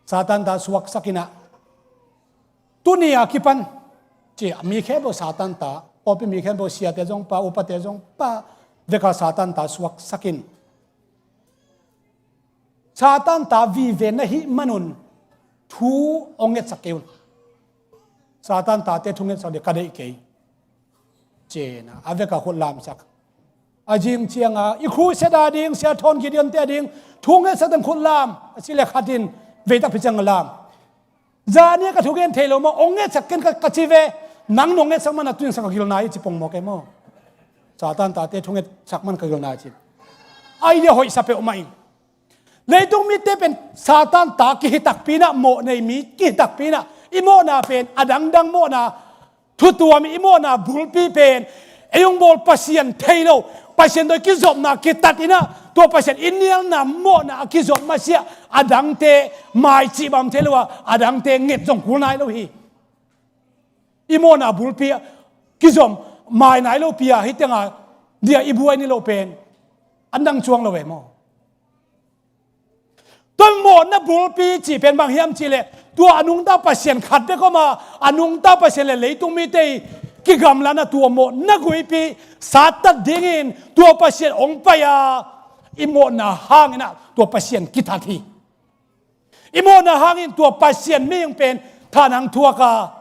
Satan ta suaksak in ah, tuni a kipan ci, mi khempeuh Satan ta, pawlpi mi khempeuh, siate zong pha, upate zong pha, vek a Satan ta suaksak in, Satan ta vive na hih manun thu hong ngetsak kei un. Satan tate thu ngetsak ding ka deih kei. Ci-in ah, a vek a khut lamsak. A zing ciang a, i crusade a ding, Sia Thawn Gideon te a ding thu ngetsak ding khut lam a ci leh khat in vei takpi ciang a lam. Zan nih ka thugen thei lo maw, hong ngetsak ken ka, ka ci ve. Nang nong ngetsak man a tun sa ka gil nai hi ci pong maw kei maw. Satan tate thu ngetsak man ka gil nai hi ci. Idea hoih sa peuhmah ing. Leitung mite pen Satan ta kihi takpi in ah, mawh nei mi kihi takpi in ah, i mawhna pen a dangdang mawhna, thutuam i mawhna bulpi pen ei hong bawl Pasian thei lo, Pasian tawh i kizopna kitat in ah, tua Pasian i nialna mawhna a kizop masiah, a dangte mai cih bang thei lo a, a dangte nget zong kul nai lo hi. I mawhna bulpi ah kizom mai nai lo pi a, hih teng a dia i buai ni lo pen an dang cuang lo ve maw. Tua mawhna bulpi cih pen bang hiam cih leh, tua a nungta Pasian khat bek om a, a nungta Pasian le leitung mite i kigamlatna, tua mawhna guipi sattat dingin tua Pasian hong pai a, i mawhna hangin ah tua Pasian kithat hi. I mawhna hangin tua Pasian mihing pen thahat hong thuak a,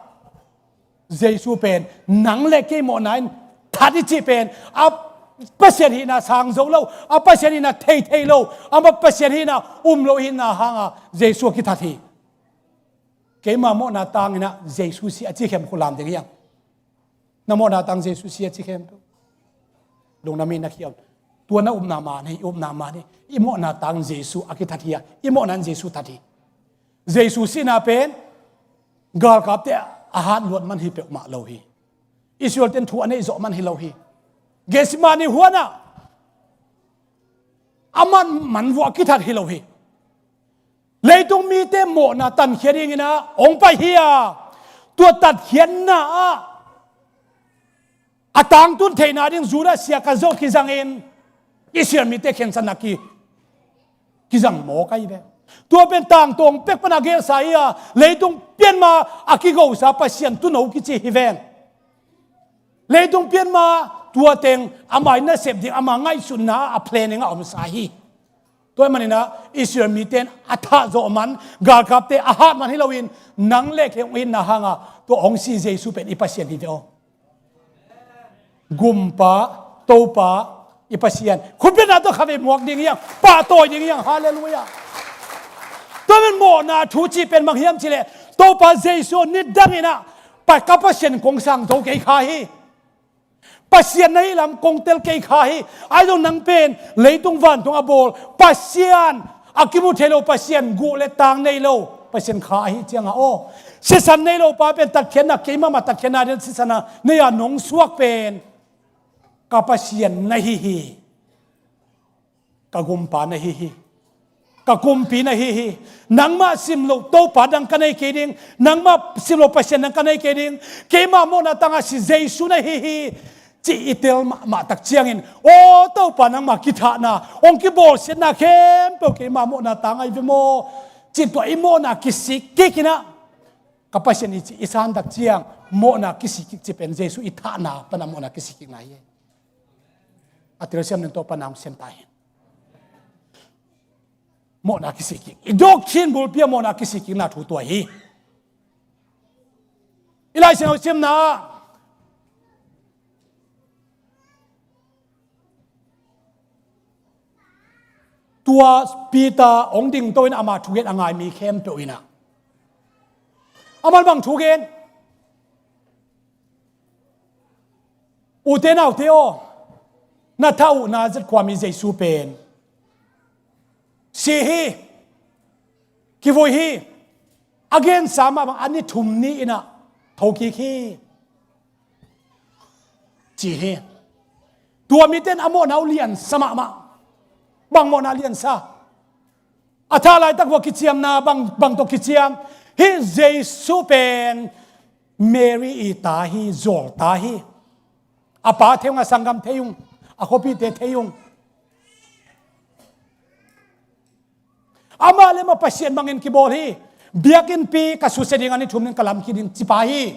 Jesu pen nang le kei mawhna in that i cih pen a Pasian hihna sang zo lo, a Pasian hihna thei thei lo, a Pasian hihna um lo hihna hang a Jesu a kithat hi. Keima mawhna tangin ah Jesu si a ci khem khut lam ding hi hang. Na mawhna tang Jesu si a ci khem tu. Lungdam in na khiau. Tua na upna man hi, upna man hi. I mawhna tang Jesu a kithat hi a, i mawhna in Jesu that hi. Jesu sihna pen galkapte a hat luat man hi peuhmah lo hi. Israel ten thu a neih zawh man hi lo hi. Gethsemane huanah a man man vuah kithat hi lo hi. Leitung mite mawhna tatkhiat dinginah hong pai hi a, tua tatkhiatna ah a tangtun theihna ding Judas Iskariot zawh kizangin Israel mite khensatna ki, kizang mawk ahi ve. Tua pen tangtawng pek pana gelsa hi a, leitung pianma a kigosa Pasian tuuno kici hi ven. Leitung pianma tua teng ama nasep ding, ama ngaihsutna a planning a omsa hi. Tua hi maninah Israel mite in a thahzawh man, galkapte a hat man hi loin, nang le kei hong itna hanga tua hong si Jesu pen i Pasian hi ve aw. Gumpa, Topa, i Pasian. Khutbetna tawh khavei muak ding hiang, pahtawi ding hiang, halleluiah. Tua men mawhna thu cih pen bang hiam cihleh, Topa Jesu nidangin ah, pa, ka Pasian kong sang zo kei kha hi. Pasian na hih lam kong tel kei kha hi. Ahi zong nang pen leitung vantung a bawl Pasian, a kimu thei lo Pasian, guh le tang nei lo Pasian kha ahi cianga aw, sisan nei lo pa pen tatkhiatna, keimahmah tatkhiatna ding sisan a nei a nong suak pen ka Pasian na hi hi. Ka gumpa na hi hi. Ka kumpi na hi hi. Nangmah sim loh Topa dang ka nei kei ding. Nangmah sim loh Pasian dang ka nei kei ding. Keimah mawhna tanga si Jesu na hi hi. Cih i tel mahmah tak ciangin, aw Topa, nangmah kithahna, hong kibawlsiatna khempeuh keimah mawhna tang ahi ve maw? Cih tua i mawhna kisik kikinah ka Pasian i cih i san tak ciang mawhna kisik kik cih pen Jesu i thahna pana mawhna kisik kikna hi. A telsiam nen Topa nang sem ta hi. Mawhna kisik kik. I dawk khin bulpi a mawhna kisik kikna thu tua hi. I Lai Siangtho simna tua Peter hong dingto in ama thugen a ngai mi khempeuh inah. Aman bang thugen? Ute naute aw, na thah uh Nazareth khuami Jesu pen si hi, kivui hi, a gensa mah bang a ni thum ni inah thokik hi, ci hi. Tua mite in a mawhna uh liansa mahmah. Bang mawhna liansa? A thah laitak vua kiciamna bang, bang tawh kiciam? Hih Jesu pen Mary i ta hi, zawl ta hi. A pa thei ung, a sanggam thei ung, a khuapite thei ung. Amah le amah Pasian bangin kibawl hi. Biakinnpi ka susia ding a ni thum ding ka lamkhi ding ci pa hi.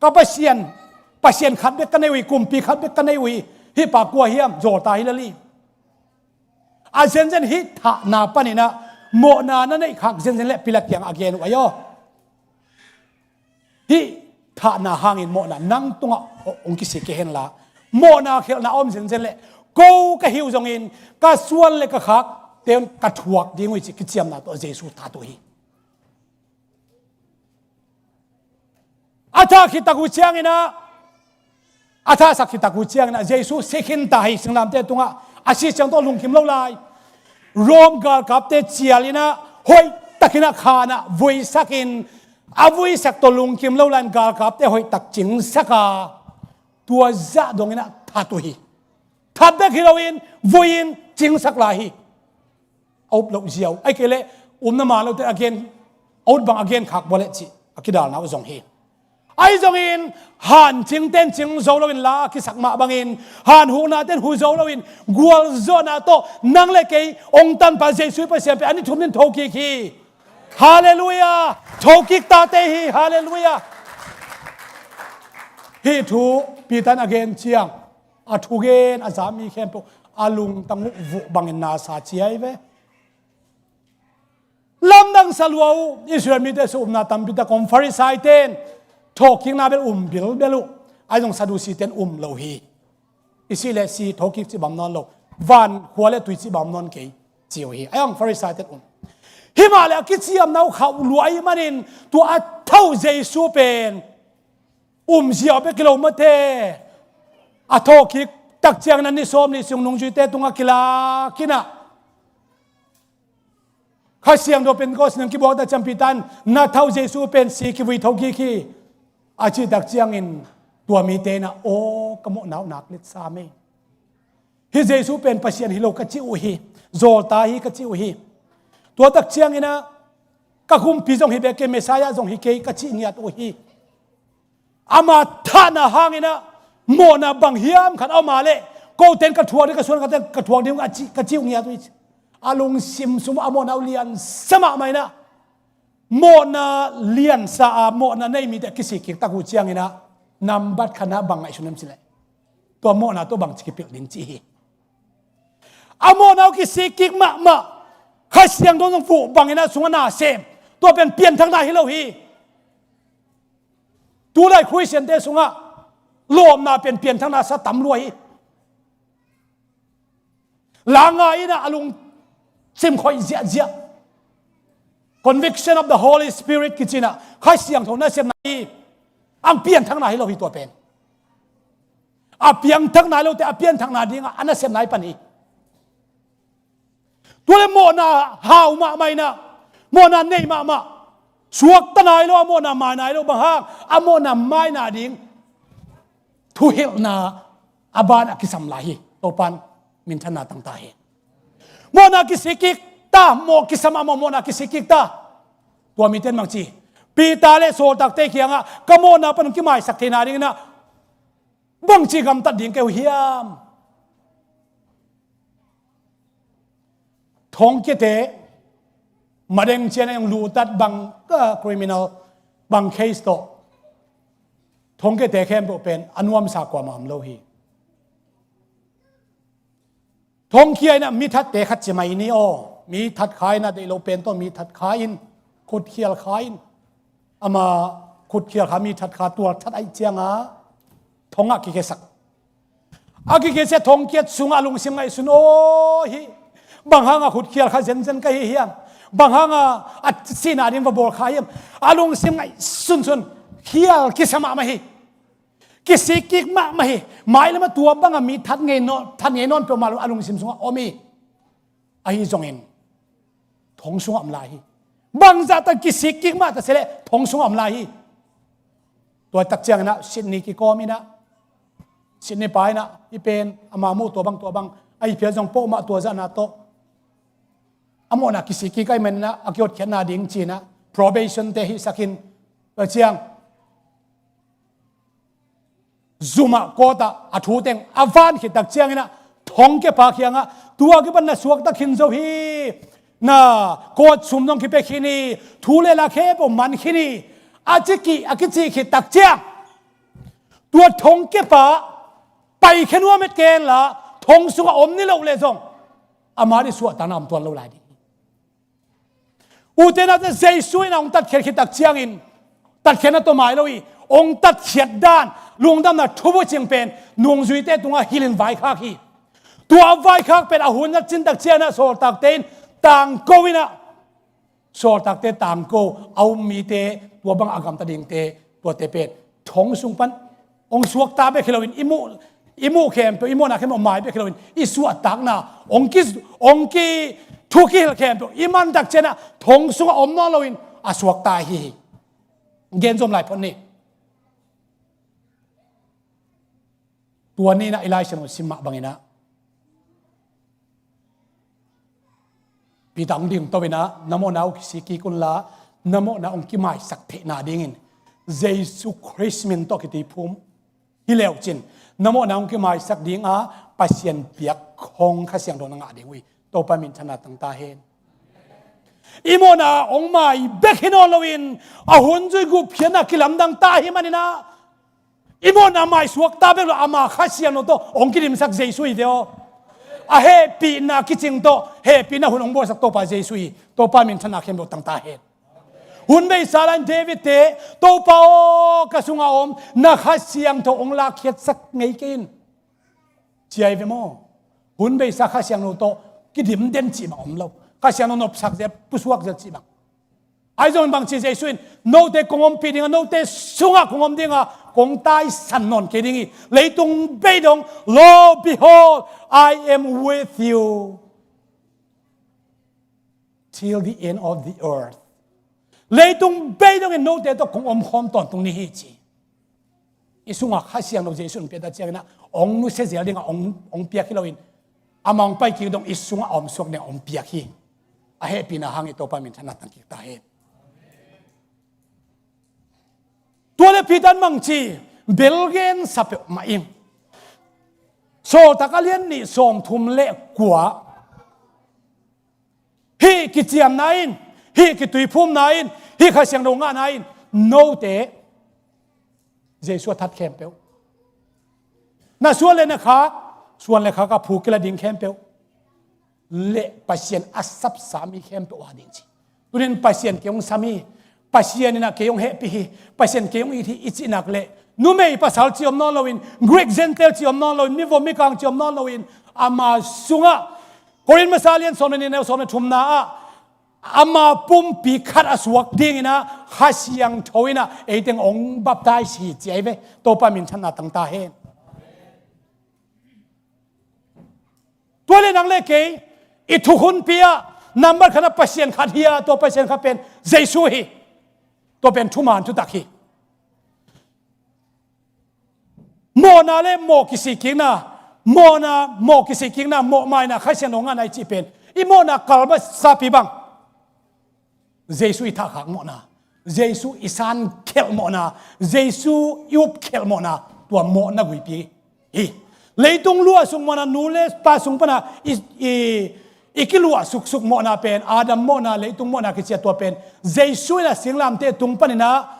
Ka Pasian, Pasian khat bek ka nei uh hi, kumpi khat bek ka nei uh hi. Hih pa kua hiam? Zawl ta hi lel hi. A zenzen hih thahna paninah mawhna na neih khak zenzen le Pilat kiangah a gen uh ahi aw. Hih thahna hangin mawhna nang tungah hong kisik kei henla, mawhna khelhna a om zenzen le ko ka hi uh zongin ka suan le ka khakte un ka thuak ding uh hi ci kiciamna tawh Jesu that uh hi. A thah khit tak uh cianginah, a thahsak khit tak uh cianginah Jesu si khin ta hi, singlamteh tungah a sih ciang tawh lungkim lo lai. Rom galkapte cial inah hoihtakinah khanah vuisakin, a vuisak tawh lungkim lo lai-in galkapte hoihtak cingsak a, tua zah donginah that uh hi. That bek hi loin vui-in cingsak lai hi. A up loh ziau, ahih kei leh upna man lote a gen, a ut bang a gen khak bua leh cih a kidalna uh zong hi. Ahi zongin hancingte in cing zo loin la a kisak mah bangin, hanhuknate in hu zo loin gualzawhna tawh nang le kei hong tanpa Jesuh Pasian pen a ni thum ni-in thokik hi. Halleluiah. Thokik tate hi. Halleluiah. Hih thu Peter in a gen ciang, a thugen a za mi khempeuh a lungtang uh vuh bangin na sa ciai ve. Lamdang sa lua uh, Israel mite sungah upna tampi tak om, Farisaite in thawhkikna bel um bilbel uh, ahi zong Sadduceete in um lo hi. I sih leh si, thawhkik cih bang om nawn lo, van khua le tui cih bang om nawn kei, ci uh hi. Ahi zong Farisaite in um. Himah leh a kiciamna uh khauh lua ahih manin tua a thah uh Jesuh pen um ziau bek hi lo mate. A thawhkik Tak ciangin a ni sawm nih sung nungzuite tungah kilak in ah, Kha Siangtho Pentecost in hong kibuak tak ciang Peter in, na thau Jesu pen si kivui thokik hi, a cih tak ciangin tua mite in ah, aw, ka mawhna uh nak let sam ei. Hih Jesu pen Pasian hi lo ka ci uh hi, zawlta hi ka ci uh hi. Tua tak ciangin ah, ka Kumpi zong hi bek kei, Messiah zong hi kei ka cih ngiat uh hi. Ama thahna hangin ah, mawhna bang hiam khat a om a leh, kote in ka thuak ding, ka suan khatte in ka thuak ding uh a ci, ka ci uh ngiat uh hi. A lungsim sung a mawhna uh liansa mahmah in ah, mawhna liansa a mawhna nei mite a kisik kik tak uh ciangin ah, nambat khatna bang ngaihsun hiam cih leh, tua mawhna tawh bangci kipilh ding cih hi. A mawhna uh kisik kik mahmah, Kha Siangtho zong vuh bangin ah sungah na sem, tua pen pianthakna hi lo hi. Tulai Khristiante sungah lawpna pen pianthakna sa tam lua hi. Langa in ah a lungsim khoih ziahziah. Conviction of the Holy Spirit kici in ah, Kha Siangtho nasepna hi. A pianthakna hi lo hi tua pen. A piangthakna hi lote, a pianthakna dingah a nasepna hi pan hi. Tua leh mawhna hau mahmah in ah, mawhna nei mahmah, suakta nai lo, a mawhna mai nai lo, bang hang, a mawhna maina ding thuhilhna a banah kisam lai hi. Topa'n minthanna tang ta hi. Mawhna kisik kik ta, mawh kisam a mawh, mawhna kisik kik ta. Tua mite in bangci, Peter leh sawltakte kiangah ka mawhna pan hong kimaisak theihna dingin ah bangci gamtat ding ka hi uh hiam? Thongkiate, madeng ciang a hong lutat bang, ah, criminal, bang case tawh, thongkiate khempeuh pen a nuamsa kuamah om lo hi. Thongkia in ah mi thatte khat ci mai ni aw. Mi that kha in ah, deih lo pen tawh mi that kha in, khutkhial kha in, ama khutkhial kha, mi that kha, tual that ahih ciangah thong ah kikhiasak. A kikhiasia thongkiat sungah a lungsim ngaihsun aw hi. Bang hangah khutkhial kha zenzen ka hi hiam? Bang hangah a sihna ding va bawl kha hiam? A lungsim ngaihsunsun khial kisa mahmah hi. Kisik kik mahmah hi. Mailam ah tua bangah mi that ngei nawn, that ngei nawn peuhmah lo a lungsim sungah om hi. Ahi zongin thong sungah om lai hi. Bangzah tak kisik kik mah ta se leh thong sungah om lai hi. Tua tak ciangin ah Sydney kikawm in ah, Sydney pa in ah, hih pen ama muh tua bang, tua bang ahi phial zong pawh mah, tua zahna tawh a mawhna kisik kik ahih manin ah a kihotkhiatna ding ci-in ah probation te hihsak in, tua ciang zumah kawtah a thu teng a van khit tak ciangin ah thongkiapa kiangah, tua kipan na suakta khin zo hi, na kawtsum zong kipia khin hi, thu leh la khempeuh man khin hi, a ciki, a kici khit tak ciang, tua thongkiapa paikhia nuam et kei inla, thong sungah om ni loh leh zong ama ding suahtakna om tuan lo lai ding hi. Ute naute, Jesu in a hong tatkhiat khit tak ciangin tatkhiatna tawh mai lo hi. Hong tatkhiat dan, lungdamna thubucing pen nungzuite tungah hilhin vaikhak hi. Tua vaikhak pen a hun a cin tak ciangin ah sawltakte in tangko in ah, sawltakte tangko, a um mite, tua bang a gamta dingte, tuate pen thong sung pan hong suakta bek hi loin, i muh, i muh khempeuh, i mawhna khempeuh mai bek hi loin, i suahtakna, hong ki, hong ki, thu kihilh khempeuh i man tak ciangin ah thong sungah om nawn loin a suakta ahi hi. Gen zom lai phot ni. Tua ni in ah i Lai Siangtho sim mah bangin ah, Peter hong ding to in ah, na mawhna uh kisik kik unla, na mawhna hong kimaisak theihna dingin Jesu Khrist min tawh kituiphum hi leucin, na mawhna hong kimaisak ding a, Pasian piak khong Kha Siangtho na ngah ding uh hi. Topa minthanna tang ta hen. I mawhna hong mai bek hi nawn loin, a hun zui gupkhiatna kilamdang ta ahih manin ah, i mawhna maisuakta bek lo, ama Kha Siangtho tawh hong kidimsak Jesu hi ve aw. A hehpihna kicing tawh hehpihna hun hong bawlsak Topa Jesu hi. Topa minthanna khempeuh tang ta hen. Hun beisa lai-in David te, Topa aw, ka sungah om na Kha Siangtho hong lakkhiatsak ngei kei in, ci ahi ve maw. Hun beisa Kha Siangtho tawh kidim den cih bang om lo. Kha Siangtho nopsak zel, pusuak zel cih bang. Ahi zongin bangci Jesu in, "Note kong ompih ding a, note sungah kong om ding a, kong taisan nawn kei ding hi. Leitung bei dong, lo, behold, I am with you till the end of the earth." Leitung bei dongin note tawh kong omkhawm tawntung ni hi, ci. I sungah Kha Siangtho Jesu in piakta ciangin ah, hong nusia zel dingah hong, hong piak hi loin, amah hong pai kik dong i sungah a omsuak dingah hong piak hi. A hehpihna hangin Topa minthanna tang kik ta hen. Tua le Peter in bangci, belgen sa peuhmah ing. Sawltak a lian nih sawmthum le kua. Hih kiciamna in, hih kituiphumna in, hih Kha Siangtho ngahna in, note Jesu a that khempeuh, na suan le na khak, suan le khak a phu kila ding khempeuh, le Pasian a sapsa mi khempeuh a ding ci. Tunin Pasian kei hong sam hi, Pasian in ah kei hong hehpih hi, Pasian kei hong it hi i cih nak leh, numei pasal ci om nawn loin, Greek Gentile ci om nawn loin, mi vom mi kang ci om nawn loin, ama sungah, Korin masa lian sawm le nih, neu sawm le thumna ah, ama pumpi khat a suak dingin ah Kha Siangtho in ah ei teng hong baptize hi, ci ahi ve. Topa minthanna tang ta hen. Tua le nang le kei i thukhunpi ah nambat khat ah Pasian khat hi a, tua Pasian khat pen Jesu hi. Tua pen thuman thutak hi. Mawhna le mawh kisikkikna, mawhna, mawh kisikkikna, mawhmaina, Kha Siangtho ngahna i cih pen, i mawhna kal masa pi bang, Jesu i thahkhak mawhna, Jesu i sankhelh mawhna, Jesu i upkhelh mawhna, tua mawhna guipi hi. Leitung luahsuk mawhna, nu le pa sung pana i, i, i kiluah suksuk mawhna pen, Adam mawhna, leitung mawhna kici a, tua pen Jesu in ah singlamteh tung panin ah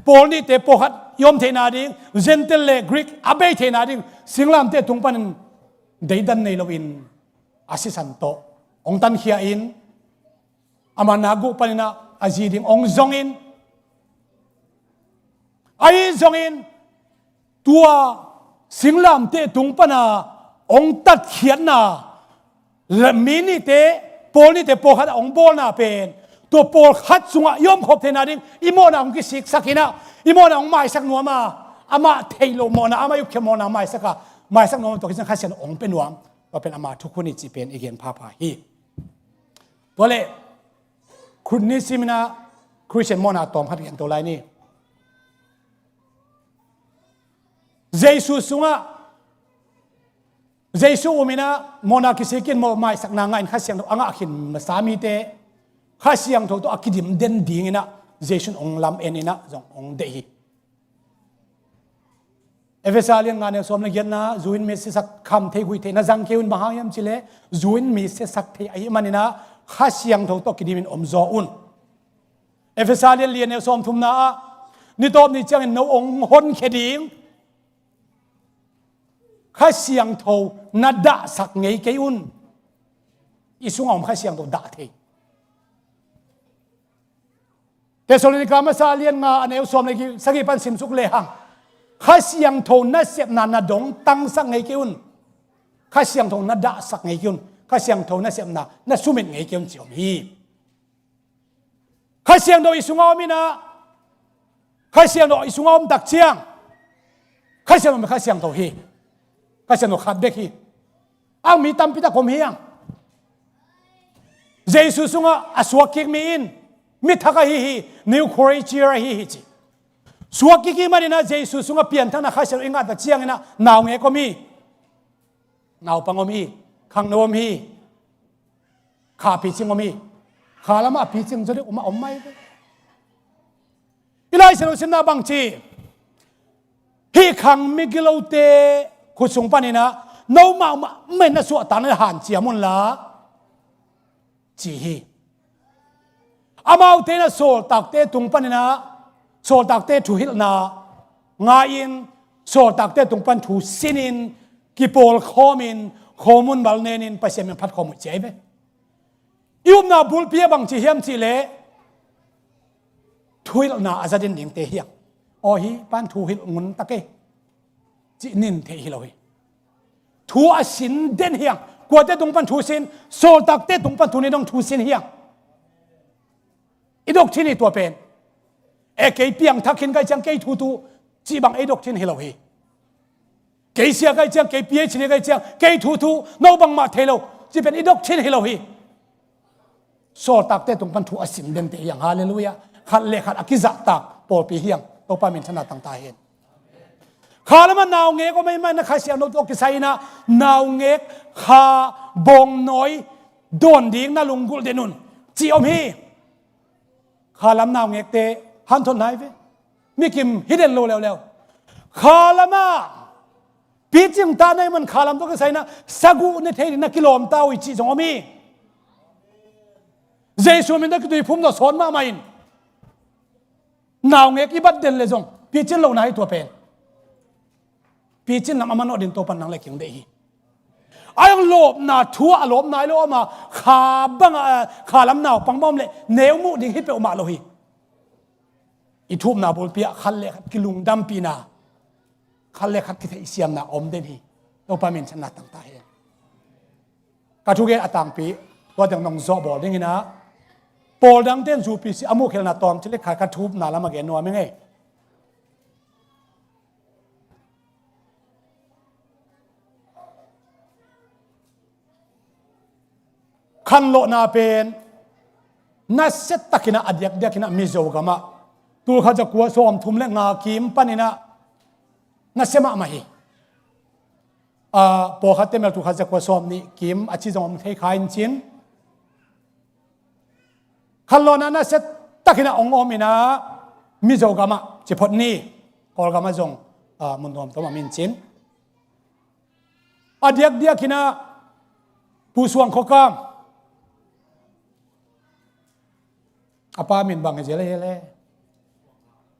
pawl nihte pawlkhat i om theihna ding, Gentile le Greek a bei theihna ding, singlamteh tung panin deidan nei loin a sisan tawh hong tankhia in, ama nakguh panin ah a zi ding hong zongin, ahi zongin, tua singlamteh tung pana hong tatkhiatna, le mi nihte, pawl nihte pawlkhat a hong bawlna pen, tua pawlkhat sungah i omkhop theihna ding, i mawhna hong kisiksak in ah, i mawhna hong maisak nuam a, amah theih loh mawhna, amah i upkhiat mawhna maisak a, maisak nuam a, tua kiciang Kha Siangtho hong pia nuam, tua pen ama thukhun hi cih pen i gen phapha hi. Tua le, khut ni simin ah Khristian mawhna tawm khat gen to lai ni. Jesu sungah, Jesu um in ah mawhna kisik in, mawh maisakna ngah in Kha Siangtho a ngah khin masa mite, Kha Siangtho tawh a kidim den dingin ah Jesu in hong lam en in ah zong hong deih hi. Efesa lian nga neu sawm le giatna, zu in mit sisak kham thei guih thei na zang kei un, bang hang hiam cih leh zu in mit sisak thei ahih manin ah Kha Siangtho tawh kidimin om zaw un. Efesa lian li neu sawm thumna ah, ni tawp ni ciangin no hong honkhia ding Kha Siangtho na dahsak ngei kei un. I sungah om Kha Siangtho dah thei. Thessalonika masa lian nga a neu sawm le sagih pan simsuk lehang, Kha Siangtho nasepna na dongtangsak ngei kei un. Kha Siangtho na dahsak ngei kei un. Kha Siangtho nasepna na sumit ngei kei un ci om hi. Kha Siangtho i sungah om in ah, Kha Siangtho i sungah om tak ciang, Kha Siangtho mi Kha Siangtho hi. Kha Siangtho khat bek hi. Ang mi tampi tak om hi ang. Jesu sungah a suak kik mi in mi thak ahi hi, new creature ahi hi ci. Suak kik i manin ah Jesu sungah pianthakna Kha Siangtho i ngah tak ciangin ah naungek om hi. Naupang om hi, khangno om hi, kha picing om hi, kha lamah a picing zaw deuh om a om mai ve. I Lai Siangtho simna bangci, hih khang migilote khut sung panin ah, no mahmah mah in na suahtakna hanciam unla, ci hi. Amaute in ah sawltakte tung panin ah, sawltakte thuhilhna ngai-in, sawltakte tung pan thu sinin, kipawlkhawmin, khomun bal nenin Pasian min phatkhawm uh ci ahi ve. I upna bulpi ah bangci hiam cih leh, thuhilhna a za den dingte hi hang. Aw, hih pan thuhilh ngun ta kei, cih nin theih hi lo hi. Thu a sin den hi hang. Kuate tung pan thu sin? Sawltakte tung pan thu nin dong thu sin hi hang. I doctrine hi tua pen. E, kei piangthak khin ka hih ciang kei thuthu cih bang ei doctrine hi lo hi. Kei sia ka hih ciang, kei PhD ka hih ciang kei thuthu, no bangmah thei lo cih pen i doctrine hi lo hi. Sawltakte tung pan thu a sim dente hi hang, halleluiah. Khat le khat a kizahtak pawlpi hi hang, Topa minthanna tang ta hen. Kha lamah naungek om ahih manin Kha Siangtho tawh kisai in ah naungek kha bawngnawi dawn ding na lunggulh den un cih om hi. Kha lam naungekte hanthot nai ve. Mi kim hi den lo leuleu. Kha lamah picing ta na hih man kha lam tawh kisai in ah saguh ne thei ding na kilawm ta uh hi cih zong om hi. Jesu min tawh kituiphum zawh sawt mahmah in naungek i bat den le zong picin lohna hi tua pen. Picin lam a manawh ding Topan nang le kei hong deih hi. A hong lawpna thu ah a lawpna hi lo, ama kha bang a, kha lam naupang bang om leh neu muh ding hi peuhmah lo hi. I thupna bulpi ah khat le khat kilungdampihna, khat le khat kitheihsiamna om den hi. Topa minthanna tang ta hen. Ka thugen a tangpi, tua teng nong zawh bawl ding in ah, pawl dangte in zupisi a muhkhialhna tawm ci le kha ka thupna lam a gen nuam ing ei. Khanlawhna pen nasia takin ah a diakdiakin ah Mizo gamah tulkhat zakua sawmthum le nga kim panin ah nasia mahmah hi. A, pawlkhatte mel tulkhat zakua sawmnih kim a ci zong om thei kha in cin. Khanlawhna nasia takin ah hong om in ah Mizo gamah ci phot ni, Kawlgamah zong, a, mun tuamtuam ah om in cin. A diakdiakin ah Pu Suang Khua Kam, a pa min bang hi zel a hi le,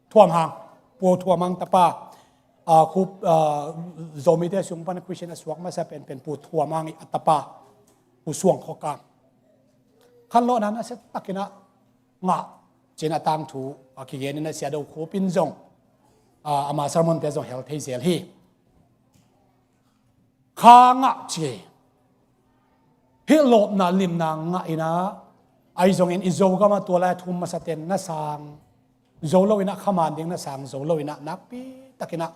Thuam Hang, Pu Thuam Hang tapa, a, khup, a, Zomite sung pan Christian a suak masa penpen Pu Thuam Hang hi a tapa, Pu Suang Khua Kam. Khanlawhna nasia takin ah ngah cin a tangthu a kigen in ah Sia Do Khup in zong, a, ama sermonte zong hel thei zel hi. Kha ngah ci hi. Hih lawpna limna ngah in ah, ahi zongin i Zogamah tua lai a thum masaten na sang zo lo in ah, kha man ding na sang zo lo in ah, nakpi takin ah,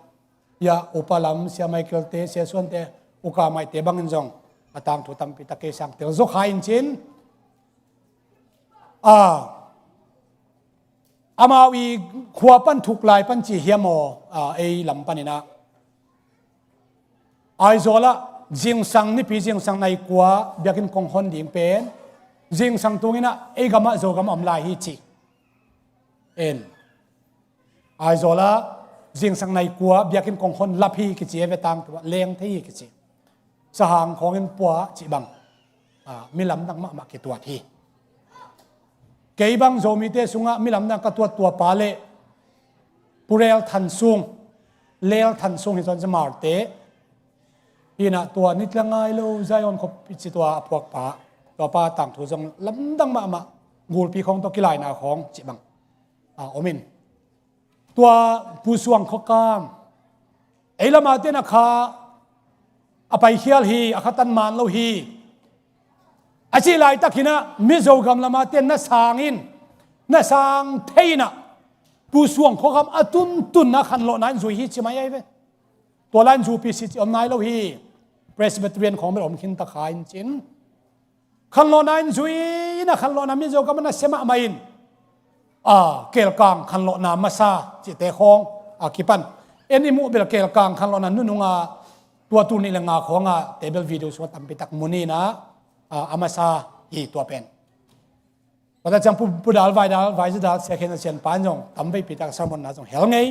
ya, upa lam, Sia Michael te, Sia Suan te, uka maite bangin zong a tangthu tampi tak kei sang tel zaw kha in cin. A, amau i khua pan thuk lai pan ci hiam aw, a, ei lam panin ah Aizawl ah zingsang, nipi zingsang nai kua biakinn kong hon ding pen zingsang tung in ah ei gamah Zogam om lai hi ci. En. Aizawl ah zingsang nai kua biakinn kong hon lap hi kici, e, ve tangthu ah leng thei hi kici. Sahang khawng in pua cih bang, a, mi lamdang mahmah kituat hi. Kei bang Zomite sungah mi lamdang ka tuat tua pa le Pu Rel Than Sung, Lel Than Sung hi zawn, Zamarte hi in ah, tua ni tla ngai lo Zion khop i ci tua a phuak pa, tua pa tangthu zong lamdang mahmah, gulpi khawng tawh kilaina khawng cih bang, a, om in. Tua Pu Suang Khua Kam, ei lamah ten a kha a paikhial hi, a kha tan man lo hi. A cih laitakin ah Mizo gam lamah ten na sang in, na sang thei in ah Pu Suang Khua Kam a tuntunna khanlawhna in zui hi ci mai ahi ve. Tua lai in zupisi ci om nai lo hi. Presbyterian khawng bel om khin ta kha in cin. Khanlawhna in zui in ah khanlawhna Mizo gam ah nasia mahmah in, a, Kelkang khanlawhna masa cihte khawng a kipan. En i muh bel Kelkang khanlawhna nunung a tua tul nih le nga khawng a te bel video sungah tampi tak mu ni in ah, a, a masa hi tua pen. Tua ta ciang Pu, Pu Dal Vai Dal, Vai Za Dal, Sia Khen Za Sian pa in zong tam veipi tak sermon na zong hel ngei.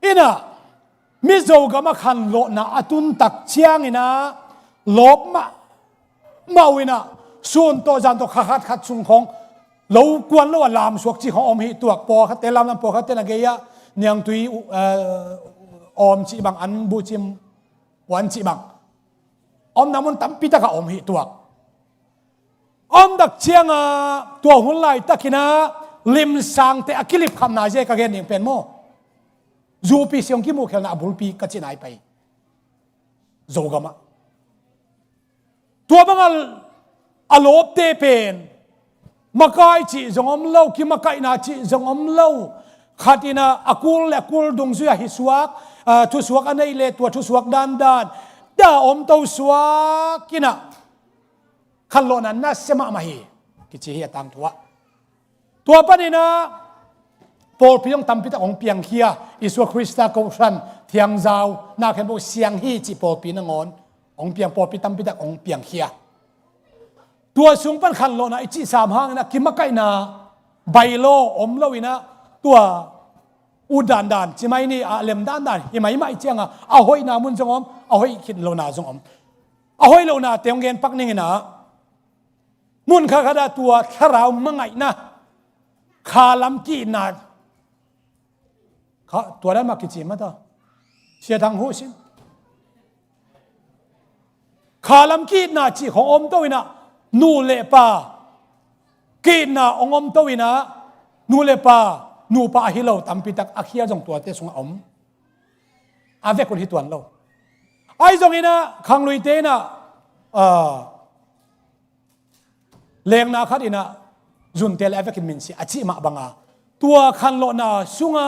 In ah Mizo gam ah khanlawhna a tun tak ciangin ah lawp mahmah uh in ah, sun tawh zan tawh kha khat khat sung khawng lo kuan lo a lamsuak cih khawng om hi tuak. Pawlkhatte lamlam, pawlkhatte na gei ah niangtui, uh, awm cih bang, an buhcim puan cih bang omna mun tampi tak ah om hi tuak. Om tak ciang ah tua hun laitakin ah limsangte a kilipkhamna zia ka gen ding pen maw, zupisi hong kimuhkhialhna a bulpi ka cih nai pai. Zogam ah tua bang a, a lawpte pen Makai cih zong om lo, kimakaihna cih zong om lo. Khat in ah a kul le a kul dungzui ah hisuak, ah, thusuak a nei le tua thusuak dandan, dah om to suak in ah khanlawhna nasia mahmah hi, kici hi a tangthu ah. Tua panin ah pawlpi zong tampitak hong piangkhia, Isua Krista Kohhran, Thiangzau, na khempeuh siang hi cih pawlpi nangawn hong piang, pawlpi tampitak hong piangkhia. Tua sung pan khanlawhna i cih sam hangin ah kimakaihna, bylaw om lo in ah tua ut dandan, ci mai ni, a lem dandan hi maimah i ciang a, a hoihna mun zong om, a hoih khit lohna zong om. A hoih lohnate hong gen pak ning in ah, mun khat khat ah tua thlarau mangaihna, khalam ki-itna, kha, tua dan mah kici mah ta. Sia Thang Hu sin. Khalam ki-itna cih khong om to in ah, nu le pa ki-itna hong om to in ah, nu le pa, nupa ahi lo tampitak a khia zong tuate sungah om. A vekun hi tuan lo. Ahi zongin ah khangluite in ah, ah, lengna khat in ah zunte le a vekin minsia a cih mah banga, tua khanlawhna sunga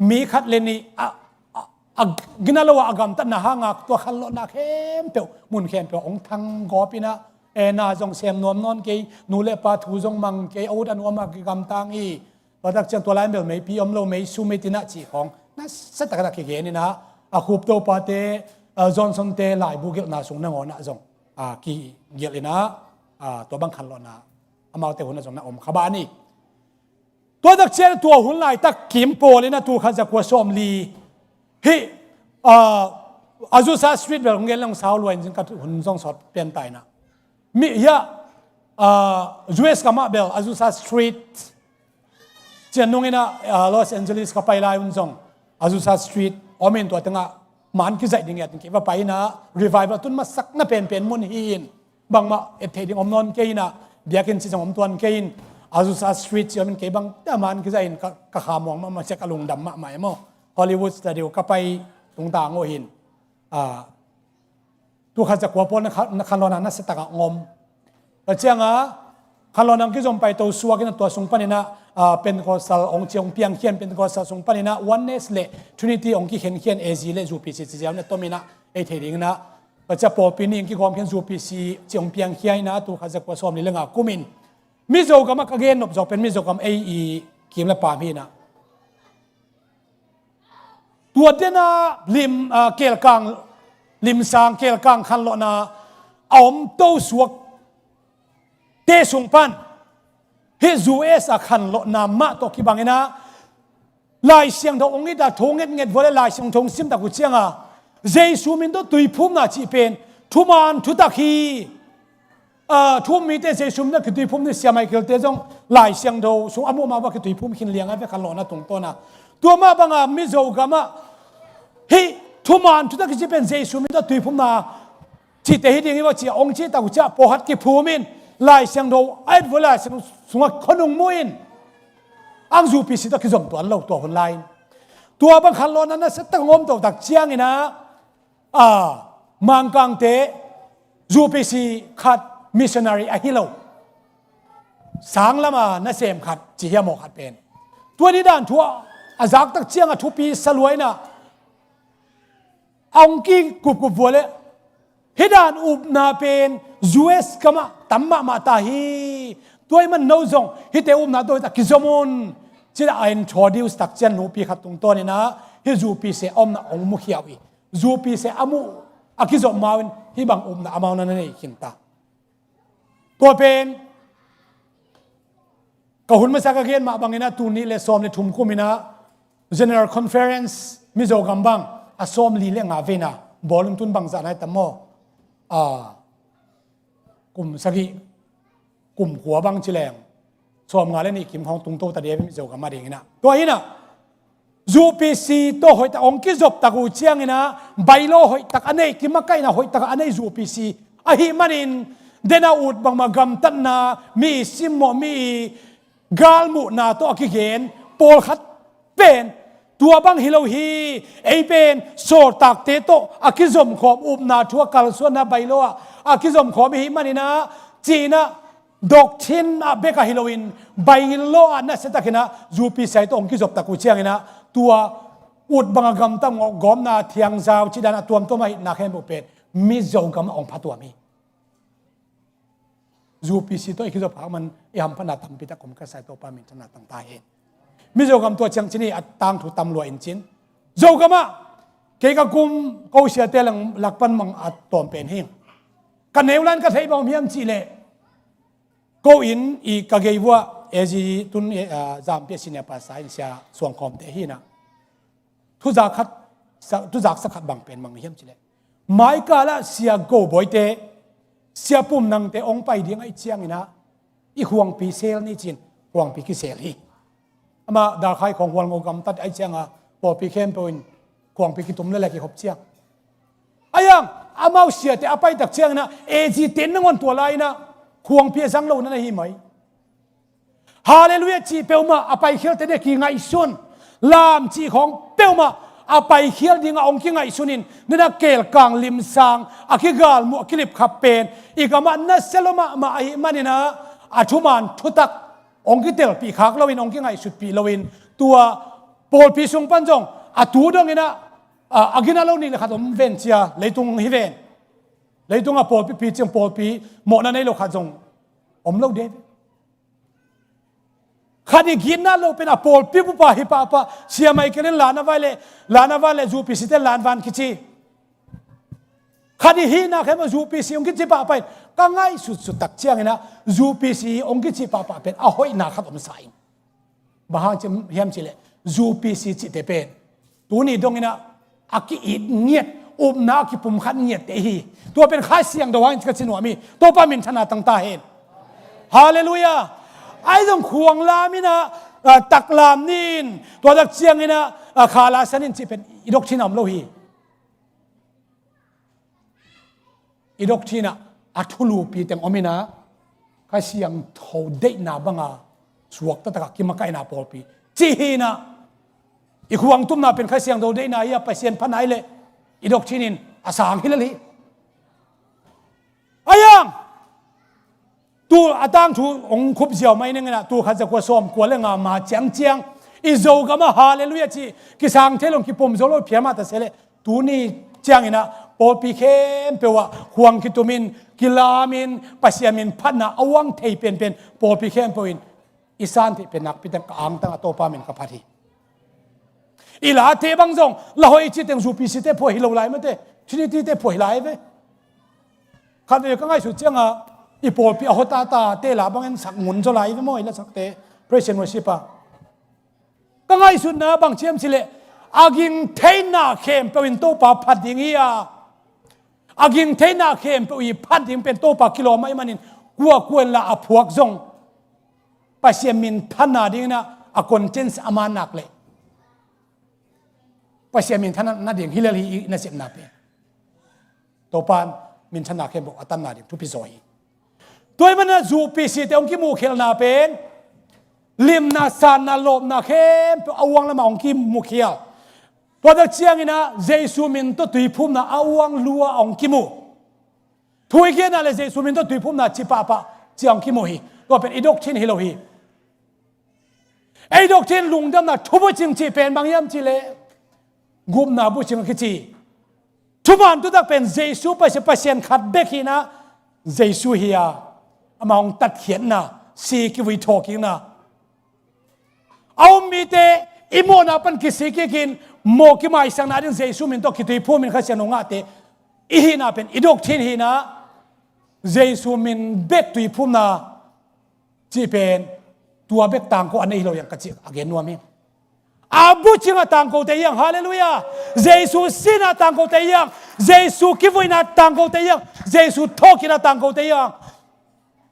mi khat le nih a, a, a gina lo a, a gamtatna hanga tua khanlawhna khempeuh, mun khempeuh hong thang gawp in ah, e, na zong sem nuam nawn kei, nu le pa thu zong mang kei, a ut a nuam a kigamtang hi. Tua tak ciang tua lai bel meipi om lo, meisu meitin ah cih khong nasia takin ah kigen in ah, a Khup Topate, a, Johnson-te laibu gelhna sung nangawn ah zong, a, kigelh in ah, a, tua bang khanlawhna amaute hun ah zong na om kha bang hi. Tua tak ciang tua hun laitak kim pawl in ah tul khat za kua sawmli hih, a, Azusa Street bel hong gen leng sau lua in zing ka hun zong sawt pian ta in ah. Mi hiah, ah, U S gamah bel Azusa Street cian nung in ah, ah, Los Angeles ka pai lai un zong Azusa Street om in tua tengah man kizaih ding ngiat in kei va pai in ah, revival tun masakna penpen mun hi in, bangmah et theih ding om nawn kei in ah, biakinn ci zong om tuan kei in, Azusa Street ci om in kei bang dah man kizaih in ka, ka kha muang mahmah sia, ka lungdam mahmah e maw. Hollywood Studio ka pai tungtang uh hin, ah, tul khat za kua pawl na kha-, na khanlawhna nasia takah hong om. Tua ciang a khanlawhna hong kizom pai to suak in ah tua sung panin ah, ah, Pentecostal hong ci hong piangkhia in, Pentecostal sung panin ah Oneness le Trinity hong kikhenkhian, A Z le U P C ci ziau in ah tom in ah ei thei ding in ah, tua ciang pawlpi nih hong kigawmkhia in U P C ci hong piangkhia in ah tul khat za kua sawmli le nga kum in Mizo gamah ka gen nop zawk pen Mizo gam ei i kim le pam hi in ah. Tua tena lim, ah, kelkang, limsang kelkang khanlawhna a om to suakte sung pan hih U S a khanlawhna mah tawh kibang in ah, Lai Siangtho hong it a, tho ngetnget vua le Lai Siangtho hong sim tak uh ciang a, Jesu min tawh tuiphumna cih pen thuman thutak hi. Ah, thu um mite Jesu min a kituiphum ni, Sia Michael-te zong Lai Siangtho sung a muh mah bang kituiphum khin liang a ve khanlawhna tungtawn a. Tua mah banga Mizo gamah hih thuman thutak kici pen Jesu min tawh tuiphumna cihte hi ding hi bang ci a hong cih tak uh ciang pawlkhat kiphum in Lai Siangtho a et vua Lai Siangtho sungah khonung mu in ang U P C tawh kizom tuan lo tua hun lai in. Tua bang khanlawhna nasia tak hong om to tak ciangin ah, a, Mangkangte U P C khat missionary ahi lo, sang lama nasem khat ci hiam aw khat pen. Tua ni dan thu a, a zak tak ciang a thupi sa lua in ah, a hong kikupkup vua le hih dan upna pen U S gamah tam mahmah ta hi. Tua ahih man no zong hihte upna tawh hi ta kizom un, ci-in a introduce tak ciang nupi khat tungtawn in ah hih U P C a omna hong mukhia uh hi. U P C a muh a kizom mau in hih bang upna amau na nei khin ta. Tua pen ka hun masa ka gen mah bangin ah tul nih le sawm le thum kum in ah General Conference Mizo gam bang a sawmli le nga veina bawl in tun bangzah nai tam maw? A, kum sagih, kum kua bang ci leng sawmnga le nih kim khawng tungto ta ding a, Mizo gam a dingin ah. Tua hi in ah U P C tawh hoihtak hong kizop tak uh ciangin ah, bylaw hoihtak a nei, kimakaihna hoihtak a nei U P C ahih manin, den a ut bangmah gamtatna, mi simmawh, mi galmuhna tawh a kigen pawlkhat pen tua bang hi lo hi. Ei pen sawltakte tawh a kizomkhawm, upna thu a kalsuanna bylaw ah a kizomkhawm i hih manin ah, ci-in ah doctrine ah bek ahi loin, bylaw ah nasia takin ah, zupi sia tawh hong kizop tak uh ciangin ah, tua ut bang a gamtam ngawh gawpna, thiangzau cih dan a tuamtuam a hihna khempeuh pen Mizo gam ah hong phatuam hi. Zupi sia tawh i kizop khak man i hamphatna tampi tak om ka sa hi, Topa minthanna tang ta hen. Mizo gam tua ciang ci ni, a tangthu tam lua in cin. Zogam ah kei ka kum ko siate lang lak pan mang a tawm pen hi. Ka neu lai-in ka theih bang om hiam cih leh, ko inn i ka gei vuah A G tun, eh, ah, Zampi a senior pastor in Sia Suang Khawmte hi in ah, thuzak khat, sa-, thuzak sa khat bang pen mang hiam cih leh, mai kal ah Sia Go Bawite, Sia Pum Nangte hong pai ding ahih ciangin ah, i khuangpi sel ni cin, khuangpi kisel hi. Amah dalkhai khawng hualngo gamtat ahih ciangin ah, pawlpi khempeuh in khuangpi kitum lel a kikhop ciang. Ahi zongin amau siate a pai tak ciangin ah, A G te in nangawn tua lai-in ah khuangpi a zang lo na hi mai. Halleluiah cih peuhmah a paikhialte ding a kingaihsun, lam cih khawng peuhmah a paikhial ding a hong kingaihsun in, nidang kelkang limsang a kigalmuh a kilipkhap pen i gam ah nasia lua mahmah ahih manin ah, a thuman thutak hong kitelpih khak loin, hong kingaihsutpih loin, tua pawlpi sung pan zong a tu dongin ah, a, a gina lo nih le khat om ven cia, leitung hi ven. Leitung a pawlpi picing, pawlpi mawhna nei lo khat zong om lo de. Khat i gitna lo pen a pawlpi pupa hi pahpah, Sia Michael in lan a vai le, lan a vai le, zupi siate lan van kici. Khat i hihna khempeuh zupi sia hong kici pahpah in, ka ngaihsutsut tak ciangin ah, zupi sia hong kici pahpah pen a hoihna khat om sa ing. Bang hang hiam cih leh, zupi sia cihte pen tuni dongin ah a ki-it ngiat, upna a kipumkhat ngiatte hi. Tua pen Kha Siangtho hang in ka ci nuam hi. Topa minthanna tang ta hen. Halleluiah. Ahi zong khuang lam in ah, ah, taklam ni in, tua tak ciangin ah, ah, kha la san in cih pen i doctrine ah om lo hi. I doctrine ah a thulupi teng om in ah, Kha Siangtho deihna bang a suakta tak a kimakaihna pawlpi cih hi in ah, i khuang tumna pen Kha Siangtho deihna hi a, Pasian phatna hi leh i doctrine in a sang hi lel hi. Ahi zongin tu a tangthu hong khup ziau mai ning in ah, tul khat za kua sawm kua le nga ma ciangciang i Zogam ah halleluiah cih kisang thei lo, kipom zo lo phial mah ta se leh, tuni ciangin ah pawlpi khempeuh ah khuang kitum in, kilam in, Pasian min phatna a uang thei penpen pawlpi khempeuh in i san theih pen nakpi tak ka angtang a, Topa min ka phat hi. I late bang zong la hoih i cih teng zupi siate phuah hi lo lai mate, Trinity te phuah hi lai ve. Khatvei ka ngaihsut ciangin i pawlpi a hawh tatate la bangin sak ngun zaw lai ve maw, i la sakte, praise and worship a. Ka ngaihsutna bang hiam cih leh, a ging theihna khempeuh in Topa phat ding hi a, a ging theihna khempeuh i phat ding pen Topa kilawm ahih manin, kuakua in la a phuak zong Pasian min phatna dingin ah a conscience a man nak leh, Pasian minthanna ding hi lel hi, i nasepna pen. Topa in minthanna khempeuh a tanna ding thupi zaw hi. Tua ahih manin ah zupi siate hong kimuhkhialna pen limna, sanna, lawpna khempeuh a uang lamah hong kimuhkhial. Tua tak ciangin ah Jesu min tawh tuiphumna a uang lua hong kimu. Thu i gen ah leh Jesu min tawh tuiphumna ci pahpah ci hong kimu hi. Tua pen i doctrine hi lo hi. Ei doctrine lungdamna thubucing cih pen bang hiam cih leh, gupna bucing a kici. Thuman thutak pen Jesu Pasian, Pasian khat bek hi in ah, Jesu hi a, amah hong tatkhiatna, si kivui thawhkikna. A um mite i mawhna pan kisi kikin, mawh kimaisakna ding Jesu min tawh kituiphum in Kha Siangtho ngahte i hihna pen i doctrine hi in ah, Jesu min bek tuiphumna cih pen tua bek tangko a nei hi lo hi hang ka cih a gen nuam hi. A bucing a tangkote hi hang, halleluiah. Jesu sihna tangkote hi hang, Jesu kivuina tangkote hi hang, Jesu thawhkikna tangkote hi hang,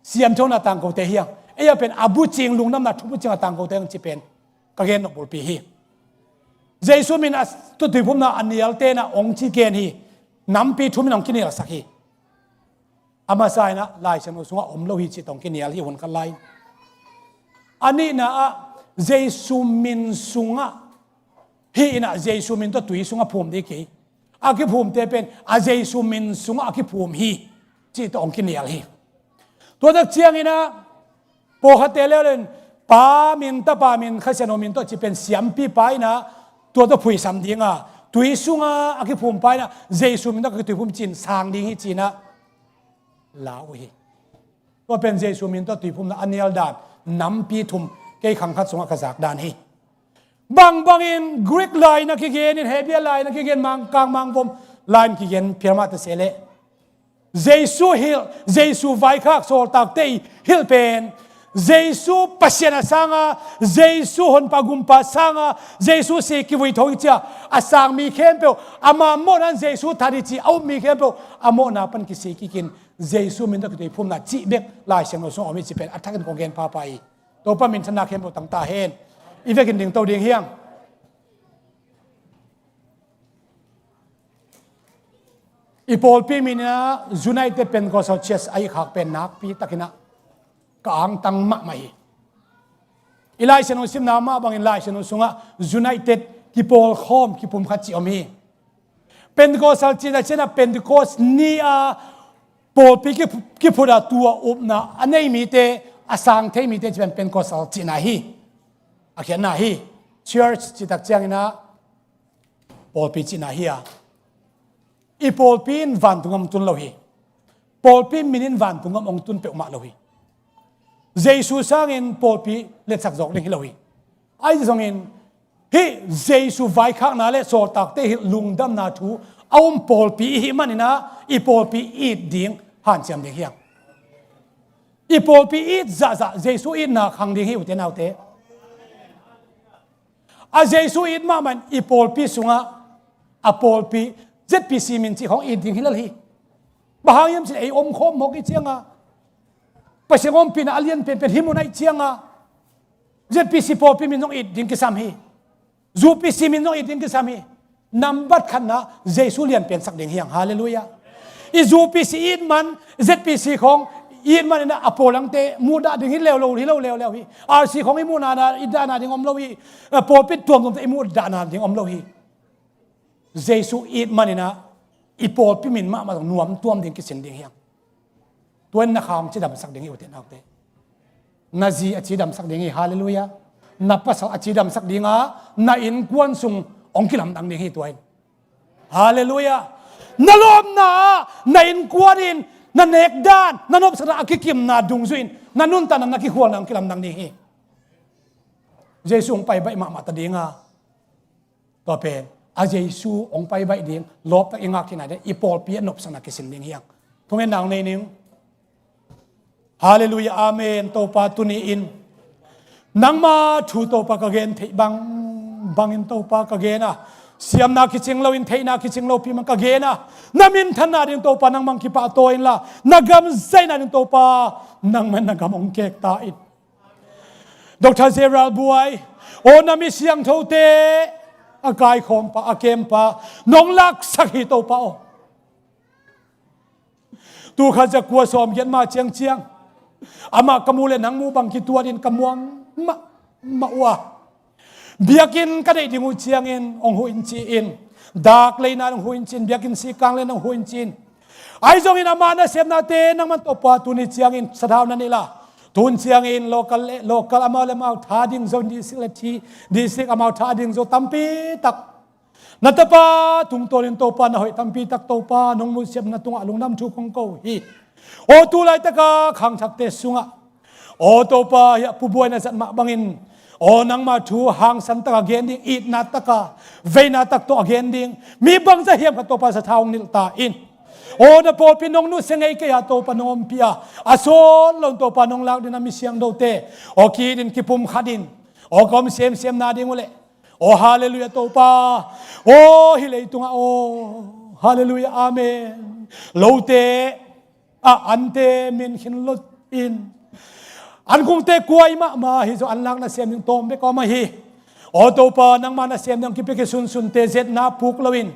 siamthona tangkote hi hang. Ei a pen a bucing, lungdamna thubucing a tangkote hi hang cih pen ka gen nop bulpi hi. Jesu min a tu tuiphumna a nialte in ah hong ci gen hi. Nampi thum in hong kinialsak hi. A masa in ah Lai Siangtho sungah om lo hi cih tawh hong kinial hi, hun khat lai. A nihna ah Jesu min sungah hi in ah, Jesu min tawh tui sungah phum ding hi kei. A kiphumte pen a Jesu min sungah a kiphum hi cih tawh hong kinial hi. Tua tak ciangin ah Pawlkhatte leuleu in Pa min, Tapa min, Kha Siangtho min tawh ci pen siampi pa in ah tua tawh phuisam ding a, tui sungah a kiphum pa in ah Jesu min tawh ka kituiphum ci-in sang ding hi ci-in ah la uh hi. Tua pen Jesu min tawh tuiphumna a nial dan nampi thum kei khang khat sungah ka zak dan hi. Bangbangin Greek lai na kigen in, Hebrew lai na kigen, Mangkang Mangvom lai na kigen phial mah ta se leh, Jesu hilh, Jesu vaikhak sawltakte i hilh pen Jesu Pasian a sanga, Jesu Honpa Gumpa sanga, Jesu si kivui thawng i ci a, a sang mi khempeuh, ama mawhna in Jesu that i ci a um mi khempeuh a mawhna pan kisi kikin Jesu min tawh kituiphumna cih bek Lai Siangtho sungah om hi ci pen a thakin kong gen phapha hi. Topa minthanna khempeuh tang ta hen. I vekin dingto ding hiang. I pawlpi min in ah United Pentecostal Church a i khak pen nakpi takin ah ka angtang mahmah hi. I Lai Siangtho simna mah bangin Lai Siangtho sungah United, kipawlkhawm, kipumkhat cih om hi. Pentecostal cihna ciangin ah Pentecost ni a pawlpi ki, kiphut a tua upna a nei mite, a sang thei mite cih pen Pentecostal cihna hi. A khiatna hi. Church cih tak ciangin ah pawlpi cihna hi a, i pawlpi in vantung ah hong tun lo hi. Pawlpi min in vantung ah hong tun peuhmah lo hi. Jesu sangin pawlpi letsak zawk ding hi lo hi. Ahi zongin hih Jesu vaikhakna le sawltakte hilh lungdamna thu a um pawlpi i hih manin ah i pawlpi it ding hanciam ding hiang. I pawlpi it zahzah Jesu itna khang ding hi, ute naute. A Jesu it mahmah in i pawlpi sungah a pawlpi, Z P C min cih khawng it ding hi lel hi. Bang hang hiam cih leh ei omkhawm mawk i cianga, Pasian ompihna a lian penpen hi mun ahih cianga Z P C pawlpi min zong it ding kisam hi. U P C min zong it ding kisam hi. Nambat khatna Jesu lian pensak ding hiang. Halleluiah. I U P C it man, Z P C khawng it man in a pawl dangte muhdah ding hi leuleu, hi lo leuleu hi. R C khawng i muhdahna, i dahna ding om lo hi. Pawlpi tuamtuamte i muhdahna ding om lo hi. Jesu it man in a i pawlpi min mahmah zong nuam tuam ding kisin ding hiang. Tua in na kha hong cidamsak ding hi, ute naute. Na zi a cidamsak ding hi, halleluiah. Na pasal a cidamsak ding a, na innkuan sung hong kilamdang ding hi tua in. Halleluiah. Na lawpna ah, na innkuan in, na nekdan, na nopsakna a kikimna dungzui in, na nuntakna, na kikhualna hong kilamdang ding hi. Jesu hong pai baih mahmah ta ding a, tua pen a Jesu hong pai baih ding, lawptak i ngak theihna ding, i pawlpi a nopsakna kisin ding hiang. Thungetna hong nei ning. Halleluiah, amen. Topa tuni in nangma thu Topa ka gen theih bang, bangin Topa ka gen a, siamna kicing loin, theihna kicing lopi man ka gen a, na minthanna ding Topa nangmah hong kipahtawi inla, na gam zaihna ding Topa nangmah in na gam hong kek ta in. Doctor Gerald Buai, aw na mi siangthote a kaikhawmpa, a kempa nong laksak hi Topa aw. Tul khat za kua sawmgiat ma ciangciang amah ka muh le nang muh bang kituatin ka muang mahmah uh a, biakinn ka deih ding uh ciangin hong huh in ci-in, dak leina hong huh in ci-in, biakinn sikang le hong huh in ci-in. Ahi zongin ama nasepnate nangman Topa tuni ciangin sathau na neih la, tun ciangin local le, local amau le amau tha ding zo, district le thi, district amau tha ding zo tampi tak na tapa tungtawnin Topa na hoih tampi tak Topa nong nusiatna tungah lungdam thu kong ko hi. Aw tu laitaka khangthakte sungah, aw Topa, hiah Pu Buai na zat mah bangin, aw nangma thu hangsan taka gen ding, itna taka, veina tak tawh a gen ding mi bangzah hiam khat Topa sathau hong nilh ta in. Aw na pawlpi nong nusia ngei kei a Topa nong ompih a, a sawt loin Topa nong lak ding na mi siangthote aw ki-it in, kipumkhat in, aw ka om semsem nading uh leh, aw halleluiah Topa, aw hih leitungah aw halleluiah, amen. Lote ah ante min khin lo in, an khungte kuai mahmah hi zaw, an lak nasem ding tawm bek a om ahi. Aw Topa, nangma nasem ding kipia kisunsunte zetna puk loin,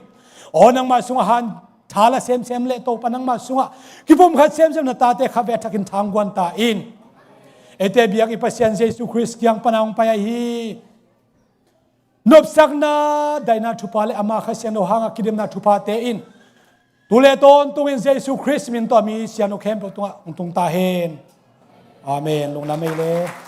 aw nangma sungah han tha la semsem le Topa nangma sungah kipumkhat semsem na tate khatvei a thakin thangguan ta in. Eite biak i Pasian Jesu Khrist kiang pana hong pai ahi. Nopsakna, daihna thupha le ama Kha Siangtho hanga kidemna thuphate in tu le tawntungin Jesu Khrist min tawh a mi siangtho khempeuh tungah hong tung ta hen. Amen. Lungdam ei le.